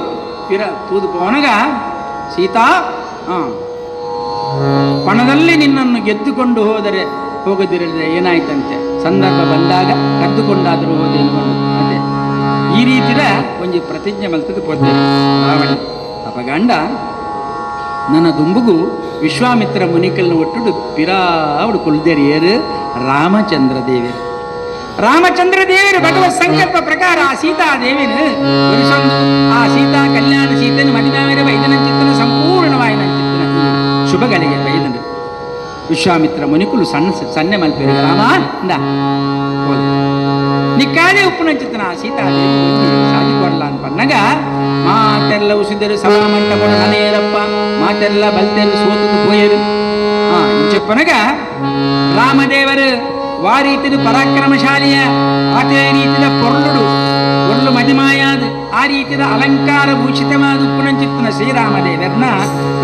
ಪಿರ ತೂದು ಪೋನಗ ಸೀತಾ ಪಣದಲ್ಲಿ ನಿನ್ನನ್ನು ಗೆದ್ದುಕೊಂಡು ಹೋದರೆ ಹೋಗದಿರಲಿದೆ ಏನಾಯ್ತಂತೆ ಸಂದರ್ಭ ಬಂದಾಗ ಕದ್ದುಕೊಂಡಾದರೂ ಹೋದೇನು ಅದೇ ಈ ರೀತಿಯ ಒಂಜಿ ಪ್ರತಿಜ್ಞೆ ಮಲ್ತದ್ದು ಪೋತೆ ರಾವಣ. ಅಪ ಗಂಡ ನನ್ನ ದುಂಬುಗು ವಿಶ್ವಾಮಿತ್ರ ಮುನಿಕಲ್ನ ಒಟ್ಟುಡು ಪಿರಾವಡು ಕುಲ್ದೇರು ಏರು ರಾಮಚಂದ್ರ ದೇವರು. ರಾಮಚಂದ್ರ ದೇವರು ಭಗವತ್ ಸಂಕಲ್ಪ ಪ್ರಕಾರ ಆ ಸೀತಾದೇವಿನ ಆ ಸೀತಾ ಕಲ್ಯಾಣ ಸೀತನ ಮದಿನಾವಿರ ವೈದನಂಚಿತ್ತನ ಸಂಪೂರ್ಣವಾಯಿನ ಚಿತ್ತನ ಈ ಶುಭಗಳಿಗೆ ಬೈದನು. ವಿಶ್ವಾಮಿತ್ರ ಮುನಿಕುಲು ಸಣ್ಣ ಸನ್ನೆ ಮಲ್ಪೇರು ರಾಮ ಇಂದ ಹೋದ. ನಿಕ್ಕಾದೆ ಉಪ್ಪುನಂಚಿತ್ತನ ಸೀತಾದೇವಿ ಸಾಜಿ ಕೊಡಲ ಅಂತ ಪನ್ನಗ ಮಾತೆಲ್ಲ ಉಸಿದರು ಸಭಾ ಮಂಟಪಡು ನನೇರಪ್ಪ ಮಾತೆಲ್ಲ ಬಲ್ತೆರು ಸೋತದು ಪೋಯರು ಇಂಚಪ್ಪನಗ ರಾಮದೇವರು ವಾರೀತಿದು ಪರಾಕ್ರಮಶಾಲಿಯ ಅದೇ ರೀತಿಯ ಪೊರ್ಲುಡು ಒಳ್ಳು ಮದಿಮಾಯಾದ ಆ ರೀತಿಯ ಅಲಂಕಾರ ಭೂಷಿತವಾದ ಉಪ್ಪುನಂಚಿತ್ತನ ಶ್ರೀರಾಮದೇವರನ್ನ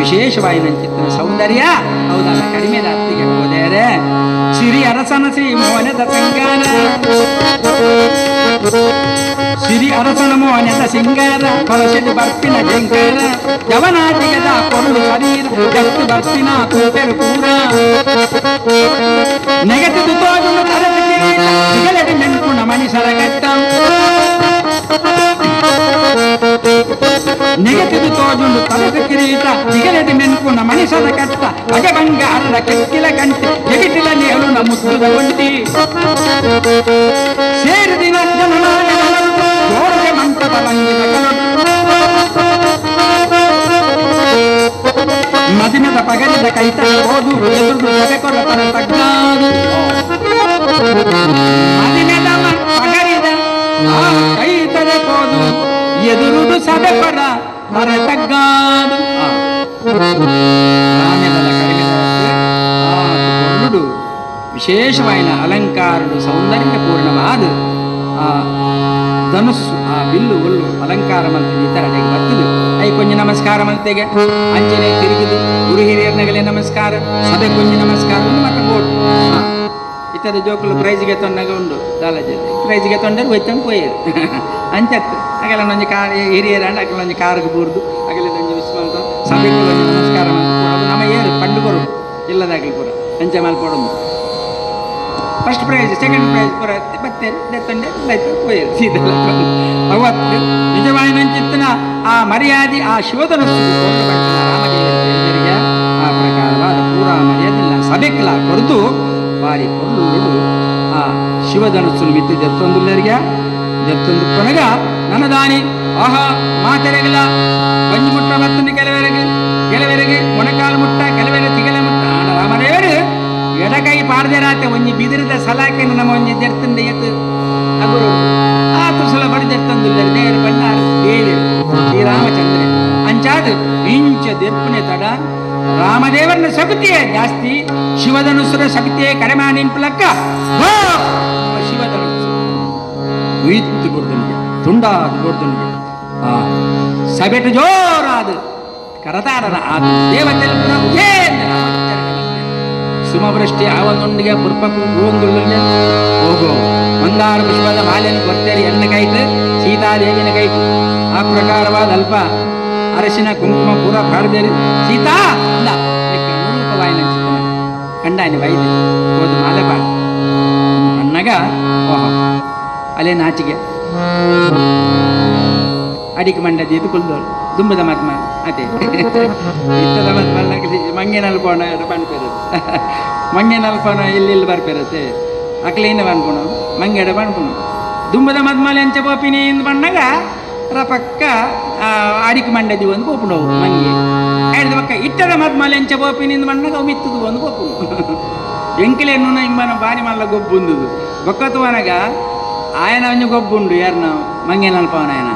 ವಿಶೇಷವಾಯಿನಂಚಿತ್ತನ ಸೌಂದರ್ಯ ಹೌದಲ್ಲ ಕಡಿಮೆ ದಾಪ್ತಿಗೆ ಹೋದರೆ ಸಿರಿ ಅರಸನ ಶ್ರೀ ಮೋಹನದ ಸಿಂಗಾರ ಸಿರಿ ಅರಸನ ಮೋಹನದ ಸಿಂಗಾರ ಕೊಲಸಿದ ಬರ್ಪಿನ ಜಂಕಾರ ಯವನಾಟಿಗದ ಪೊರುಳು ಶರೀರ ಜತ್ತು ಬರ್ಪಿನ ತೂಪೆರು ಪೂರ ನೆಗತಿದು ತೋಜುಂಡು ತರತು ಕಿರೀಟ ಸಿಗಲಡಿ ಮೆನ್ಕುಣ ಮಣಿಸರ ಕಟ್ಟ ನೆಗತಿದು ತೋಜುಂಡು ತರತು ಕಿರೀಟ ಸಿಗಲಡಿ ಮೆನ್ಕುಣ ಮಣಿಸರ ಕಟ್ಟ ಬಗೆ ಬಂಗಾರದ ಕೆಕ್ಕಿಲ ಕಂಟಿ ಜಗಿಟಿಲ ನೇಳು ಮುತ್ತುದ ಒಂಟಿ ಸೇರಿದಿನ ಜೋರಗೆ ಮಂಟಪ ಲಂಗಿದ ಮದಿಮದ ಪಗಲಿದ ಕೈತ ಹೋದು ಎದುರು ಕೊರ ತರ ತಗ್ಗಾದು ಮದಿಮೆದ ಪಗರಿದ ಆ ಕೈತರೆ ಹೋದು ಎದುರುಡು ಸಭೆ ಪರ ತರ ತಗ್ಗಾದು ರಾಮೆದಲ ಕಡಿಮೆ ಆ ವಿಶೇಷವಾಯಿನ ಅಲಂಕಾರುಡು ಸೌಂದರ್ಯಪೂರ್ಣವಾದ ಆ ಧನುಸ್ಸು ಆ ಬಿಲ್ಲು ಒಲ್ಲು ಅಲಂಕಾರ ಮಂತದ ಈ ಥರ ಬರ್ತದೆ I ಕೊಂಜ ನಮಸ್ಕಾರ ಮಂತೆಗೆ ಅಂಜನೆ ತಿರುಗಿದು ಗುರು ಹಿರಿಯರ್ನಗಲೇ ನಮಸ್ಕಾರ ಸಭೆ ಕೊಂಜ ನಮಸ್ಕಾರ ಮತ್ತೆ ಬೋಟ್ ಇತರ ಜೋಕುಲು ಪ್ರೈಜ್ಗೆ ತೊಂದಾಗ ಉಂಡು ದಾಲಜೆ ಪ್ರೈಜ್ಗೆ ತೊಂದರೆ ಹೋಯ್ತಂದು ಪೋಯರು ಅಂಚತ್ತು ಅಗಲ ಒಂಜಿ ಕಾರ್ ಹಿರಿಯರ ಅಗಲ ಒಂಜಿ ಕಾರ್ಗೆ ಬೂರ್ದು ಅಗಲ ಒಂಜಿ ವಿಶ್ವಂತ ಸಭೆಗೆ ಒಂಜಿ ನಮಸ್ಕಾರ ಮಂತ ನಮ್ಮ ಏರು ಪಂಡು ಕೊರು ಇಲ್ಲದಾಗಲಿ ಪೂರ ಅಂಚೆ ಮಲ್ಪೊಡೊಂದು first prize second prize ಪೂರ ಮತ್ತೆ ತಂಡೆ ಲೈತ ಪೋಯರು ಸೀದಲ್ಲ ಅವತ್ತು ನಿಜವಾಯಿನಂಚಿತ್ತನ ಆ ಮರ್ಯಾದೆ ಆ ಶಿವಧನಸ್ಸು ರಾಮದೇವರಿಗೆ ಆ ಪ್ರಕಾರವಾದ ಪೂರಾ ಮರ್ಯಾದೆಲ್ಲ ಸಭೆಕ್ಲ ಕೊರತು ಬಾರಿ ಪೊರ್ಲುಡು ಆ ಶಿವಧನಸ್ಸು ಮಿತ್ತು ದೆತ್ತೊಂದುಲ್ಲರಿಗೆ ದೆತ್ತೊಂದು ಕೊನಗ ನನದಾನಿ ಆಹಾ ಮಾತೆರೆಗಲ ಬಂಜು ಮುಟ್ಟ ಬತ್ತನ ಕೆಲವರೆಗೆ ಕೆಲವರೆಗೆ ಮೊಣಕಾಲು ಮುಟ್ಟ ಕೆಲವರೆ ತಿಗಲೆ ಮುಟ್ಟ ಆಡ ರಾಮದೇವರು ಎಡಕೈ ಪಾಡ್ದೆ ರಾತೆ ಒಂಜಿ ಬಿದಿರದ ಸಲಾಕೆನ ನಮ್ಮ ಒಂಜಿ ದೆರ್ತಂದ ಎತ್ತು ಅಗುರು ಆತು ಸಲ ಬಡಿ ದೆರ್ತಂದುಲ್ಲ ದೇವರು ಬಣ್ಣಾರು ದೇವರು ಶ್ರೀರಾಮಚಂದ್ರ ಅಂಚಾದ ಇಂಚ ದೆರ್ಪುನೆ ತಡ ರಾಮದೇವರನ ಶಕ್ತಿಯೇ ಜಾಸ್ತಿ ಶಿವಧನುಸ್ಸುರ ಶಕ್ತಿಯೇ ಕಡಿಮೆ ನಿಂಪಲಕ್ಕ ಶಿವಧನುಸ್ಸು ಉಯ್ತು ಬುರ್ದುನಿಗೆ ತುಂಡಾದ ಬುರ್ದುನಿಗೆ ಆ ಸಬೆಟು ಜೋರಾದ ಕರತಾರರ ಆದ ದೇವತೆಲ್ಲ ಸುಮವೃಷ್ಟಿ ಆವೊಂದುಂಡಿಗೆ ಪುರ್ಪಕ್ಕೂ ಹೂವೊಂದುಳ್ಳುಳ್ಳೆ ಹೋಗೋ ಮಂದಾರ ಪುಷ್ಪದ ಮಾಲೆಯನ್ನು ಕೊರ್ತೇರಿ ಎನ್ನ ಕೈಟ್ ಸೀತಾದೇವಿನ ಕೈಟ್ ಆ ಪ್ರಕಾರವಾದ ಅಲ್ಪ ಅರಶಿನ ಕುಂಕುಮ ಪೂರ ಪಾಡ್ದೇರಿ ಸೀತಾ ಅಂದ ಅನುರೂಪವಾಯಿನ ಚಿತ್ತನ ಕಂಡಾನಿ ವೈದ್ಯ ಹೋದು ಮಾಲೆ ಪಾಡ ಅಣ್ಣಗ ಓಹೋ ಅಲ್ಲೇ ನಾಚಿಗೆ ಅಡಿಗೆ ಮಂಡದಿ ಇದು ಕುಲ್ದೋಳು ದುಂಬದ ಮಾತ್ಮ ಅದೇ ಇತ್ತದ ಮಾತ್ಮ ಮಂಗೇನಲ್ಪೋಣ ಪಣ್ಪೇರದು ಮಂಗೇನಲ್ಪೋಣ ಇಲ್ಲಿ ಇಲ್ಲಿ ಬರ್ಪೇರತ್ತೆ ಅಕ್ಲೇನ ಪನ್ಪುಣ ಮಂಗೇಡ ಪನ್ಪುಣ ದುಂಬದ ಮದ್ಮಲೆ ಅಂಚ ಪೋಪಿನಿ ಇಂದು ಪಣ್ಣಗ ರಪಕ್ಕ ಅಡಿಕೆ ಮಂಡದಿ ಒಂದು ಪೋಪುಂಡು ಮಂಗೆ ಐದು ಪಕ್ಕ ಇಟ್ಟದ ಮದ್ಮಲೆ ಅಂಚ ಪೋಪಿನಿ ಇಂದು ಪಣ್ಣಗ ಅವು ಮಿತ್ತದು ಒಂದು ಪೋಪುಂಡು ಎಂಕಲೇನು ಇಂಬನ ಬಾರಿ ಮಲ್ಲ ಗೊಬ್ಬುಂದುದು ಬೊಕ್ಕತ್ವನಗ ఆయన ಒಂಜಿ ಗೊಬ್ಬುಂಡು ಯಾರನ್ನ ಮಂಗೇನಲ್ಪವನ ఆయన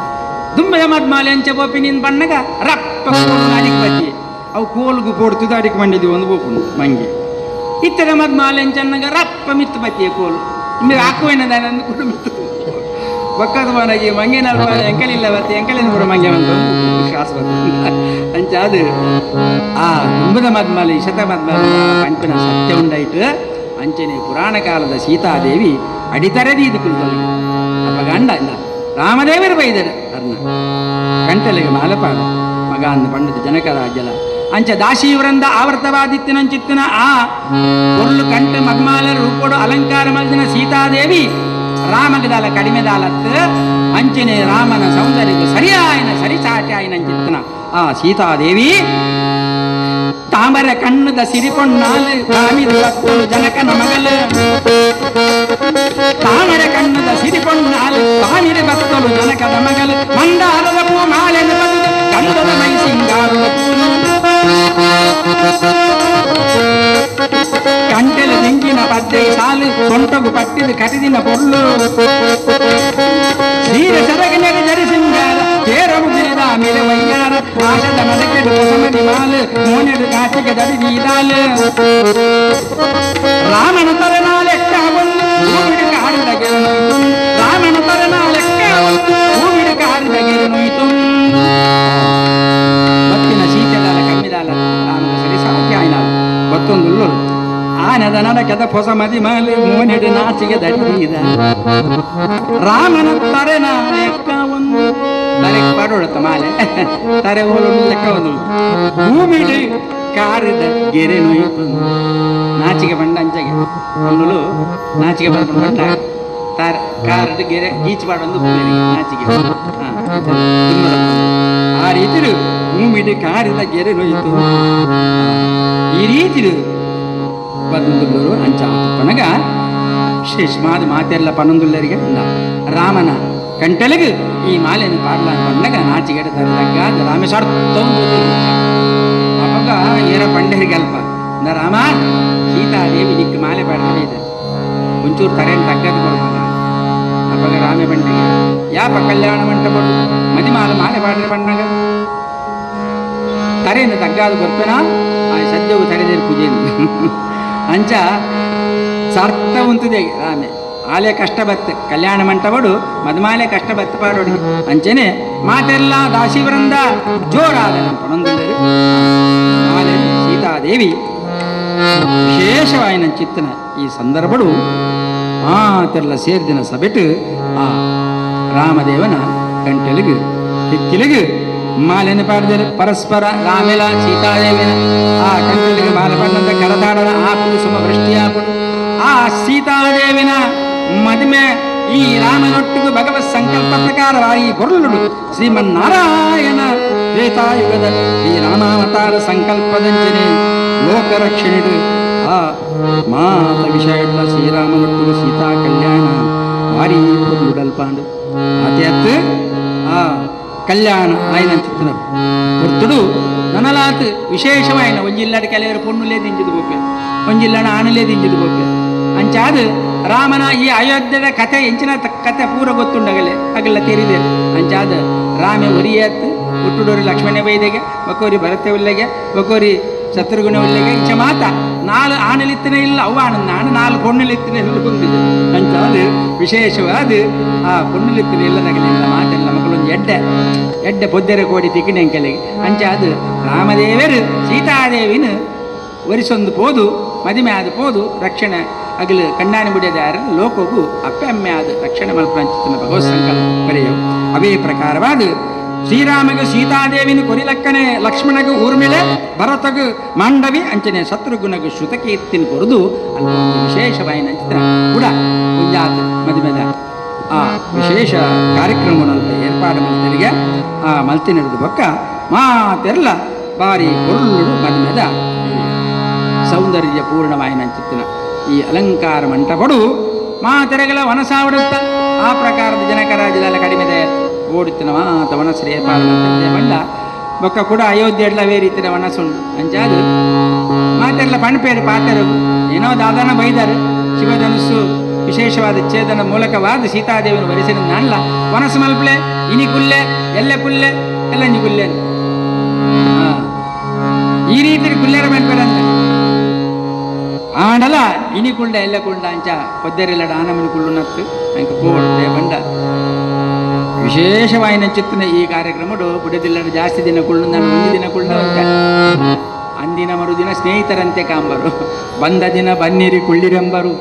ದುಂಬದ ಮದ್ಮಾಲೆ ಅಂಚ ಪೋಪಿನಿ ಇಂದು ಪಣ್ಣಗ ರಪ್ಪ ಕೋಲು ಅಡಿಗೆ ಬತ್ತಿ ಅವು ಕೋಲುಗು ಪೋಡ್ತದ ಅಡಿಗೆ ಮಂಡಿದಿ ಒಂದು ಪೋಪುಂಡು ಮಂಗೆ ಇತ್ತರ ಮದ್ಮಾಲೆ ಅಂಚನ್ನಗ ರಪ್ಪ ಮಿತ್ತು ಬತ್ತಿಯ ಕೋಲು ನಿಮಗೆ ಹಾಕುವೇನದ ಕೂಡ ಮಿತ್ತು ಬಕ್ಕದ ಮನಗಿ ಮಂಗೇನಲ್ಪ ಎಂಕಲಿಲ್ಲ ಬತ್ತಿ ಎಂಕಲಿನ ಕೂಡ ಮಂಗೆ ಬಂತು ಶಾಶ್ವತ ಅಂಚ ಅದು ಆ ದುಂಬದ ಮದ್ಮಾಲೆ ಶತ ಮದ್ಮಾಲೆ ಪಂಪಿನ ಸತ್ಯ ಉಂಡಾಯ್ತು ಅಂಚನೆ ಪುರಾಣ ಕಾಲದ ಸೀತಾದೇವಿ ಅಡಿತರದಿ ಇದು ಕುಳಿತೊಳಗೆ ಅಪ್ಪ ಗಂಡ ಇಂದ ರಾಮದೇವರು ಬೈದರು ಅರ್ಣ ಕಂಟಲಿಗೆ ಮಾಲಪಾಡ ಮಗ ಅಂದ ಪಂಡಿತ ಜನಕರಾಜಲ ಅಂಚ ದಾಶೀವ್ರಂದ ಆವರ್ತವಾದಿತ್ತಿನಂಚಿತ್ತಿನ ಆ ಪೊರ್ಲು ಕಂಠ ಮಗ್ಮಾಲ ರೂಪೋಡು ಅಲಂಕಾರ ಮಲ್ದಿನ ಸೀತಾದೇವಿ ರಾಮಗದಾಲ ಕಡಿಮೆದಾಲತ್ ಅಂಚನೆ ರಾಮನ ಸೌಂದರ್ಯಕ್ಕೆ ಸರಿಯಾಯನ ಸರಿಸಾಟಿ ಆಯನಂಚಿತ್ತನ ಆ ಸೀತಾದೇವಿ ತಾಮರ ಕಣ್ಣುದ ಸಿರಿಪೊನ್ನಾಲು ಕಾಮಿದ ಬತ್ತಲು ಜನಕನ ಮಗಲು ತಾಮರ ಕಣ್ಣುದ ಸಿರಿಪೊನ್ನಾಲು ಕಾಮಿದ ಬತ್ತಲು ಜನಕನ ಮಗಲು ಮಂದಾರದ ಪೂ ಮಾಲೆನ ಬದುದು ಗಂಧದ ಮೈ ಸಿಂಗಾರದ ಪೂನು ಕಂಟೆಲು ದಿಂಗಿನ ಪದ್ದೆ ಸಾಲು ತೊಂಟಗು ಪಟ್ಟಿದ ಕಟಿದಿನ ಪೊರ್ಲು ಸೀರೆ ಸರಗಿನ ಜರಿಸಿಂಗಾರ ತೇರ ಮುಗಿದ ಮೇಲೆ ವೈಯಾರ ಆಶದ ಮದಕೆಡು ಹೊಸಮದಿ ಮಾಲು ಮೋನೆಡು ಕಾಚಿಗೆ ದಡಿ ನೀದಾಲು ರಾಮನ ತರನಾಲೆಕ್ಕ ಒಂದು ಹೂವಿಡು ಕಾರಿದ ಗೆರನೊಯ್ತು ರಾಮನ ತರನಾಲೆಕ್ಕ ಒಂದು ಹೂವಿಡು ಕಾರಿದ ಗೆರನೊಯ್ತು ಬತ್ತಿನ ಶೀತದಾಲ ಕಮ್ಮಿದಾಲ ರಾಮನ ಸರಿ ಸಾಕಿ ಆಯ್ನ ಬತ್ತೊಂದು ಆನದ ನಡಕದ ಹೊಸ ಮದಿ ಮಾಲೆ ಮೋನೆಡು ನಾಚಿಗೆ ದಡಿದ ರಾಮನ ತರೆನ ಲೆಕ್ಕ ಒಂದು ತರೆ ಪಾಡೋಳತ್ತ ಮಾಲೆ ತರೆ ಹೋಲು ಲೆಕ್ಕ ಒಂದು ಭೂಮಿಡು ಕಾರಿದ ಗೆರೆ ನೋಯ್ತು ನಾಚಿಗೆ ಬಂಡ ಅಂಚೆಗೆ ಅವನು ನಾಚಿಗೆ ಬಂದ ಬಂಡ ತಾರ ಕಾರದ ಗೆರೆ ಗೀಚ್ ಪಾಡೊಂದು ನಾಚಿಗೆ ಆ ರೀತಿ ಭೂಮಿಡು ಕಾರಿದ ಗೆರೆ ನೋಯ್ತು ಈ ರೀತಿ ಬಂದುಲ್ಲರು ಅಂಚ ಪನಗ ವಿಶೇಷವಾದ ಮಾತೆಲ್ಲ ಪನ್ನೊಂದುಲ್ಲರಿಗೆ ರಾಮನ ಕಂಟೆಲಗು ಈ ಮಾಲೆಯನ್ನು ಪಾಡ್ಲ ಪನ್ನಗ ನಾಚಿಗೆಡ ತರದಗ್ಗ ರಾಮೇಶ್ವರ ಅಪಗ ಏರ ಪಂಡರಿಗೆ ಅಲ್ಪ ನ ರಾಮ ಸೀತಾದೇವಿ ನಿಕ್ಕ ಮಾಲೆ ಪಾಡ್ರೆ ಇದೆ ಒಂಚೂರು ತರೇನು ತಗ್ಗದು ಕೊಡ್ಬಲ್ಲ ಅಪಗ ರಾಮೆ ಪಂಡಿಗೆ ಯಾಪ ಕಲ್ಯಾಣ ಮಂಟಪ ಮದಿಮಾಲ ಮಾಲೆ ಪಾಡ್ರೆ ಪಣ್ಣಗ ತರೇನು ತಗ್ಗಾದು ಕೊರ್ಪೆನಾ ಆ ಸದ್ಯವು ತರೆದೇರು ಪೂಜೆ ಅಂಚ ಸಾರ್ಥ ಉಂತದೆ ರಾಮೆ ಆಲೆ ಕಷ್ಟ ಬತ್ತು ಕಲ್ಯಾಣ ಮಂಟಪಡು ಮದುಮಾಲೆ ಕಷ್ಟ ಬತ್ತು ಪಾಡೋಡಿ ಅಂಚನೆ ಮಾತೆಲ್ಲ ದಾಸಿವೃಂದ ಜೋರಾದ ನಮ್ಮ ಪಣಂದುಲ್ಲರು ಮಾಲೆ ಸೀತಾದೇವಿ ವಿಶೇಷವಾಯಿನ ಚಿತ್ತನ ಈ ಸಂದರ್ಭಡು ಮಾತೆಲ್ಲ ಸೇರಿದಿನ ಸಬೆಟು ಆ ರಾಮದೇವನ ಕಂಟೆಲಿಗು ಕಿಕ್ಕಿಲಿಗು ಮಾಲೆಯನ್ನು ಪಾಡಿದರೆ ಪರಸ್ಪರ ರಾಮೆಲ ಸೀತಾದೇವಿನ ಆ ಕಂಟೆಲಿಗೆ ಮಾಲೆ ಪಣ್ಣಂತ ಕರತಾಡನ ಆಪುಡು ಸುಮ ವೃಷ್ಟಿಯಾಪುಡು ಆ ಸೀತಾದೇವಿನ ಮದುವೆ ಈ ರಾಮನೊಟ್ಟಿಗೂ ಭಗವತ್ ಸಂಕಲ್ಪ ಪ್ರಕಾರ ಈ ಪೊರುಳುಡು ಶ್ರೀಮನ್ನಾರಾಯಣ ತ್ರೇತಾಯುಗದ ಈ ರಾಮಾವತಾರ ಸಂಕಲ್ಪದಂಚನೆ ಲೋಕರಕ್ಷಣೆಡು ಆ ಮಾತ ವಿಷಯಗಳ ಶ್ರೀರಾಮನೊಟ್ಟಿಗೂ ಸೀತಾ ಕಲ್ಯಾಣ ಭಾರಿ ಪೊರುಳುಡಲ್ಪಾಂಡು ಅತ್ಯತ್ ಆ ಕಲ್ಯಾಣ ಆಯ್ನ ಚಿತ್ತನ ಹೊರ್ತುಡು ನನಲಾತ್ ವಿಶೇಷವಾಯಿನ ಒಂಜಿಲ್ಲಾಡ ಕೆಲವರು ಪೊಣ್ಣುಲೇ ದಿಂಜಿದು ಬೋಪೆ ಒಂಜಿಲ್ಲಾಡ ಆಣುಲೇ ದಿಂಜಿದು ಬೋಪೆ ಅಂಚಾದು ರಾಮನ ಈ ಅಯೋಧ್ಯದ ಕಥೆ ಎಂಚಿನ ಕಥೆ ಪೂರ ಗೊತ್ತುಂಡಗಲೆ ಅಗಲ ತೆರಿದೆ ಅಂಚಾದ ರಾಮೆ ಒರಿಯತ್ ಹುಟ್ಟುಡೋರಿ ಲಕ್ಷ್ಮಣ ಬೈದೆಗೆ ಒಕ್ಕೋರಿ ಭರತೆ ಉಲ್ಲೆಗೆ ಒಕ್ಕೋರಿ ಶತ್ರುಘ್ನ ಉಲ್ಲೆಗೆ ಇಂಚ ಮಾತ ನಾಲು ಆಣಲಿತ್ತನೇ ಇಲ್ಲ ಅವ ಆಣ ನಾನು ನಾಲು ಪೊಣ್ಣುಲಿತ್ತನೇ ಇಲ್ಲ ಬಂದಿದೆ ಅಂಚಾದು ವಿಶೇಷವಾದ ಆ ಪೊಣ್ಣುಲಿತ್ತನೇ ಇಲ್ಲ ನಗಲಿಲ್ಲ ಮಾತೆಲ್ಲ ಮಕ್ಕಳೊಂದು ಎಡ್ಡೆ ಎಡ್ಡೆ ಪೊದ್ದೆರೆ ಕೋಡಿ ತಿಕ್ಕಿನ ಕೆಲೆಗೆ ಅಂಚಾದು ರಾಮದೇವರು ಸೀತಾದೇವಿನ ಒರಿಸೊಂದು ಪೋದು ಮದಿಮೆ ಆದ ಪೋದು ರಕ್ಷಣೆ ಅಗಲು ಕಣ್ಣಾನಿ ಬಿಡಿಯದ ಯಾರು ಲೋಕಗೂ ಅಪ್ಪೆ ಅಮ್ಮೆ ಆದ ರಕ್ಷಣೆ ಮಲ್ಪಂಚಿತನ ಭಗವತ್ ಸಂಕಲ್ಪ ಬರೆಯವು ಅವೇ ಪ್ರಕಾರವಾದ ಶ್ರೀರಾಮಗ ಸೀತಾದೇವಿನ ಕೊರಿಲಕ್ಕನೆ ಲಕ್ಷ್ಮಣಗ ಊರ್ಮಿಳೆ ಭರತಗು ಮಾಂಡವಿ ಅಂಚನೆ ಶತ್ರುಘ್ನಗು ಶ್ರುತಕೀರ್ತಿನ ಕೊರದು ಅಲ್ಪ ಒಂದು ವಿಶೇಷವಾಯಿನ ಚಿತ್ರ ಕೂಡ ಮುಂಜಾತ ಮದುಮೆದ ಆ ವಿಶೇಷ ಕಾರ್ಯಕ್ರಮವನ್ನು ಅಲ್ಪ ಏರ್ಪಾಡು ಮಲ್ತರಿಗೆ ಆ ಮಲ್ತಿ ನಡೆದು ಬೊಕ್ಕ ಮಾತೆಲ್ಲ ಬಾರಿ ಪೊರುಳುಡು ಮದುಮೆದ ಸೌಂದರ್ಯ ಪೂರ್ಣವಾಯಿನ ಚಿತ್ರನ ಈ ಅಲಂಕಾರ ಮಂಟಪಡು ಮಾತೆರೆಗಳ ವನಸಾವಡುತ್ತ ಆ ಪ್ರಕಾರದ ಜನಕರಾಜ್ಯದಲ್ಲ ಕಡಿಮೆ ಓಡುತ್ತಿನ ಮಾತ ವನಸರು ಏರ್ಪಾಡು ಮಾಡ್ತಿದ್ದೆ ಬಂಡ ಬೊಕ್ಕ ಕೂಡ ಅಯೋಧ್ಯೆ ಎಲ್ಲ ವೇ ರೀತಿಯ ವನಸುಂಡು ಅಂಚಾದು ಮಾತೆಲ್ಲ ಪಣಪೇರು ಪಾತೆರು ಏನೋ ದಾದಾನ ಬೈದರು ಶಿವಧನುಸ್ಸು ವಿಶೇಷವಾದ ಛೇದನ ಮೂಲಕವಾದ ಸೀತಾದೇವಿನ ವರಿಸಿನ ನಾನ್ಲ ವನಸು ಮಲ್ಪಲೆ ಇನಿ ಕುಲ್ಲೆ ಎಲ್ಲೆ ಕುಲ್ಲೆ ಎಲ್ಲಂಜಿ ಕುಲ್ಲೆ ಈ ರೀತಿ ಕುಲ್ಲೆರ ಮಲ್ಪೇರಂತ ಆಂಡಲ ಇನಿ ಕುಂಡ ಎಲ್ಲ ಕುಂಡ ಅಂಚ ಪೊದ್ದೆರೆಲ್ಲ ಆನಮನಿ ಕುಳ್ಳುನತ್ತು ಅಂಕ ಕೋಡುತ್ತೆ ಬಂಡ ವಿಶೇಷವಾಯಿನ ಚಿತ್ತನ ಈ ಕಾರ್ಯಕ್ರಮಡು ಬುಡದಿಲ್ಲಡ ಜಾಸ್ತಿ ದಿನ ಕುಳ್ಳು ನಾನು ಒಂದು ದಿನ ಕುಳ್ಳು ಅಂತ ಅಂದಿನ ಮರುದಿನ ಸ್ನೇಹಿತರಂತೆ ಕಾಂಬರು ಬಂದ ದಿನ ಬನ್ನಿರಿ ಕುಳ್ಳಿರೆಂಬರು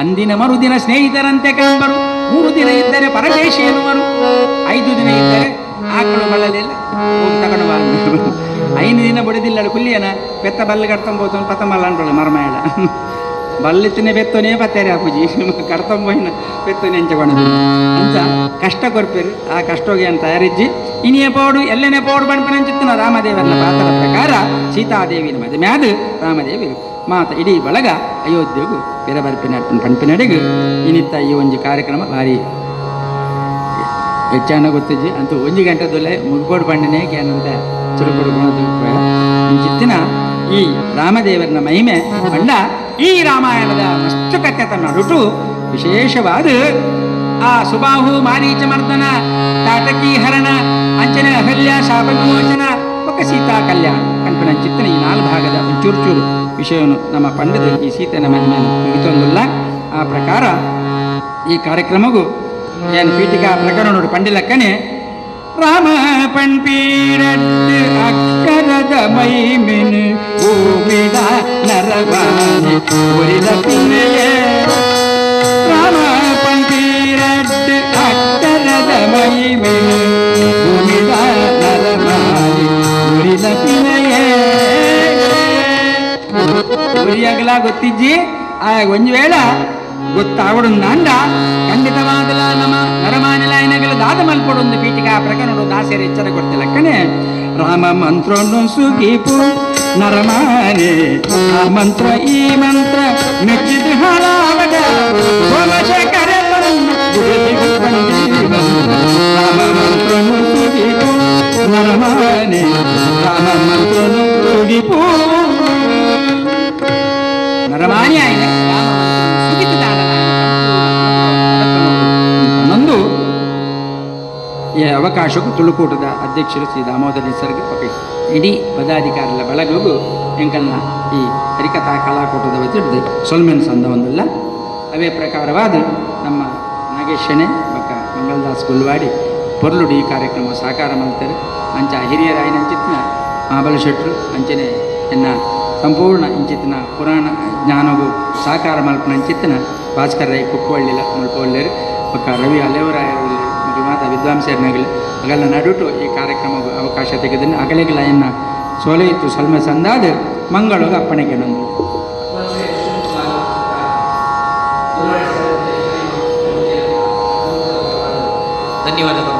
ಅಂದಿನ ಮರುದಿನ ಸ್ನೇಹಿತರಂತೆ ಕಾಂಬರು 3 ದಿನ ಇದ್ದರೆ ಪರದೇಶಿ ಎನ್ನುವರು 5 ದಿನ ಇದ್ದರೆ ಆಕಳು ಬಳ್ಳಲಿಲ್ಲ ಹೋಗಿ ತಗೊಂಡು ಬಾ 5 ದಿನ ಬುಡದಿಲ್ಲಡು ಕುಲ್ಲಿಯನ ಪೆತ್ತ ಬಲ್ಲು ಕಡ್ತಂಬೋತು ಪತ್ತಮಲ್ಲ ಅಂಟಳು ಮರಮಾಯಡ ಬಲ್ಲಿತ್ತನೆ ಬೆತ್ತೋನೇ ಪತ್ತೇರಿ ಅಪ್ಪುಜಿ ಕಡ್ತಂಬೋಯಿನ ಪೆತ್ತೋನೆ ಅಂಚಕೊಂಡು ಅಂಚ ಕಷ್ಟ ಕೊರ್ಪೇರು ಆ ಕಷ್ಟೋಗಿ ಅಂತ ತಯಾರಿಜ್ಜಿ ಇನಿಯ ಪೋಡು ಎಲ್ಲನೇ ಪೋಡು ಬಣ್ಪನಂಚಿತ್ತನ ರಾಮದೇವರನ ಪಾತ್ರ ಪ್ರಕಾರ ಸೀತಾದೇವಿನ ಮದುವೆ ರಾಮದೇವಿ ಮಾತ ಇಡೀ ಬಳಗ ಅಯೋಧ್ಯೆಗೂ ಪಿರಬರ್ಪಿನ ಪಣ್ಪಿನಡೆಗು ಇನ್ನಿತ್ತ ಈ ಒಂದು ಕಾರ್ಯಕ್ರಮ ಭಾರಿ ಹೆಚ್ಚಾನ ಗೊತ್ತಿಜ್ಜಿ ಅಂತೂ 1 ಗಂಟೆ ದೊಲೆ ಮುಗ್ಬೋಡು ಪಂಡನೆ ಏನಂತ ಚುರುಕೊಡು ಚಿತ್ತಿನ ಈ ರಾಮದೇವರನ ಮಹಿಮೆ ಪಂಡ ಈ ರಾಮಾಯಣದ ಮಸ್ತು ಕಥೆ ನಡುಟು ವಿಶೇಷವಾದ ಆ ಸುಬಾಹು ಮಾರೀಚ ಮರ್ದನ ತಾಟಕಿ ಹರಣ ಅಂಚನೆ ಅಹಲ್ಯ ಶಾಪ ವಿಮೋಚನ ಒಕ್ಕ ಸೀತಾ ಕಲ್ಯಾಣ ಕಣ್ಪನ ಚಿತ್ತನ ಈ ನಾಲ್ಕು ಭಾಗದ ಚೂರು ಚೂರು ವಿಷಯವನ್ನು ನಮ್ಮ ಪಂಡದ ಈ ಸೀತೆನ ಮಹಿಮೆ ಮುಗಿತೊಂದಿಲ್ಲ. ಆ ಪ್ರಕಾರ ಈ ಕಾರ್ಯಕ್ರಮಗೂ ಏನು ಪೀಠಿಕಾ ಪ್ರಕರಣ ಪಂಡಿಲಕ್ಕನೆ ರಾಮ ಪಣ್ಪೀರಟ್ಟು ಅಕ್ಷರದ ಮೈಮೆನು ಭೂಮಿದ ನರವಾಣಿ ಉರಿದ ಪಿನ್ನೆಯೇ ರಾಮ ಪಣ್ಪೀರಟ್ಟು ಅಕ್ಷರದ ಮೈಮೆನು ಭೂಮಿದ ನರವಾಣಿ ಉರಿದ ಪಿನ್ನೆಯೇ ಉರಿಯಾಗಲ ಗೊತ್ತಿಜ್ಜಿ ಆ ಒಂದು ವೇಳ ಗೊತ್ತಾವಡುಂದಾಂಡ ಖಂಡಿತವಾದಲ ನಮ್ಮ ನರಮಾನಿಲಾಯನಗಳ ದಾದ ಮಲ್ಪಡೊಂದು ಪೀಠಿಕಾ ಪ್ರಕರಣ ದಾಸರ ಎಚ್ಚರ ಕೊಡ್ತಿಲ್ಲಕ್ಕನೆ ರಾಮ ಮಂತ್ರನು ಸುಗೀಪು ನರಮಾನೆ ಆ ಮಂತ್ರ ಈ ಮಂತ್ರ ಮೆಚ್ಚಿದ ಹಾಳಾವದ ಸೋಮಶೇಖರ ರಾಮ ಮಂತ್ರನು ಸುಗೀಪು ನರಮಾನೆ ರಾಮ ಮಂತ್ರನು ಸುಗೀಪು ನರಮಾನಿ ಆಯ್ನೆ ರಾಮ ನಂದು ಈ ಅವಕಾಶಕ್ಕೂ ತುಳುಕೂಟದ ಅಧ್ಯಕ್ಷರು ಶ್ರೀ ದಾಮೋದರ ನಿಸರ್ಗ ಇಡೀ ಪದಾಧಿಕಾರಿಗಳ ಬಳಗಗೂ ಎಂಕಲ್ನ ಈ ಹರಿಕಥಾ ಕಲಾಕೂಟದ ವತಿಡ್ದು ಸೊಲ್ಮೆನ್ ಸಂದ ಒಂದಿಲ್ಲ. ಅವೇ ಪ್ರಕಾರವಾದ ನಮ್ಮ ನಾಗೇಶನೇ ಬಕ್ಕ ಮಂಗಳದಾಸ್ ಗುಲ್ವಾಡಿ ಪೊರ್ಲುಡು ಈ ಕಾರ್ಯಕ್ರಮ ಸಾಕಾರ ಮಾಡ್ತಾರೆ. ಅಂಚ ಹಿರಿಯರಾಯಿನ ಅಂಚಿತ್ತಿನ ಮಹಾಬಲ ಶೆಟ್ರು ಅಂಚನೆ ಎನ್ನ ಸಂಪೂರ್ಣ ಇಂಚಿತ್ತಿನ ಪುರಾಣ ಜ್ಞಾನಗೂ ಸಾಕಾರ ಮಲ್ಪನ ಅಂಚಿತ್ತಿನ ಭಾಸ್ಕರ ರೈ ಕುಪ್ಪುವಳ್ಳಿಲ ಮುಲ್ಪೊಳ್ಳೆರು ಬಕ್ಕ ರವಿ ಅಲೇವರಾಯರು ಮಾತ ವಿದ್ವಾಂಸರನಾಗಲಿ ಅಗಲ ನಡುಟು ಈ ಕಾರ್ಯಕ್ರಮ ಅವಕಾಶ ತೆಗೆದನ್ನು ಅಗಲಿಗಳ ಎನ್ನ ಸೋಲೆಯಿತ್ತು ಸೊಲ್ಮೆ ಸಂದಾದ ಮಂಗಳೂರು ಅಪ್ಪಣೆಗೆ ನಂದು. ಧನ್ಯವಾದಗಳು.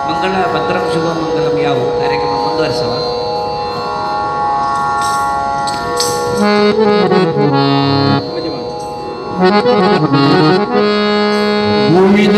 ಮಂಗಳ ಭದ್ರಂ ಶುಭ ಮಂಗಲಂ ಯಾವ ಕಾರ್ಯಕ್ರಮ ಮುಂದುವರಿಸುವ. ಭೂಮಿದ.